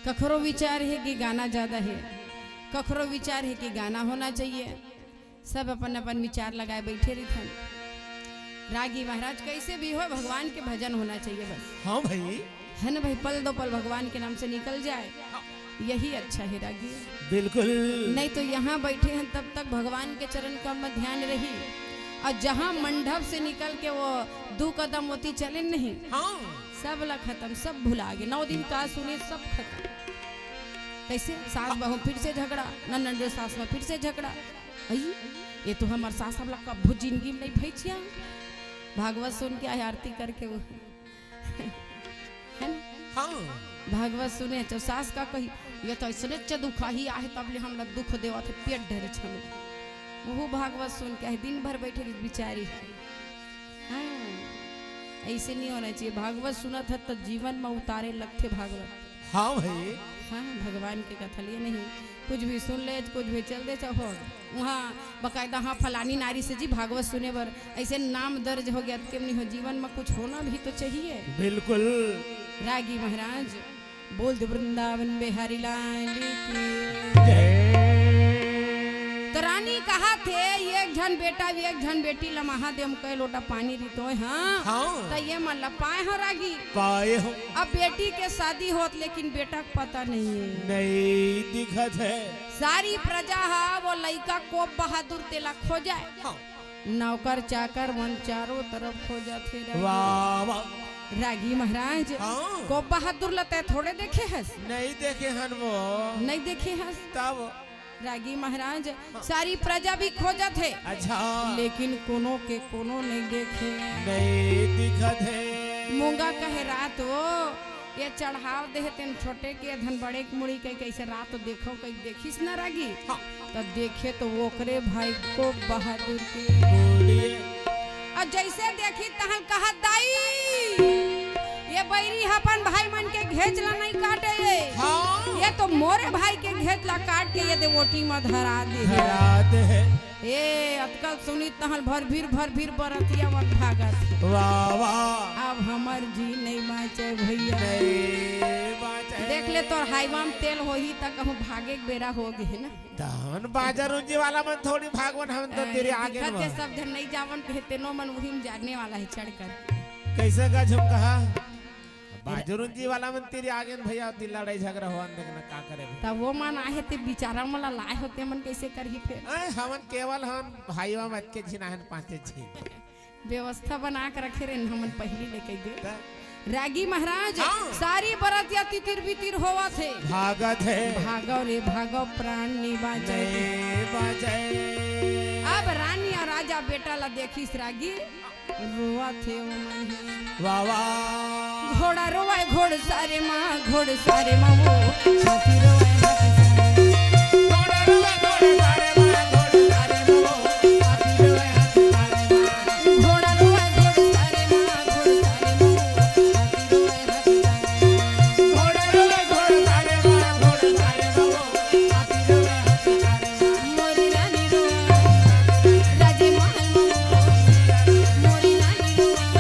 कखरो विचार हे कि गाना ज्यादा हे, कखरो विचार हे कि गाना होना चाहिए। सब अपन अपन विचार लगाए बैठे रहिथन। रागी महाराज, कैसे भी हो, भगवान के भजन होना चाहिए बस। हाँ भाई। है ना भाई, पल दो पल भगवान के नाम से निकल जाए, यही अच्छा है रागी। बिल्कुल। नहीं तो यहाँ बैठे हैं तब तक भगवान के चरण कमल में ध्यान रही, अउ जहाँ मंडप से निकल के वो दू कदम ओती चले नहीं, हाँ। सब ला खत्म, सब भुला गे। नौ दिन का सुने, सब खत्म। कैसे सास बहू फिर से झगड़ा, ननद सास में फिर से झगड़ा। अई, ये तो हमर सास हमला कभू जिंदगी में नहीं भइचिया। भागवत सुन के आए, आरती करके वो, है ना? हाँ। भागवत सुने तो सास का कही, ये तो ऐसने च दुखाही आहे, तब ले हमला दुख देवत हे, पेट डरे छमे। वो भागवत सुन के आए, दिन भर बैठे रही बिचारी। हाँ, ऐसे नहीं होना चाहिए। भागवत सुनत हे तो जीवन में उतारे लगथे भागवत। हाँ भाई। हाँ, भगवान के कथा लिए नहीं, कुछ भी सुन ले, कुछ भी चल दे, चाहो वहाँ बकायदा, हाँ, फलानी नारी से जी भागवत सुने बर ऐसे नाम दर्ज हो गया, तो क्यों नहीं हो? जीवन में कुछ होना भी तो चाहिए। बिल्कुल। रागी महाराज, बोल दे वृंदावन बिहारी लाल की। जय। तो रानी कहाथे, एक झन बेटा, एक झन बेटी ला महादेव कहे लोटा पानी रितोय, हाँ। हाँ। तो ये मन ला पाए हो रागी। पाए हो। अब बेटी के शादी होत, लेकिन बेटा के पता नहीं है। नहीं दिखत है। सारी प्रजा हा वो लइका कोप बहादुर तेला खोजय। हाँ। नौकर चाकर मन चारों तरफ खोजत हे रागी। वाह, वाह। रागी महाराज, हाँ। कोप बहादुर ला तै थोड़े देखे हस? नहीं देखे हन वो। नहीं देखे हस? तब? रागी महाराज, हाँ। सारी प्रजा भी खोजत हे। अच्छा। लेकिन कोनो के कोनो नहीं देखे। नहीं दिखत हे। मूंगा कहे रात वो, ये चढ़ाव देहे तेन छोटे के धन बड़े के मुड़ी के कैसे रात देखो, कहीं देखिस ना रागी। हाँ। तो देखे तो ओकरे भाई कोप बहादुर के। बोलिए। अउ जैसे देखी तहन कहत, दाई, ये बैरी ह अपन भाई मन के घेंच ला नहीं काटे। हाँ। ये तो मोरे भाई के घेंच ला काट के ये दे ओटी म धरा दे। धरा दे। ए, अतका सुनी तहन भर भीर, भर भीर बरतिया मन भागत। वाह, वाह। अब हमर जी नहीं बाँचे भैया। नहीं बाँचे। देख ले, तोर हाईवा म तेल होही त कहूँ भागे के बेरा हो गे ना। तहन बाजा रुंजी वाला मन थोड़ी भागवन, हमन तो ए, तेरे आगे दिखत हे, सब झन नहीं जावन कहे, तेनो मन उही म जाने वाला हे चढ़ कर। कैसे का झुमका? बाजा रुंजी वाला मन तेरे आगे न भैया, दिल लड़ाई झगड़ा होवन, देखना का करे। तब वो मन आहे ते बिचारा मन ला लाए होते, मन कैसे करही फिर? ए, हमन केवल हमन भाईवा म अतके झिन आहन, पाँचे झिन। व्यवस्था बना के रखे रहे हमन पहली ले कह दे। त? रागी महाराज, हाँ। सारी बरतिया तितिर बितिर होवत हे। भागत हे। भागो रे भागो, प्राण नहीं बाँचे। नहीं बाँचे। अब रानी अउ राजा बेटा ला देखिस रागी, रोवत हे ओमन हे। वाह, वाह। घोड़ा रोवे घोड़ सारे माँ, घोड़ सारे माँ वो, हाथी रोवे हाथी सारे माँ। घोड़ा रोवे घोड़ सारे माँ, घोड़ सारे माँ वो, हाथी रोवे हाथी सारे माँ। घोड़ा रोवे घोड़ सारे माँ, घोड़ सारे माँ वो, हाथी रोवे हाथी सारे माँ। घोड़ा रोवे घोड़ सारे माँ, घोड़ सारे माँ वो, हाथी रोवे हाथी सारे माँ। मोरी रानी रोवे, राजे महल में वो, मोरी रानी रोवे,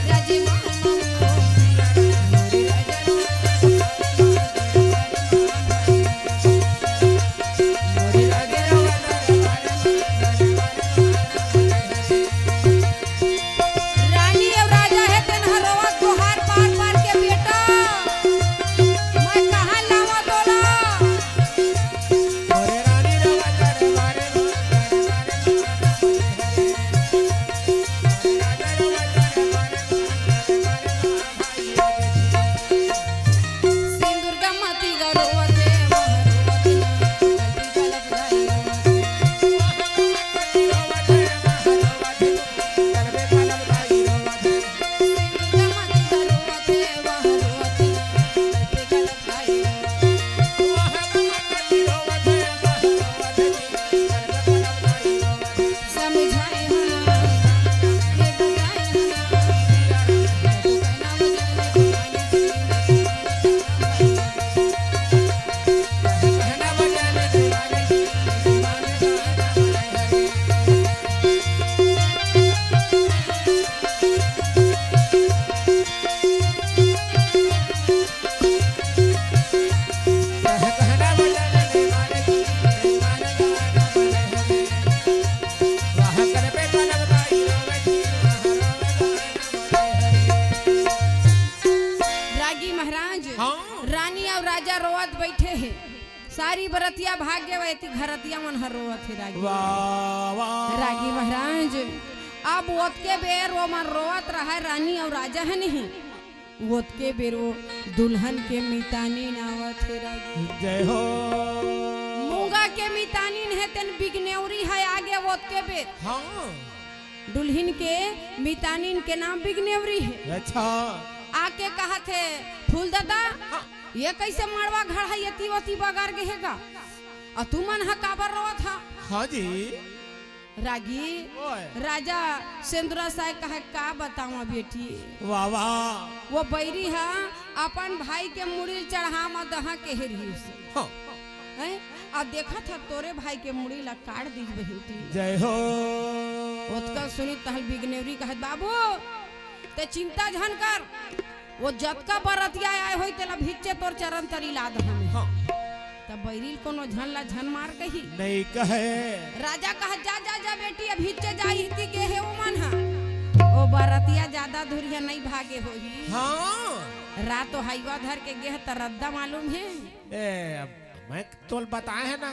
राजे महल में वो, मोरी राजा रोवे। रानी अउ राजा रोवत बइठे हे। सारी बरतिया भाग गे, एती घरतिया मन ह रोवत हे रागी। वाह, वाह। रागी महाराज, अब ओतके बेर ओमन रोवत रहय, रानी अउ राजा ह नहीं। ओतके बेर ओ दुल्हन के मितानिन आवत हे रागी। जय हो। मूंगा के मितानिन हे, तेन बिगनेवरी ह आगे ओतके बेर। हाँ। दुल्हिन के मितानिन के नाम बिगनेवरी हे। अच्छा। आके कहत हे, "फूल दादा, हाँ। ये कइसे मड़वा घड़ हे, एती ओती बगर गे हे गा? अउ तुमन ह काबर रोवत हा?" हाँ जी। रागी, ओए। राजा सेंदुरा साय कहे, "का बतावं बेटी?" वाह, वाह। ओ बइरी ह अपन भाई के मुड़ी ल चढ़ा म दहा के हे रिहिस। हाँ। हैं? अब देखत ह तोरे भाई के मुड़ी ला काट दीस बहिटी। जय हो। ओतका सुनी तहल बिगनेवरी कहत, "बाबू, ते चिंता झन कर, ओ जतका बरतिया आय होही तेला भिच्चे तोर चरन तरी ला दहूं।" हाँ। त बइरी ल कोनो झन ला झन मार कही। नहीं कहे। राजा कहत, "जा, जा, जा बेटी, अब भिच्चे जा, इहती गे हे ओमन ह। ओ बरतिया जादा दूरिहा नहीं भागे होही।" हाँ। रात ओ हइवा धर के गे हे त रद्दा मालूम हे। ए, अब मैं तोल बताए हे ना,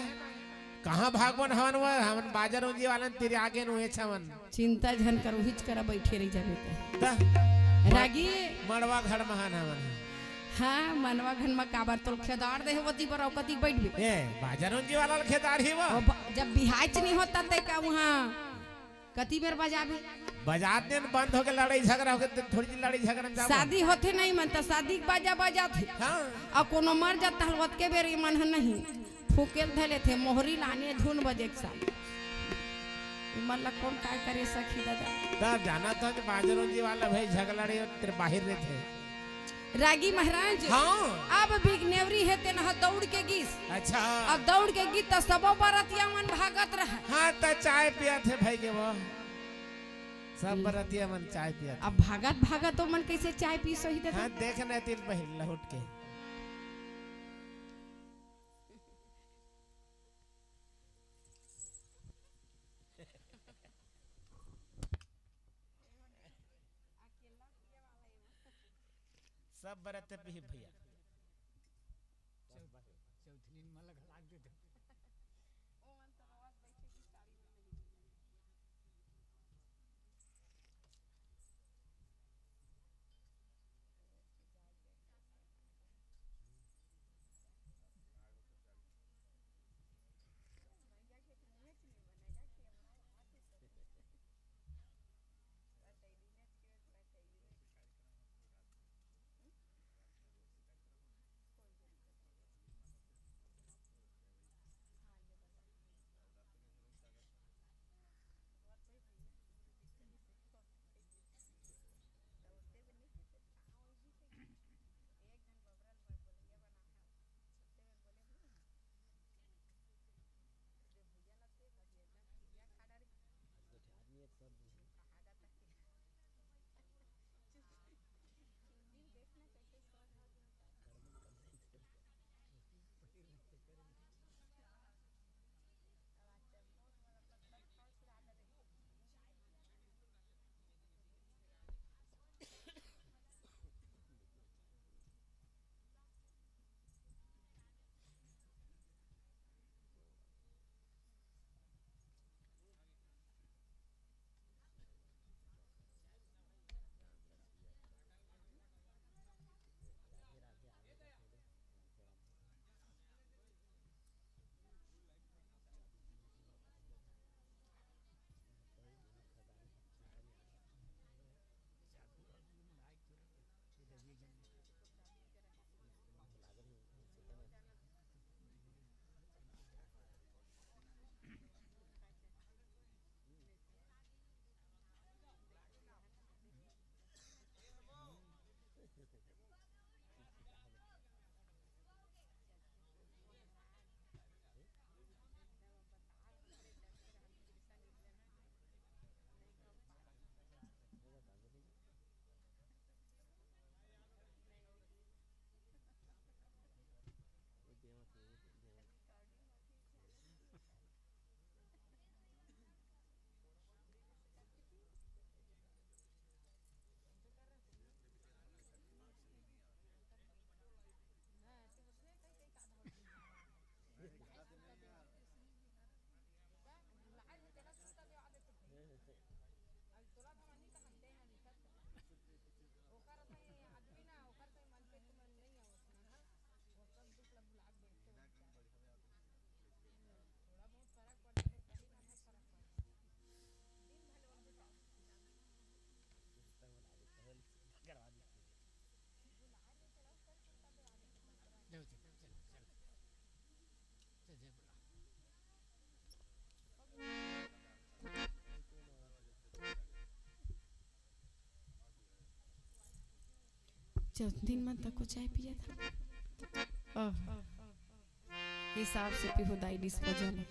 कहाँ भागवन हवन व, हमन बाजा रोंजी वालन तीर आगे नु एछ हवन। चिंता झन कर, उहिच करा बइठे रहि जाबे त। त रागी। मड़वा घड़ महान हवन। हाँ, मनवा घन म काबर तोल खेदार दे हे, ओती बर अउ कती बइठबे। ए, बाजा रोंजी वाला ल खेदार ही व। ओ ब-, जब बिहाइच नहीं होता ते का उहाँ कती बेर बजाबे? बजात नेन बंद होके लड़ाई झगड़ा होके त थोड़ी जी लड़ाई झगड़ा में जाबो। शादी होथे नहीं मन त शादी के बाजा बजाथे। हाँ। अउ कोनो मर जात तहल ओतके बेर ये मन ह नहीं। फूके ल धर लेथे, मोहरी लाने धुन बजे के साथ। ये मन ला कोन काय करे सखी दादा? तब जाना तो जे बाजा रोंजी वाला भाई झगलड़े तेरे बाहिर रहिथे। रागी महाराज, हाँ। अब बिगनेवरी हे तेन ह दउड़ के गिस। अच्छा। अब दउड़ के गिस त सबो बरतिया मन भागत रह। हाँ, त चाय पियत हे भाई के वो। सब हम्म। बरतिया मन चाय पियत हे। अब भागत भागत ओ मन कइसे चाय पीस होही दादा? हाँ, देख ना तिल बहिन लहुट के। सब बरत पीही भैया। चौथलिन मन लगा लाग देते। दिन में तको चाय पिया था। ओह, हिसाब से पीहू दाई, डिस्पोजल।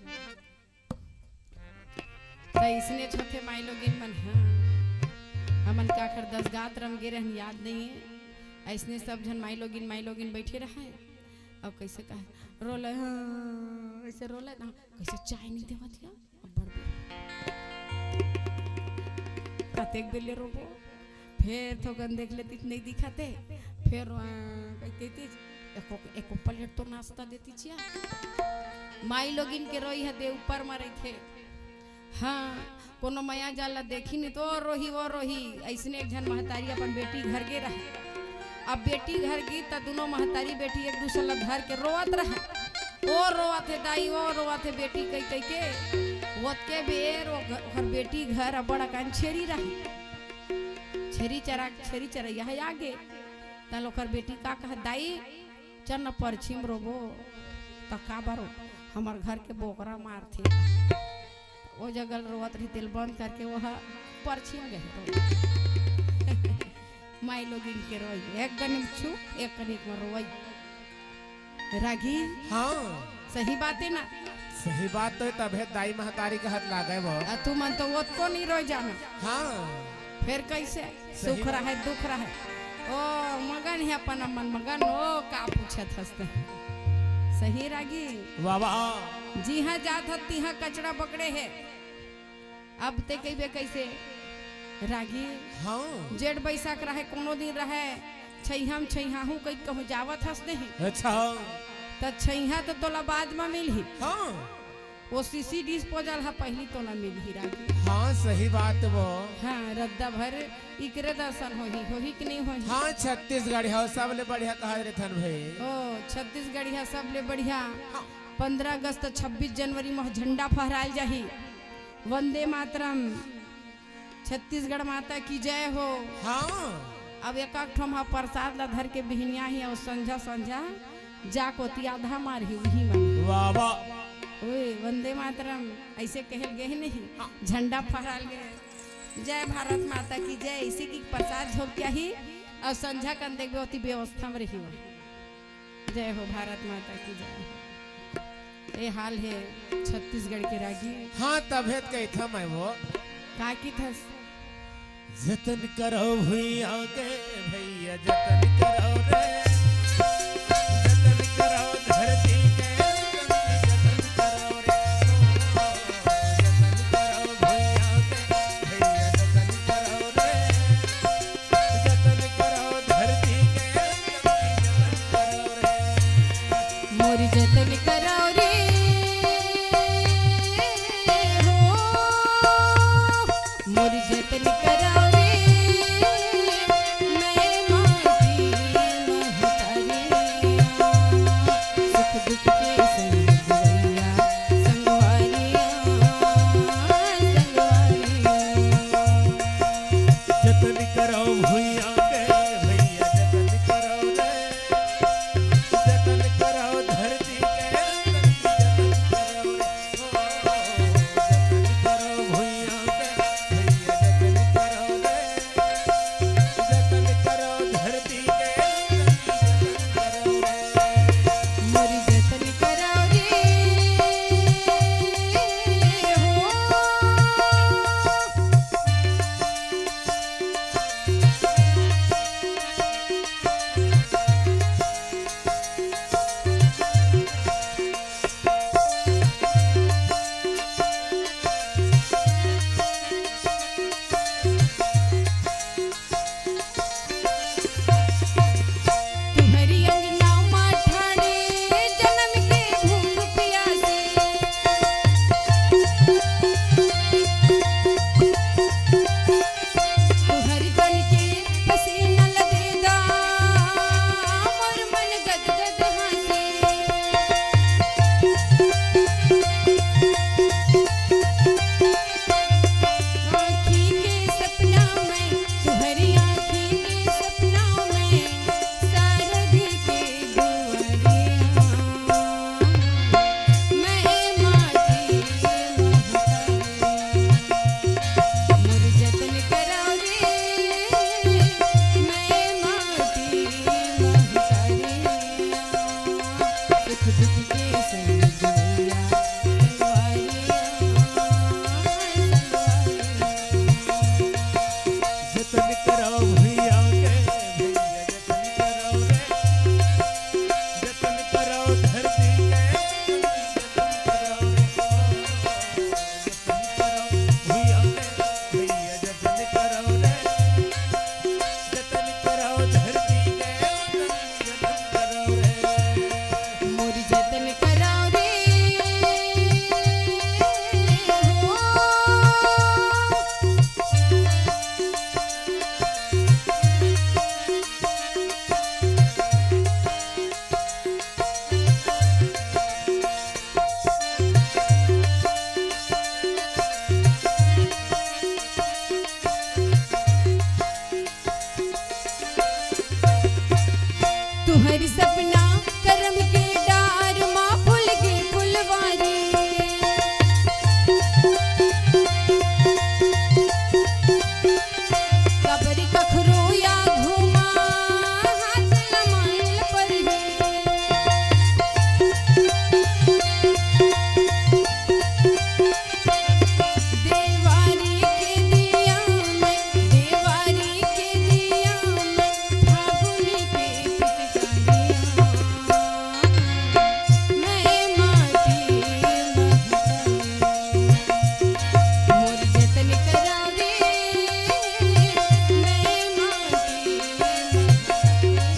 त इसने छोटे माई लोगिन मन, हाँ, हमन का कर दस गात रम गे रहन, याद नहीं है। ऐसने सब झन माई लोगिन, माई लोगिन बैठे रहे। अब कैसे कहे, रोले, हाँ, ऐसे रोले ना, कैसे चाय नहीं देवत या? अब्बड़ बेर। कतेक बेर ले रोबो, फेर थोकन देख लेतिस, नहीं दिखत हे, फेर, आ, कहितिस, "एको, एको प्लेट तो नाश्ता देतिस या।" माई लोगिन के रोई ह दे ऊपर म रहिथे। हाँ, कोनो मया जाल ला देखी नहीं तो ओ रोही, ओ रोही। ऐसने एक झन महतारी अपन बेटी घर गे रहे। अब बेटी घर गी त दुनों महतारी बेटी एक दूसर ला धर के रोवत रहे। ओ रोवत हे दाई, ओ रोवत हे बेटी, कहि कहि के। ओतके बेर ओ घ-, ओकर बेटी घर अब्बड़ अकन छेरी रहे। छेरी चरा, छेरी चरइया ह आगे। तल ओकर बेटी का कहे, "दाई, चल न परछी म रोबो।" त का बरो, "हमर घर के बोकरा मारथे।" ओ जगह रोवत रही, तेल बंद करके वो ह परछी म गए रोवे। माई लोगिन के रोई, एक गनिक चुप, एक गनिक म रोई। रागी, हाँ। सही बात है ना? सही बात तो है, तभे दाई महतारी के हाथ लागे वो। आ तू मन तो ओतको नहीं रोई जाना। हाँ। फिर कैसे? सही सुख बात। रहे, दुख रहे। ओ मगन है अपन मन मगन, ओ का पूछत हस ते। सही रागी। वाह, वाह। जिहाँ जात ह, तिहाँ कचरा बकड़े हे। अब ते कहिबे कैसे? रागी। हाँ। जेठ बैसाख रहे, कोनो दिन रहे, छइहा म छइहाहू कहि कहूँ जावत हस नहीं। अच्छा। त छइहा तो तोला बाद म मिलही। हाँ। ओ सीसी डिस्पोजल ह पहिली तोला मिलही रागी। हाँ, सही बात वो। हाँ, रद्दा भर इकरे दर्शन होही, होही कि नहीं होही? हाँ, छत्तीसगढ़िया सबले बढ़िया कहा रे थन भाई। ओ, छत्तीसगढ़िया सबले बढ़िया। हाँ। पंद्रह अगस्त, छब्बीस जनवरी म झंडा फहरायल जाही। वंदे मातरम। छत्तीसगढ़ माता की जय हो। हाँ। अब एक एक ठो म प्रसाद ला धर के बिहनिया ही अउ संझा संझा जा कोती आधा मार ही उही मन। वाह, वाह। ओए, वंदे मातरम, ऐसे कहल गए नहीं, हाँ। झंडा फहराल गए। जय भारत माता की जय, इसी की प्रसाद झोंक के ही, अउ संझा कन देखबे ओती व्यवस्था म रही हो। जय हो भारत माता की जय। ए हाल हे छत्तीसगढ़ के रागी। हाँ, तभे त कहिथंव मैं वो। का किथस? जतन करो भुइयां के भैया, जतन करो रे, जतन करो धरती के, जतन करो रे, जतन करो भुइयां के भैया, जतन करो रे। जतन करो धरती के, जतन करो रे। मोर जतन करो रे, हो, मोर जतन करो रे, मैं माटी करम के डार मा फूल गे फुलवारी। काबर कखरो या घुमा हाथ लमाइल परही। देवारी के दिया में, देवारी के दिया में, फागुन के पिचकारियाँ। मैं माटी महकूं, मोर जतन करावे, मैं माटी महकूं।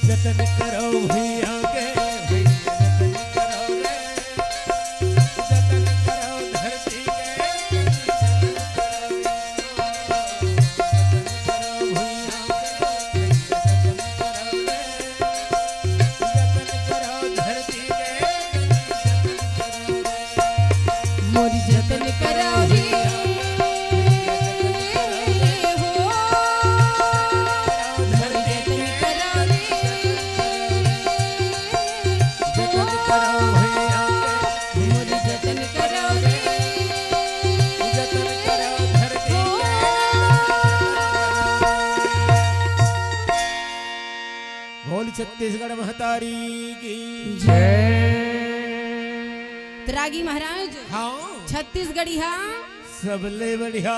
जतन करो भैया के, भैया जतन करो रे, जतन करो धरती के, जतन करो, जतन करो भैया के, भैया जतन करो रे। जतन करो धरती के, जतन करो रे। मोर जतन करो रे, हो। मोर जतन करो रे, जतन करो भैया के। मोर जतन करो रे, जतन करो धरती के। बोल छत्तीसगढ़ महतारी की जय। त रागी महाराज, हाँ। छत्तीसगढ़िया सबले बढ़िया।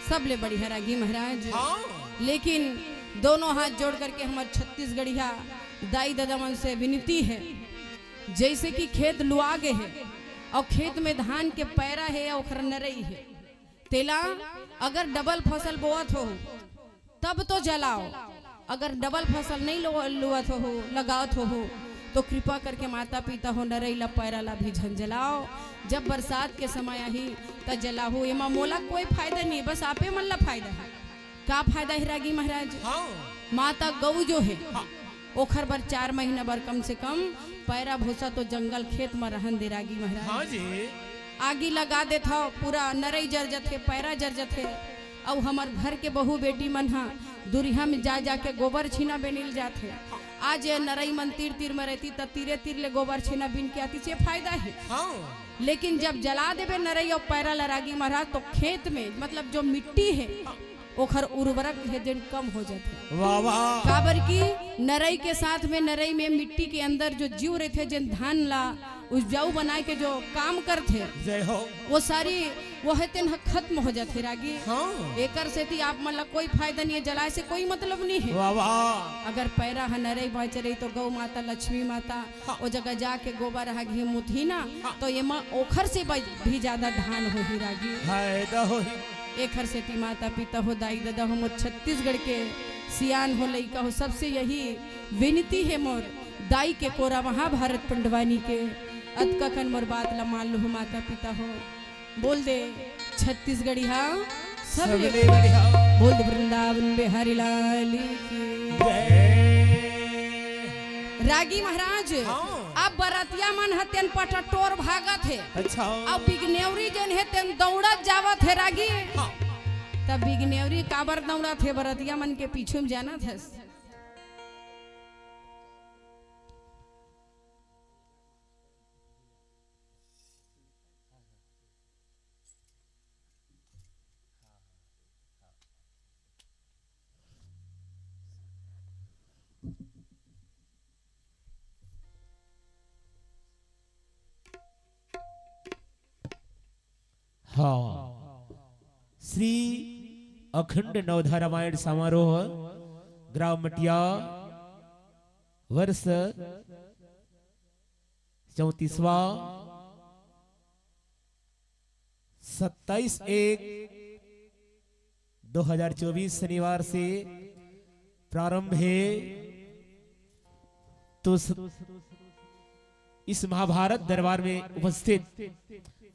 सबले बढ़िया रागी महाराज। हाँ। लेकिन दोनों हाथ जोड़ करके हमर छत्तीसगढ़िया दाई ददा मन से विनती हे, जइसे कि खेत लुआ गे हे अउ खेत में धान के पैरा हे अउ ओखर नरई हे, तेला अगर डबल फसल बोवत हो, तब तो जलाओ। अगर डबल फसल नहीं लो-, लुवत हो, लगावत हो, तो कृपा करके माता पिता हो, नरई ला, पैरा ला भी झन जलाओ। जब बरसात के समय आही, त जलाहू। एमा मोला कोई फायदा नहीं, बस आपे मन ला फायदा हे। का फायदा हे रागी महाराज? हाँ। माता गऊ जो हे, हाँ। ओखर बर चार महीना बर कम से कम पैरा भूसा तो जंगल खेत म रहन दे रागी महाराज। हाँ जी। आगी लगा देथव, पूरा नरई जर जथे, पैरा जर जथे। अउ हमर घर के बहू बेटी मन ह दुरिहा में जा जाके गोबर छीना बेनिल जाथे। आज ये नरई मन तीर तीर में रहती त तीरे तीर ले गोबर छीना बीन के आती, से फायदा हे। हाँ। लेकिन जब जला देबे नरई अउ पैरा ल रागी महाराज, तो खेत में, मतलब जो मिट्टी हे, ओखर उर्वरक हे जेन कम हो जाथे। वाह, वाह। काबर कि नरई के साथ में, नरई में मिट्टी के अंदर जो जीव रहिथे, जेन धान ला उपजाऊ बनाए के जो काम करथे, जय हो। वो सारी, वो हे तेन ह खत्म हो जाथे रागी। हाँ। एकर सेती आप मन ला कोई फायदा नहीं हे, जलाए से कोई मतलब नहीं हे। वाह, वाह। अगर पैरा ह नरई बाँचे रही तो गौ माता, लक्ष्मी माता, हाँ। ओ जगह जाके गोबर ह घी मुतही ना, हाँ। तो एमा ओखर से ब-, भी ज्यादा धान होही रागी। फायदा होही। एखर सेती माता पिता हो, दाई ददा हो, मोर छत्तीसगढ़ के सियान हो, लइका हो, सबसे यही विनती हे मोर, दाई के कोरा महाभारत पंडवानी के, अतका कन मोर बात ला मान लुहू माता पिता हो। बोल दे छत्तीसगढ़िया सबले सबले बढ़िया। बोल दे वृंदावन बिहारी लाल की जय। रागी महाराज, हाँ। अब बरतिया मन ह तेन पटटोर भागत हे। अच्छा। अब बिगनेवरी जेन हे तेन दौड़त जावत हे रागी। हाँ। तब बिगनेवरी काबर दौड़त हे बरतिया मन के पीछू में जानत हस? हाँ, श्री अखंड नवधा रामायण समारोह, ग्राम मटिया, वर्ष चौंतीसवाँ, सत्ताईस एक दो हजार चौबीस शनिवार से प्रारंभ हे। तो स-, इस महाभारत दरबार में उपस्थित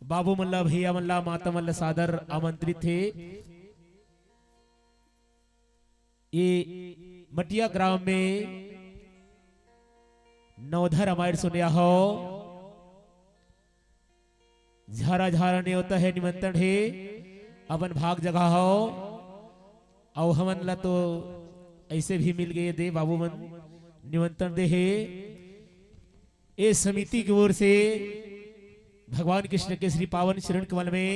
बाबू मन ला, भैया मन ला, माता मन ला सादर आमंत्रित हे। ये मटिया ग्राम में नवधा रामायण सुने हो। झारा झारा नेवता हे, निमंत्रण हे, अपन भाग जगाहव। अउ हमन ला तो ऐसे भी मिल गए दे बाबू मन, निमंत्रण दे हे। ए समिति की ओर से भगवान कृष्ण के श्री पावन चरण कमल में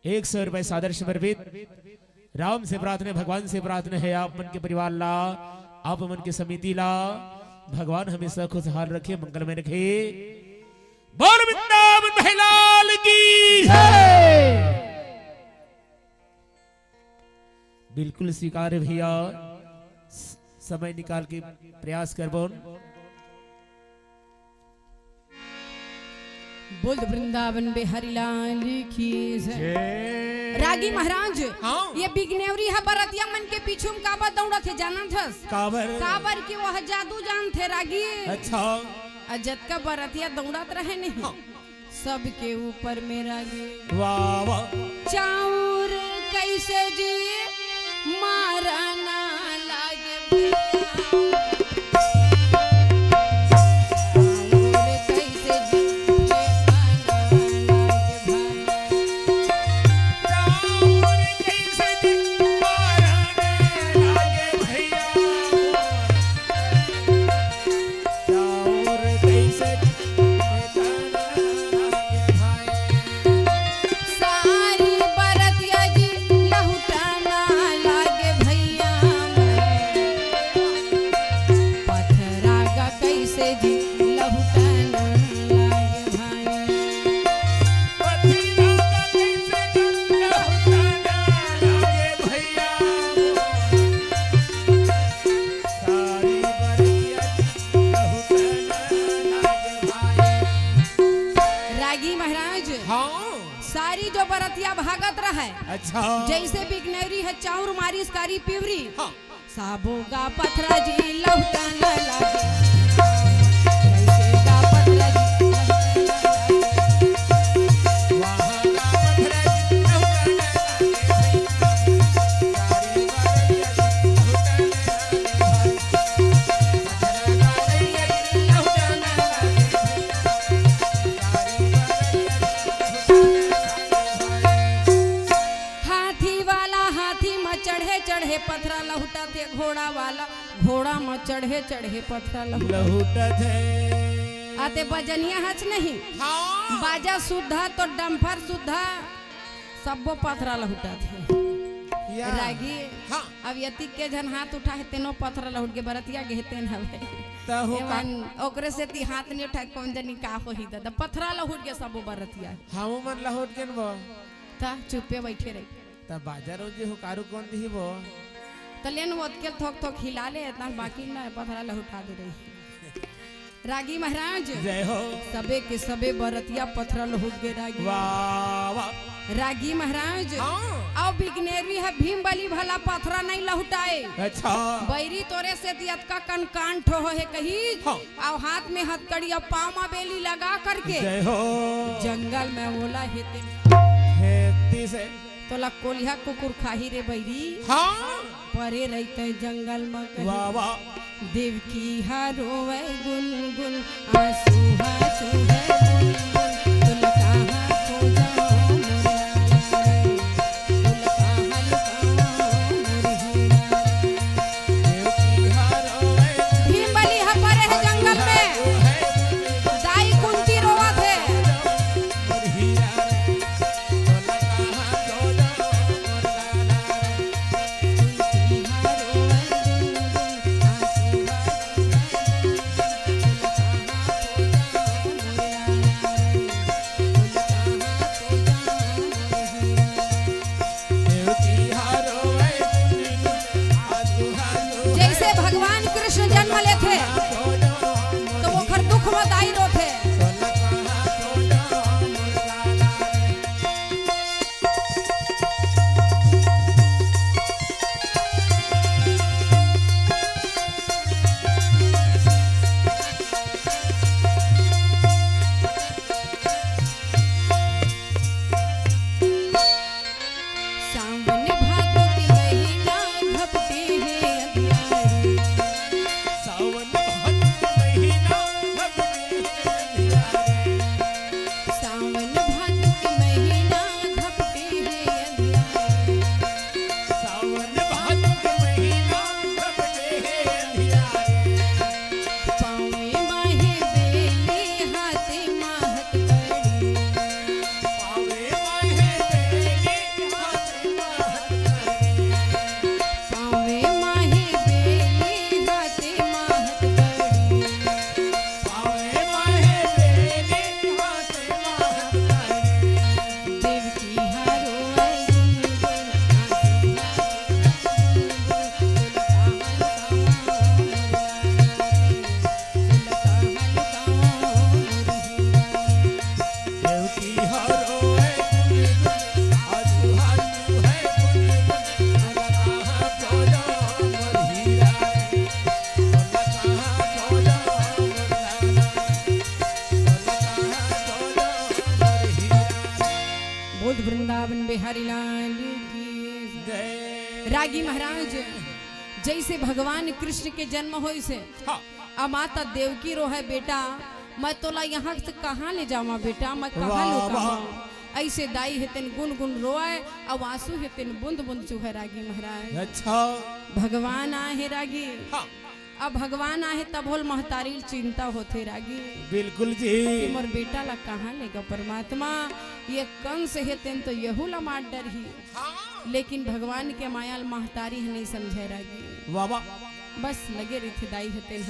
एक सौ रुपए सादर समर्पित। राम से प्रार्थना, भगवान से प्रार्थना हे, आप मन के परिवार ला, आप मन के समिति ला भगवान हमेशा खुशहाल रखे, मंगलमय रखे। बोल वृंदावन बिहारी लाल की जय। बिल्कुल स्वीकार हे भैया, स-, समय निकाल के प्रयास करबोन। बोल वृंदावन बिहारी लाल की जय। जय। रागी महाराज, हाँ। ये बिगनेवरी ह बरतिया मन के पीछू म काबर दौड़त हे, जानत हस? काबर? काबर कि वह जादू जानथे रागी। अच्छा। अउ जतका बरतिया दौड़त रहे नहीं, हाँ। सबके ऊपर में रागी। वाह, वाह। चाउर कैसे जी मारा ना लागे भैया। चाउर कैसे जी मारा ना लागे भैया। चाउर कैसे जी मारा ना लागे भैया। चाउर कैसे सारी बरतिया जी लहुटाना लागे भैया। पथरा गा कैसे जी लहुटाना लागे भाई। रागी महाराज, हाँ। सारी जो बरतिया भागत रहय, अच्छा। जैसे बिगनेवरी ह चाउर मारिस कारी पिवरी, हाँ। साबो गा पथरा जी लहुटाना लागे। कैसे गा पथरा जी लहुटाना लागे। हाथी वाला हाथी म चढ़े चढ़े पथरा लहुटाथे, घोड़ा वाला घोड़ा म चढ़े चढ़े पथरा लहुटाथे। लहुटाथे। आते बजनिया हच नहीं। हाँ। बाजा सुद्धा तो डम्फर सुद्धा सब्बो पथरा लहुटाथे। या। रागी, हाँ। अब यतिक के झन हाथ उठा हे, तेनो पथरा लहुट गे, बरतिया गे हे, तेन हवे। त हो का? एमन ओकरे सेती हाथ नहीं उठाय, कोन जनी का होही दादा, पथरा लहुट गे सबो बरतिया। हमू मन लहुट गेन वो। त चुप्पे बइठे रही। त बाजा रोजी हुकारू कोन दिही वो? त लेन ओतके ल थोक थोक हिला ले, एतना बाकी ना पथरा लहुटा दे रही। रागी महाराज, जय हो। सबे के सबे बरतिया पथरा लहुट गे रागी। वाह, वाह। रागी महाराज, हाँ। अउ बिगनेरवी ह भीम बली भला पथरा नहीं लहुटाय। अच्छा। बैरी तोरे सेती अतका कन कांड ठो होहे कही, हाँ। अउ हाथ में हथकड़ी अउ पाँव म बेली लगा करके जय हो। जंगल में ओला हेते। हेती से। तोला कोलिहा कुकुर खाही रे बैरी। हाँ। परे रहिते जंगल म कहीं। वाह, वाह। देवकी हा रोवे गुनगुन, आंसू हा चूहे बुलबुल, तुल कहाँ खोजो मोर लाल रे, तुल कहाँ लुकाओ मोर हीरा रे। देवकी हा रोवे भीम बली ह परे हे जंगल में। दाई कुंती रोवत हे। वृंदावन बिहारी लाल की। रागी महाराज, जैसे भगवान कृष्ण के जन्म होइस हे, हाँ। अउ माता देवकी रोहे, "बेटा, मैं तोला यहाँ से कहाँ ले जावां बेटा, मैं कहाँ वाह, लुकावां?" वाह। ऐसे दाई हे तेन गुन गुन रोए, अउ आंसू हे तेन बूंद बूंद चूहे रागी महाराज। अच्छा। भगवान आए हे रागी। हाँ। अब भगवान आहे तभो ले महतारी ल चिंता होथे रागी। बिल्कुल जी। कि मोर बेटा ला कहाँ लेगा परमात्मा, ये कंस हे तेन तो यहू ला मार डरही। हाँ। लेकिन भगवान के माया ल महतारी ह नहीं समझे रागी। वाह, वाह। बस लगे रहिथे दाई ह तेन ह।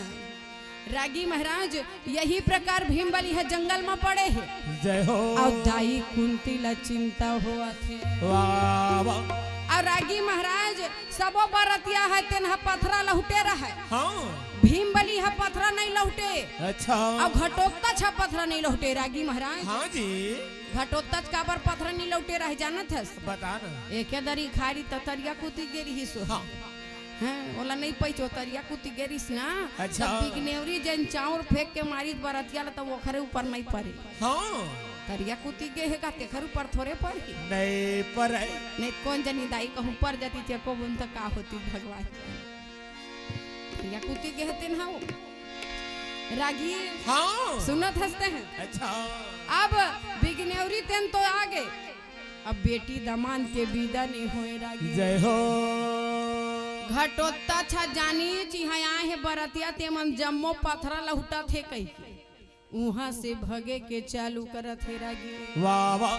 रागी महाराज यही प्रकार भीम बली ह जंगल म पड़े हे। जय हो। अउ दाई कुंती ला चिंता होवत हे। वाह, वाह। अउ रागी महाराज सबो बरतिया हे तेन ह पथरा लहुटे रहय। हाँ। भीम बली ह पथरा नहीं लहुटे। अच्छा। अउ घटोत्कच ह पथरा नहीं लहुटे रागी महाराज। हाँ जी। घटोत्कच काबर पथरा नहीं लहुटे रहय जानत हस? बता ना। एके दरी खारी त तरिया कुती गे रिहिस। हाँ। हैं, ओला नहीं पइचो तरिया कुती गे रिहिस ना। अच्छा। तब बिगनेवरी जेन चाउर फेंक के मारिस बरतिया ला त ओखरे ऊपर नहीं परे। हाँ। तरिया कुती गे हे का, तेखर ऊपर थोरे परही। नहीं परय। नहीं, कोन जनी दाई कहूँ पर जाती, चेको बुन त का होती भगवान। तरिया कुती गे हे तेन ह वो। रागी। हाँ। सुनत हस ते ह। अच्छा। अब बिगनेवरी तेन तो आगे। अब बेटी दमांद के बिदा नहीं होय रागी। जय हो। घटोत्कच ह जानिस इहाँ आए हे बरतिया, ते मन जम्मो पथरा लहुटत हे कहिके। उहाँ से भगे के चालू करत हे रागी। वाह, वाह।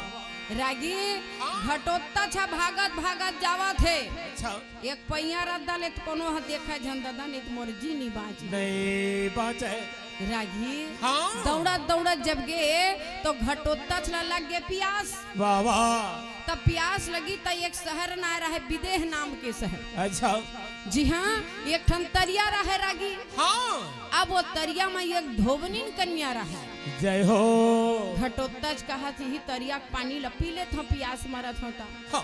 रागी, हाँ। घटोत्कच ह भागत, भागत जावत हे। अच्छा। एक पैया रद्दा ले त कोनो ह देखय झन ददा, नहीं त मोर जी नहीं बाँची। नहीं बाँचे। रागी, हाँ। दौड़त, दौड़त जब गे, तो घटोत्कच ला लग गे पियास। वाह, वाह। तब पियास लगी, त एक शहर ना रहे, विदेह नाम के शहर। अच्छा। जी हाँ, एक ठन तरिया रहे रागी। हाँ। अब वो तरिया म एक धोबनिन कन्या रहे। जय हो। घटोत्कच कहत, "इही तरिया के पानी ल पी लेत हँव, पियास मरत हँव त।" हाँ।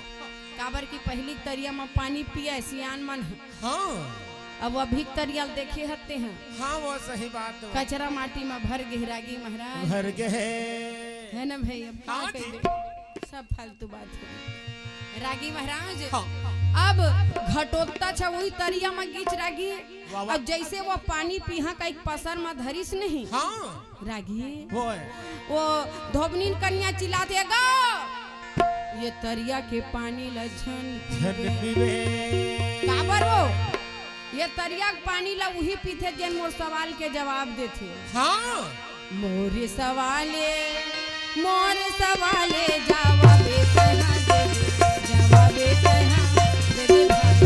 काबर कि पहिली तरिया म पानी पिए सियान मन ह। हाँ। अब अभी तरिया ल देखे हते हैं। हाँ, वो सही बात है। कचरा माटी म भर गे रागी महाराज। भर गे हे। है ना भाई, अब का हाँ जी। कहिबे? सब फालतू बात है। रागी महाराज, हाँ। अब घटोत्कच ह उही तरिया म गिस रागी। वाह, वाह। अब जैसे वो पानी पीहा का एक पसर म धरिस नहीं। हाँ। रागी। होय। वो धोबनिन कन्या चिल्लाथे, "गो, ये तरिया के पानी ल झन झन पीबे।" पीबे। काबर वो? ये तरिया के पानी ल उही पीथे जेन मोर सवाल के जवाब देथे। हाँ। मोर सवाले, मोर सवाले जवाबे तैं हा देबे, जवाबे तैं हा देबे भाई।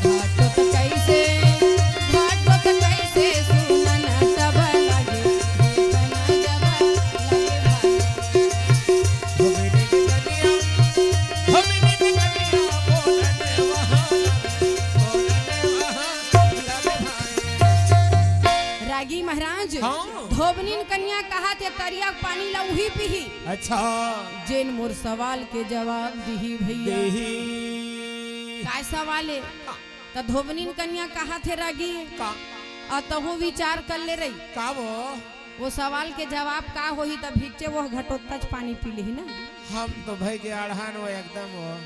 घटोत कैसे, घटोत कैसे सुनन सब लगे, सुनन जब लगे भाई। रागी महाराज, हाँ। धोबनिन कन्या कहथे तरिया के पानी ला उही पीही। अच्छा। जेन मोर सवाल के जवाब दिही भैया। देही। काय सवाल हे? हाँ। त धोबनिन कन्या कहथे रागी। का? अउ तहूँ विचार कर ले रही। का वो? वो सवाल के जवाब का होही, त भिच्चे वो घटोत्कच पानी पी लेही ना। हम तो भई के अड़हन वो एकदम वो।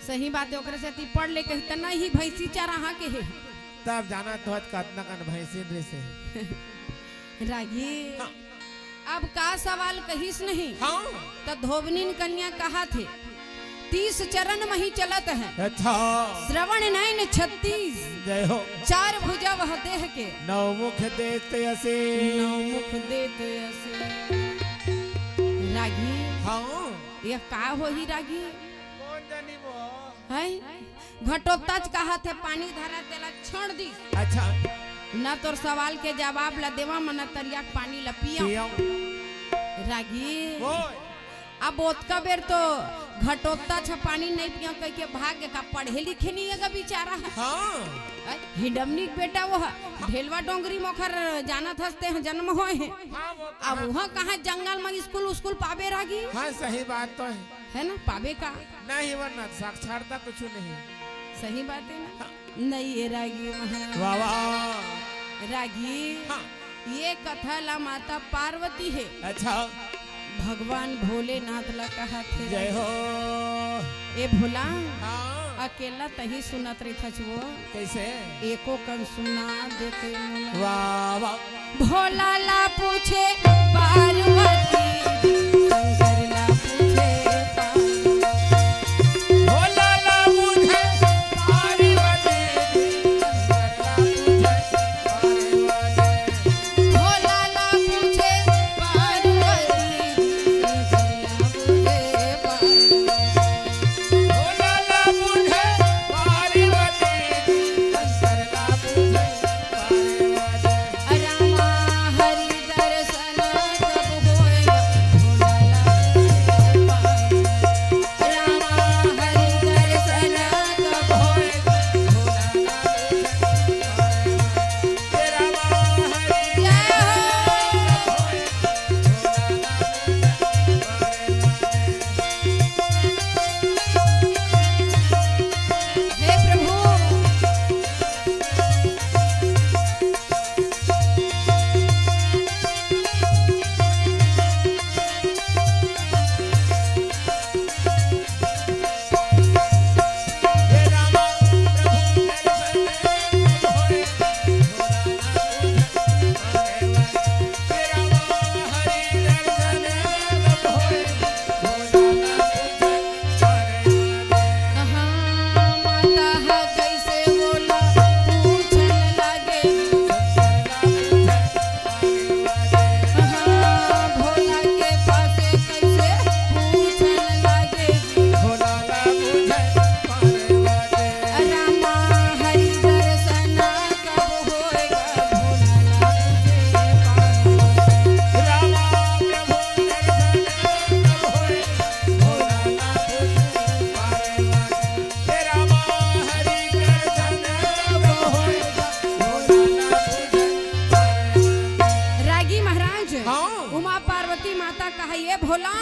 सही बात हे, ओकरे सेती पढ़ ले कही त नहीं, भैंसी चराहा के हे। तब जाना तो हत कतना कन भैंसी रे से। रागी। हाँ। अब का सवाल कहिस नहीं? हाँ। त धोबनिन कन्या कहथे, तीस चरण मही चलत हे। अच्छा। श्रवण नैन छत्तीस। जय हो। चार भुजा वह देह के। नौ मुख देत असे। नौ मुख देत असे। रागी। हाँ। ये का होही रागी? कोन जानी वो? हैं? घटोत्कच कहथे पानी धरा तेला छोड़ दी। अच्छा। न तोर सवाल के जवाब ला देवा, मन तरिया के पानी ला पिया। पिया। रागी। ओए। अब ओतका बेर तो घटोत्कच पानी नहीं पिया कह के भाग गे, का पढ़े लिखे नहीं हे गा बेचारा। हाँ। अ, हिडमनी के बेटा वो ह, ढेलवा डोंगरी मोखर जानत हस ते ह जन्म होए हे। हाँ, वो अब कहाँ? वहाँ कहाँ जंगल में स्कूल, स्कूल पाबे रागी? हाँ, सही बात तो है। है ना, पाबे का? नहीं, वरना साक्षरता कुछ नहीं। सही बात है ना? हाँ। नहीं, ये रागी महाराज। वाह, वाह। रागी, हाँ। ये कथा ला माता पार्वती हे। अच्छा। भगवान भोलेनाथ ला कहाथे। जय हो। ए भोला, हाँ। अकेला तही सुनत रहिथस वो। कैसे? एको कन सुना देते मोला। वाह, वाह। भोला ला पूछे पार्वती, शंकर ला पूछे पार्वती। भोला ला पूछे पार्वती, शंकर ला पूछे पार्वती। भोला ला पूछे पार्वती, शंकर ला पूछे पार्वती। भोला ला पूछे पार्वती, शंकर ला पूछे रामा हरि दर्शन कब होएगा? भोला लाल के पाए। रामा हरि दर्शन कब होएगा? भोला लाल के पाए। रामा हरि जय हो। हे प्रभु। कहाँ माता ह कइसे मोला पूछन लागे। कहाँ भोला के पासे कइसे पूछन लागे। रामा हरि दर्शन कब होएगा भोला लाल के पाए। रामा प्रभु दर्शन कब होएगा भोला लाल के पाए। हे रामा हरि दर्शन कब होएगा भोला लाल के पाए। रागी महाराज, हाँ। उमा पार्वती माता कहा, ये भोला,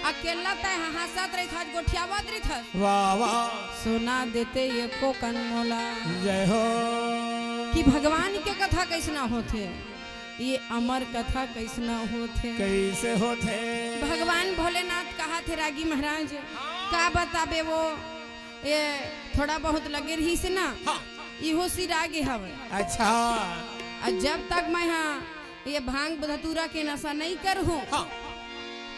अकेला तैं ह-, हंसत रहिथस, गोठियावत रहिथस। वाह, वाह। सुना देते एको कन मोला। जय हो। कि भगवान के कथा कइसना होथे, ये अमर कथा कइसना होथे। कइसे होथे? भगवान भोलेनाथ कहाथे रागी महाराज, हाँ। का बताबे वो, ये थोड़ा बहुत लगे रहिस ना, हाँ। इहो सिरा गे हवय। अच्छा। अउ जब तक मैं हा ये भांग धतूरा के नशा नइ करहूं, हाँ।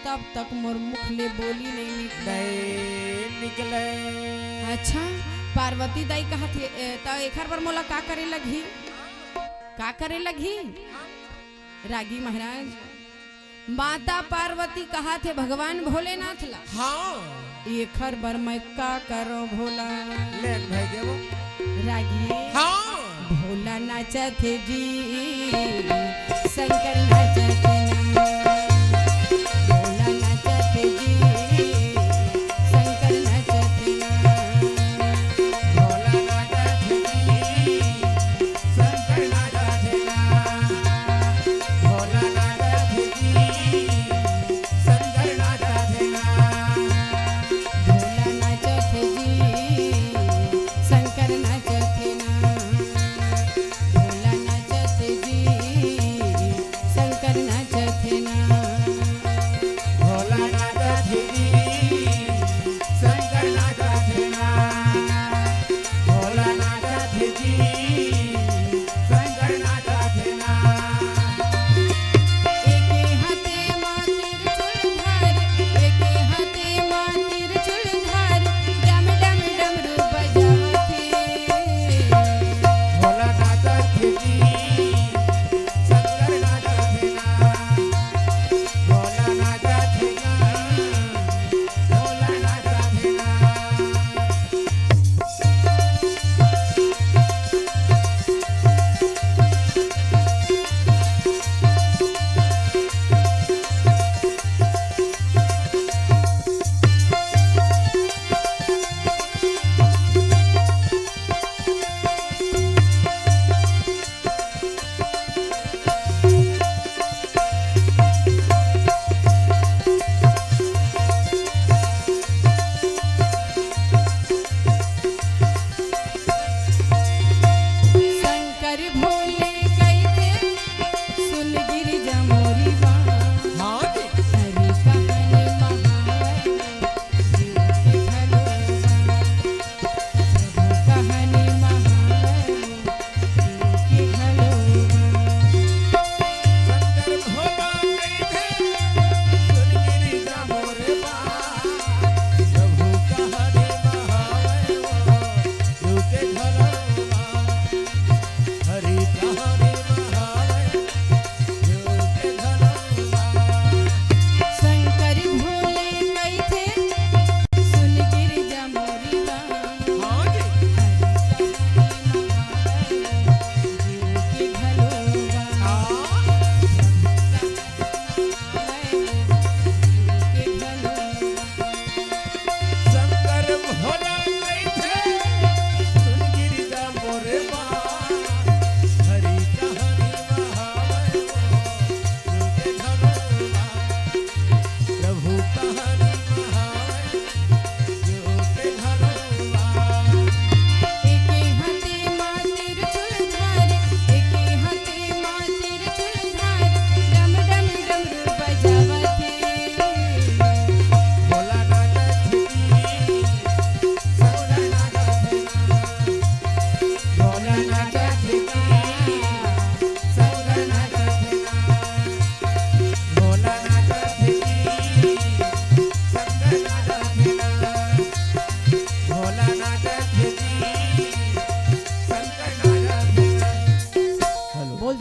तब तक मोर मुख ले बोली नइ निकले। नइ निकले। अच्छा, पार्वती दाई कहाथे, ए, त एखर बर मोला का करे लगही? का करे लगही? रागी महाराज, माता पार्वती कहाथे भगवान भोलेनाथ ला। हाँ। एखर बर मैं का करों भोला? ले भाई देवो। रागी। हाँ। भोला नाचत हे जी, शंकर नाचत हे ना। भोला नाचत हे जी, शंकर नाचत हे ना। भोला नाचत हे जी, शंकर नाचत हे ना। भोला नाचत हे जी, शंकर नाचत हे ना। भोला नाचत हे जी, शंकर नाचत हे ना। भोला नाचत हे जी, शंकर नाचत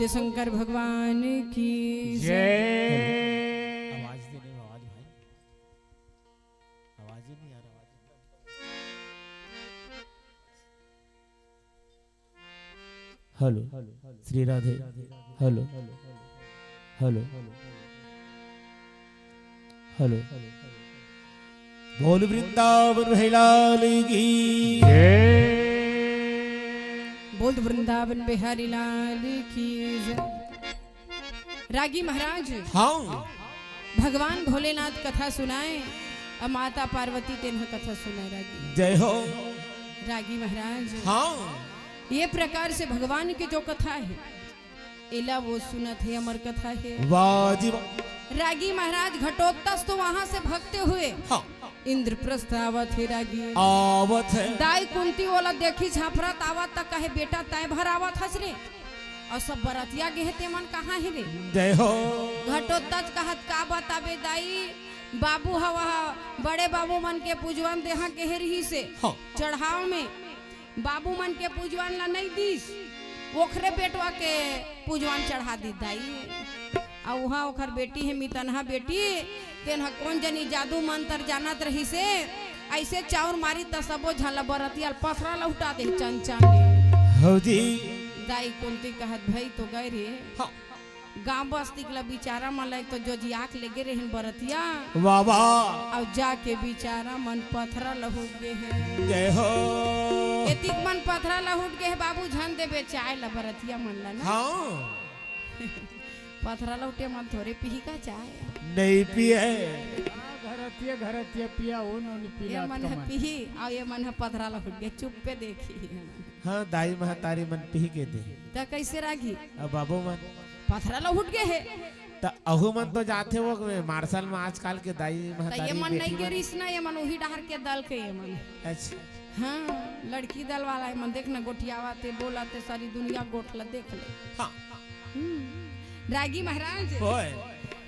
शंकर भगवान की जय। आवाज दे, नहीं आवाज भाई, आवाज ही नहीं आ रहा। Hello, Shri Radhe. Hello, hello, hello. बोल वृंदावन बिहारी लाल की जय। बोल वृंदावन बिहारी लाल की जय। रागी महाराज, हाँ। भगवान भोलेनाथ कथा सुनाए, अउ माता पार्वती तेन ह कथा सुनाए रागी। जय हो। रागी महाराज, हाँ। ये प्रकार से भगवान के जो कथा हे, एला वो सुनत हे, अमर कथा हे। वाह जी वाह। रागी महाराज, घटोत्कच तो वहां से भगते हुए, हाँ। इंद्रप्रस्थ आवत हे रागी। आवत हे। दाई कुंती ओला देखिस हांफरत आवत त कहे, "बेटा, तैं भर आवत हस रे, अउ सब बरतिया गे हे, तेमन कहाँ हे रे?" जय हो। घटोत्कच कहत, "का बताबे दाई, बाबू हवा, बड़े बाबू मन के पूजवन देहा केहे रिहिसे, हाँ। चढ़ाव में बाबू मन के पूजवन ला नइ दीस, ओखरे बेटवा के पूजवन चढ़ा दीस दाई।" अउ उहाँ ओखर बेटी हे, मितनहा बेटी, तेन ह कोन जनी जादू मंतर जानत रहिसे, अइसे चाउर मारिस त सबो झन ल बरतिया ल पथरा लहुटा दे चन चन ले। हौ जी। दाई कुंती कहत, "भई तो गए रे।" हाँ। गांव बस्ती के ल बिचारा मन ल एक तो जोजिया के लेगे रहिन बरतिया। वाह, वाह। अउ जाके बिचारा मन पथरा लहुट गे हे। जय हो। एतिक मन पथरा लहुट गे हे बाबू, झन देबे चाय ल बरतिया मन ल ना। हाँ। पथरा लहुटे मन थोरे पीही का चाय। नइ पिए। हाँ, घरतिया, घरतिया पिया, ओ नोनी ये पिलात मन ह कमन। पीही, अउ ये मन ह पथरा लहुट गे, चुप्पे देखही। हाँ, दाई महतारी मन पीही के दे। त कइसे रागी? अब बाबू मन। पथरा लहुट गे हे। त अहू मन तो जाथे वो में मार्शल में आजकल के दाई त महतारी ये मन बेटी नइ गे मन। रिहिस ना, ये मन उही डहर के दल के ये मन। अच्छा। हाँ, लड़की दल वाला ये मन देख ना गोठियावत हे, बोलत हे, सारी दुनिया गोठ ल देख ले। हाँ। हम्म। रागी महाराज। होय।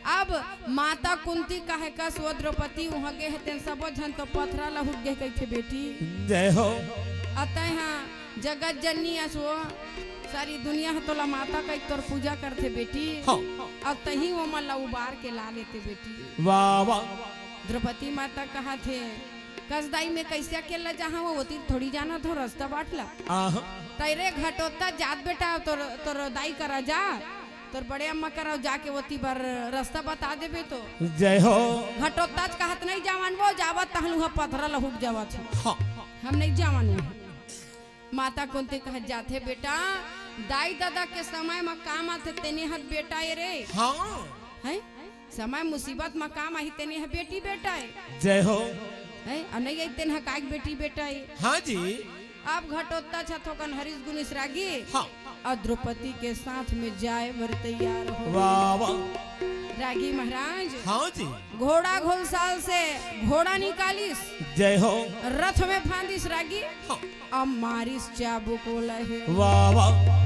अब माता कुंती कहे कस वो द्रौपदी उहाँ गे हे, तेन सबो झन तो पथरा लहुट गे कहिथे बेटी। जय हो। अउ तैं हा जगत जननी अस वो, सारी दुनिया ह तोला माता कहिके तोर पूजा करथे बेटी। हाँ। अउ तहीं ओमन ला उबार के ला लेते बेटी। वाह, वाह। द्रौपदी माता कहत हे, "कस दाई में कइसे अकेल्ला जाहूँ, वो ओती थोड़ी जानत हँव रस्ता बाट ला।" आहा। तैं रे घटोत्कच जात बेटा, तोर, तोर दाई करा जा, तोर बड़े अम्मा करा जाके ओती बर रस्ता बता देबे तो। जय हो। घटोत्कच कहत, "नइ जावन वो, जावत तहन उहाँ पथरा लहुट जावत हे। हाँ। हम नइ जावन वो।" माता कुंती कहत, "जाथे बेटा, दाई ददा के समय म काम आथे तेने हर बेटा ए रे।" हाँ। हैं? समय मुसीबत म काम आही तेने ह बेटी बेटा ए। जय हो। हैं? अउ नइ आई तेन ह काय के बेटी बेटा ए। हाँ जी। अब घटोत्कच ह थोकन हरिस गुनिस रागी। हाँ। अउ द्रौपदी के साथ में जाए बर तैयार हो। वाह, वाह। रागी महाराज। हाँ जी। घोड़ा घोलसाल से घोड़ा निकालिस। जय हो। रथ में फांदिस रागी। हाँ। अउ मारिस चाबुक ओला हे। वाह, वाह।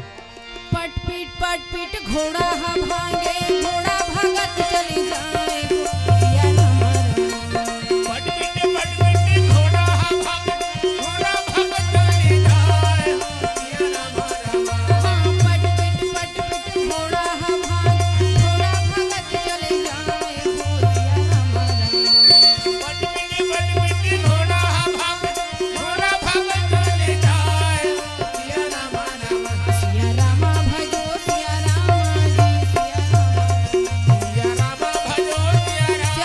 पटपीट, पटपीट घोड़ा ह भागे, घोड़ा भागत चले जाए, सिया रामा रामा। पटपीट, पटपीट घोड़ा ह भागे, घोड़ा भागत चले जाए, सिया रामा रामा। हाँ, पटपीट, पटपीट घोड़ा ह भागे, घोड़ा भागत चले जाए, सिया रामा रामा। पटपीट, पटपीट घोड़ा ह भागे, घोड़ा भागत चले जाए, सिया रामा रामा। सिया रामा भजो, सिया रामा जी, सिया रामा। सिया रामा भजो, सिया रामा।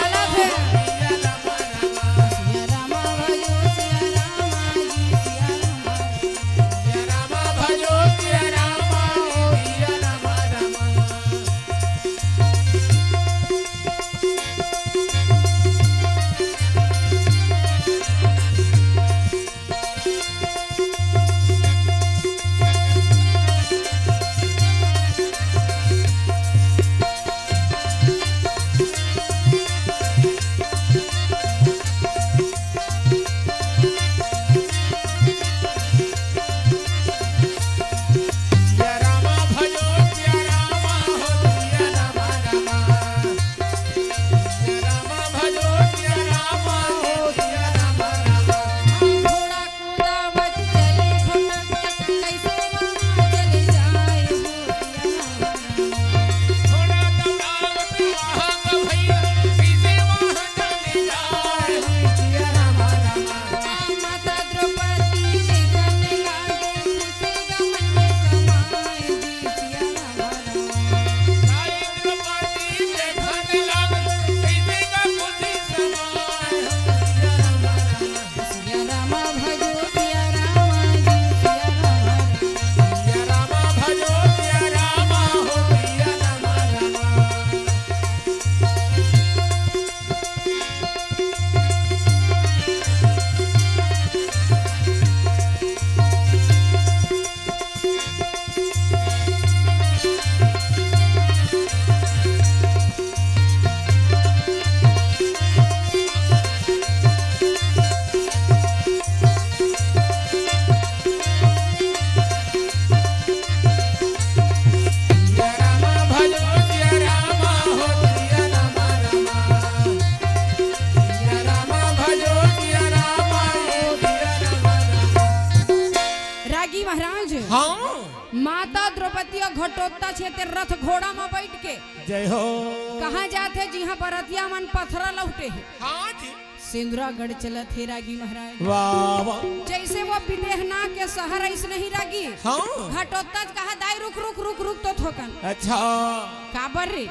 महाराज, हाँ। माता द्रौपदी अउ घटोत्कच हे तेन रथ घोड़ा म बइठ के जय हो। कहाँ जाथे, जिहाँ बरतिया मन पथरा लहुटे हे। हाँ जी। सिंदुरागढ़ चलत हे रागी महाराज। वाह, वाह। जइसे वो बिदेहना के सहर अइसने ही रागी। हाँ। घटोत्कच कहा, "दाई रुक, रुक, रुक, रुक तो थोकन।" अच्छा। काबर रे?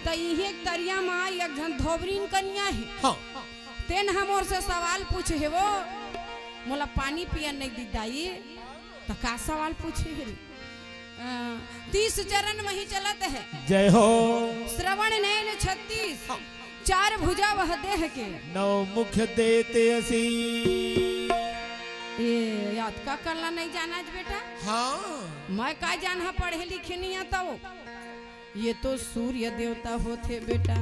त इही एक तरिया म एक झन धोबनिन कनिया हे। हाँ। तेन ह मोर से सवाल पूछे हे वो, मोला पानी पियन नइ दी दाई। त का सवाल पूछे हे रे? अ, तीस चरण मही चलत हे। जय हो। श्रवण नैन छत्तीस, हाँ। चार भुजा वह देह के। नौ मुख देते असी। ए, अतका कला नइ जानस बेटा? हाँ। मैं का जानहूँ, पढ़े लिखे नइ हँव त। ये तो सूर्य देवता होथे बेटा।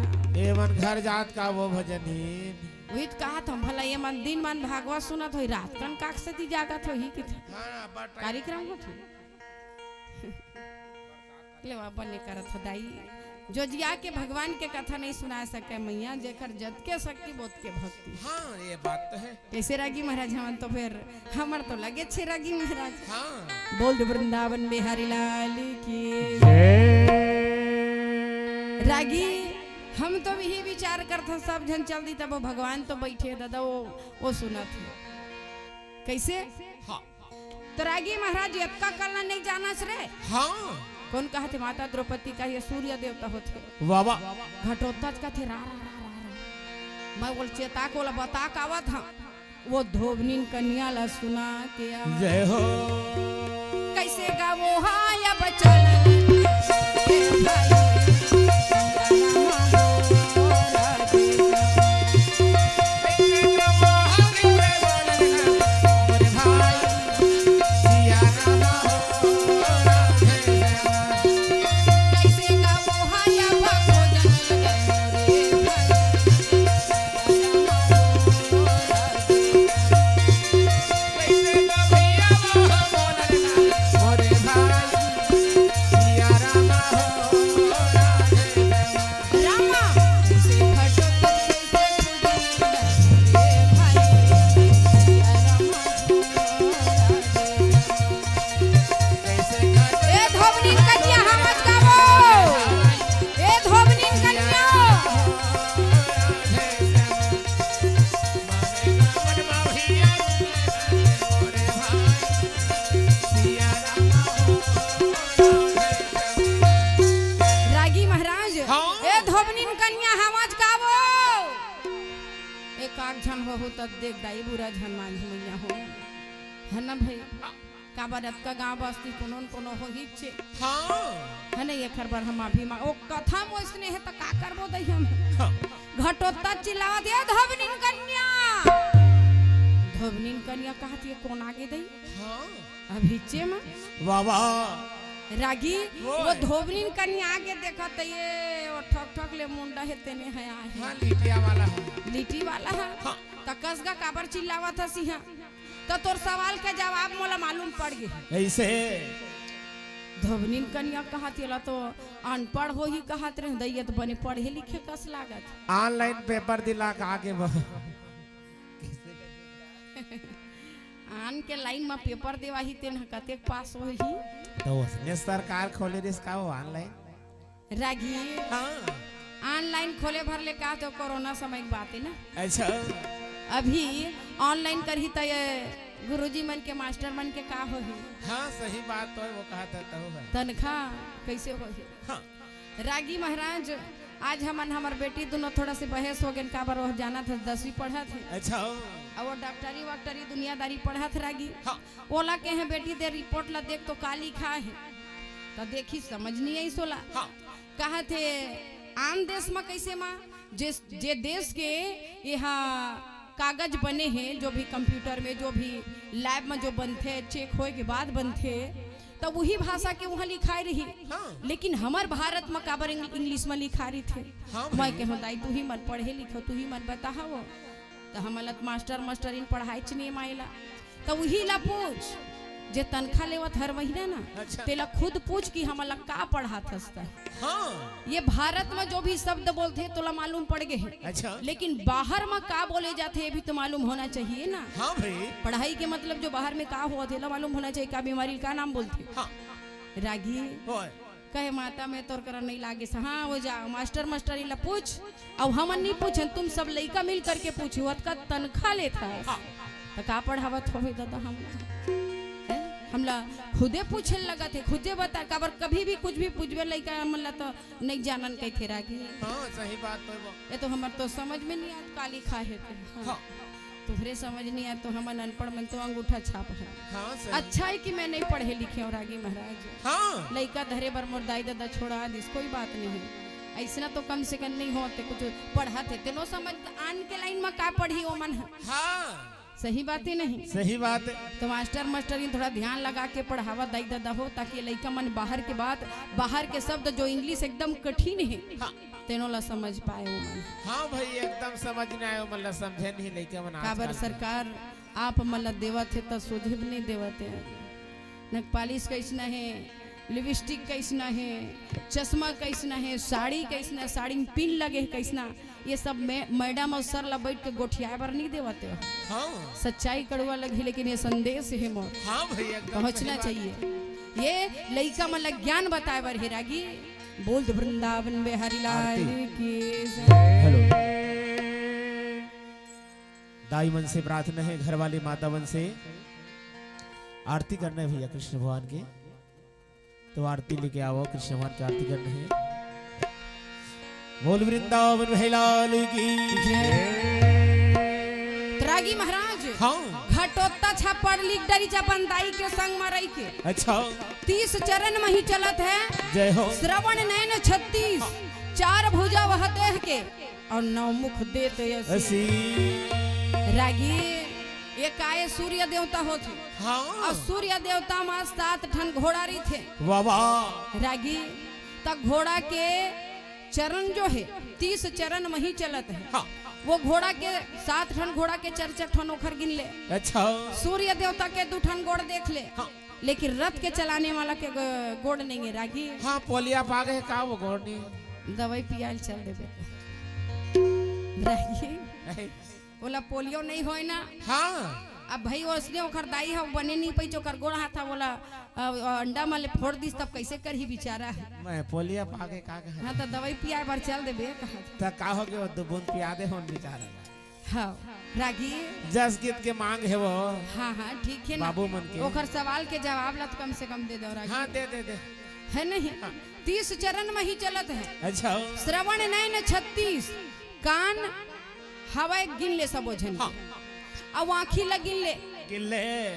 ए मन घर जात का वो भजन ही। वही तो कहा था भला, ये मन दिन मन भागवत सुनत होही, रात कन काक से ती जागत होही कि हाँ, बट कार्यक्रम होथे। ले बाबा ने करत ह दाई, जो जिया के भगवान के कथा नइ सुना सके मैया, जेकर जतके शक्ति बोत के भक्ति। हाँ, ये बात तो हे। कइसे रागी महाराज, हमन तो फेर, हमर तो लगे छे रागी महाराज। हाँ। बोल दे वृंदावन बिहारी लाल की। जय। रागी, हम तो इही विचार करथन, सब झन चल दी, तब वो भगवान तो बइठे हे दादा, वो, वो सुनत हे। कइसे? हाँ। त रागी महाराज, अतका कला नइ जानस रे? हाँ। कोन कहथे, माता द्रौपदी कहिथे सूर्य देवता होथे। वाह, वाह। घटोत्कच कहिथे, "रा, रा, रा, रा, रा।" मैं बोल, "चेता के ओला बता के आवत हँव।" वो धोबनिन कनिया ला सुना के आवत। जय हो। कइसे गावँव हाँ अब चल। ए धोबनिन कनिया, हमच गावो। ए धोबनिन कनिया। रागी महाराज, हाँ। ए धोबनिन कनिया, हमच गावो। एकाक झन होहू त देख दाई, बुरा झन मानहू मइया हो। हे न भई? काबर अतका गाँव बस्ती कोनो न कोनो होही चे। हाँ। हे न, एखर बर हम अभी मा, ओ कथा म ओइसने हे त का करबो दई हम। हाँ। घटोत्कच चिल्लावत हे, "धोबनिन कनिया।" धोबनिन कनिया कहत हे, "कोन आगे दई?" हाँ। अभी चे मा। वाह, वाह। रागी, वो वो है। धोबनिन कनिया आगे देखत हे, ये वो ठक ठक ले मुंडा हे तेने हे आहे। हाँ, लिटिया वाला हे। लिटी वाला हे। हाँ। त कस गा काबर चिल्लावत हस इहाँ? त तोर सवाल के जवाब मोला मालूम पड़ गे। कइसे? धोबनिन कनिया कहत, एला तो अनपढ़ होही कहत रहे, दई ये त बने पढ़े लिखे कस लागत। Online paper दिला के आगे बढ़। आन के line म paper देवाही तेन ह कतेक पास होही? त ओसने सरकार खोले रिहिस का वो online? रागी। हाँ। Online खोले भर ले का तो कोरोना समय के बात हे ना। अच्छा। अभी online करही त ये गुरुजी मन के, मास्टर मन के का होही? हाँ, सही बात तो हे, वो कहत हे तहू हे। तनखा कइसे होही? हाँ। रागी महाराज, आज हमन हमर बेटी दुनों थोड़ा से बहस हो गेन, काबर वो जानत हे दसवीं पढ़त हे। अच्छा। अउ वो डॉक्टरी वॉक्टरी दुनियादारी पढ़त हे रागी। हाँ। ओला कहे, "बेटी दे report ला देख तो का लिखा हे?" त देखिस समझ नइ आइस ओला। हाँ। कहत हे, आन देश म कइसे म, जे, जे देश के एहा कागज बने हे, जो भी computer में, जो भी lab में जो बनथे, check होए के बाद बनथे, त उही भाषा के उहाँ लिखाए रही। हाँ। लेकिन हमर भारत म काबर इंग-, English म लिखा रहिथे? हाँ मैं भाई। कहूँ, दाई, तुही मन पढ़े लिखे हो, तुही मन बताहव। त हमन ल त मास्टर, मास्टरिन पढ़ाएच नइ मायला। त उही ला पूछ, जे तनखा लेवत हर महीना ना, अच्छा। तेला खुद पूछ कि हमन ला का पढ़ात हस तैं। हाँ। ये भारत में जो भी शब्द बोलथे, तोला मालूम पड़ गे हे। अच्छा। लेकिन बाहर में का बोले जाथे, ये भी तो मालूम होना चाहिए ना। हाँ भाई। पढ़ाई के मतलब जो बाहर में का होवत हे, एला मालूम होना चाहिए, का बीमारी, का नाम बोलथे। हाँ। रागी। होय। कहे, "माता, मैं तोर करा नहीं लागिस।" हाँ, वो जा, मास्टर, मास्टरी ला पूछ। अब हमन नहीं पूछन, तुम सब लइका मिल करके पूछो, अतका तनखा लेत हस। हाँ। त का पढ़ावत होबे दादा हमला? हैं? हमला खुदे पूछे लगत हे, खुदे बता, काबर कभी भी कुछ भी पूछबे लइका मन ला तो नहीं जानन कहिथे रागी। हाँ, सही बात तो बा। ये तो हमर तो समझ में नहीं आत, काली खा हे ते। हाँ। हाँ। तुहरे समझ नहीं आत तो हमन अनपढ़ मन तो अंगूठा छाप है। हाँ, सही। अच्छा है कि मैं नहीं पढ़े लिखे हूँ रागी महाराज। हाँ। लइका धरे बर मोर दाई ददा छोड़ा दिस, कोई बात नहीं है। ऐसना तो कम से कम नहीं होते, कुछ पढ़त हे, तेनो समझ आन के लाइन में का पढ़ही ओमन ह। हाँ। सही बात हे नहीं? सही बात हे। तो मास्टर मास्टरी थोड़ा ध्यान लगा के पढ़ावा दाई ददा हो, ताकि लइका मन बाहर के बात, बाहर के शब्द जो English एकदम कठिन हे, हाँ। तेनो ला समझ पाए ओमन। हाँ भाई, एकदम समझ नहीं आए ओमन ला, समझे नहीं लइका मन काबर आजकल के। सरकार आप मन ला देवत हे त सोझे भी नहीं देवत हे। नखपालिश कइसना हे, लिपस्टिक कइसना हे, चश्मा कइसना हे, साड़ी कइसना, साड़ी में पिन लगे हे कइसना, ये सब मै-, मैडम अउ सर ला बैठ के गोठियाए बर नहीं देवत हे। हाँ। सच्चाई कड़ुआ लगही, लेकिन ये संदेश हे मोर। हाँ भैया, एकदम पहुँचना सही बात। चाहिए। ये लइका मन ला ज्ञान बताए बर हे रागी। बोल दे वृंदावन बिहारी लाल आरती। की जय। हेलो। दाई मन से प्रार्थना हे, घरवाली माता मन से आरती करना हे भैया कृष्ण भगवान के। तो आरती लेके आवो, कृष्ण भगवान की आरती करना हे। बोल वृंदावन बिहारी लाल की जय। त रागी महाराज, हाँ। घटोत्कच ह पढ़ लिख डरिस अपन दाई के संग म रहि के। अच्छा। तीस चरण मही चलत हे। जय हो। श्रवण नयन छत्तीस, चार भुजा वह देह के। अउ नौ मुख देत असी। असी। रागी, ये काय सूर्य देवता होथे। हाँ। अउ सूर्य देवता म सात ठन घोड़ा रहिथे। वाह, वाह। रागी, त घोड़ा के चरण जो हे, तीस चरण मही चलत हे। हाँ। वो घोड़ा के, सात ठन घोड़ा के चार चार ठन ओखर गिन ले। अच्छा। सूर्य देवता के दू ठन गोड़ देख ले। हाँ। लेकिन रथ के चलाने वाला के गो-, गोड़ नहीं हे रागी। हाँ, पोलिया पागे हे का वो गोड़ नहीं? दवाई पियाल चल देबे। रागी। नहीं। ओला पोलियो नहीं होय ना। हाँ। अब भाई ओसने ओखर दाई ह बने नहीं पइच, ओकर गोड़ हाथ ह ओला, अ, अ, अंडा म ले फोड़ दिस तब कइसे करही बेचारा? मैं पोलिया पागे का कहा? हाँ, त दवाई पियाए बर चल देबे कहा। त का हो गयो, दू बूंद पिया दे होन बेचारा। हाँ, रागी। जस गीत के मांग हे वो। हाँ, हाँ, ठीक हे ना। बाबू मन के। ओखर सवाल के जवाब ला त कम से कम दे दो रागी। हाँ, दे, दे, दे। हे नहीं? हाँ। तीस चरण मही चलत हे। अच्छा। श्रवण नयन छत्तीस, कान हवय गिन ले सबो झन के। हाँ। अउ आँखी ला गिन ले। गिन ले।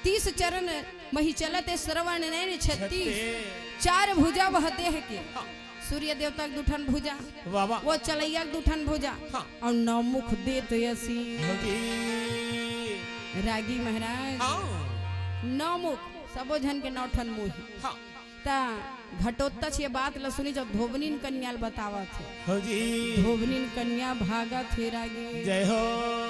तीस चरण मही चलत हे, श्रवण नयन छत्तीस, छत्तीस। चार भुजा वह देह के। हाँ। सूर्य देवता के दू ठन भुजा, वाह, वाह। वो चलैया के दू ठन भुजा, हाँ। अउ नौ मुख देत असी। होगी। रागी महाराज, हाँ। नौ मुख, सबो झन के नौ ठन मुँह हे। हाँ। त घटोत्कच ये बात ल सुनिस, धोबनिन कन्या ल बतावत हे। होगी। धोबनिन कन्या भागत हे रागी। जय हो।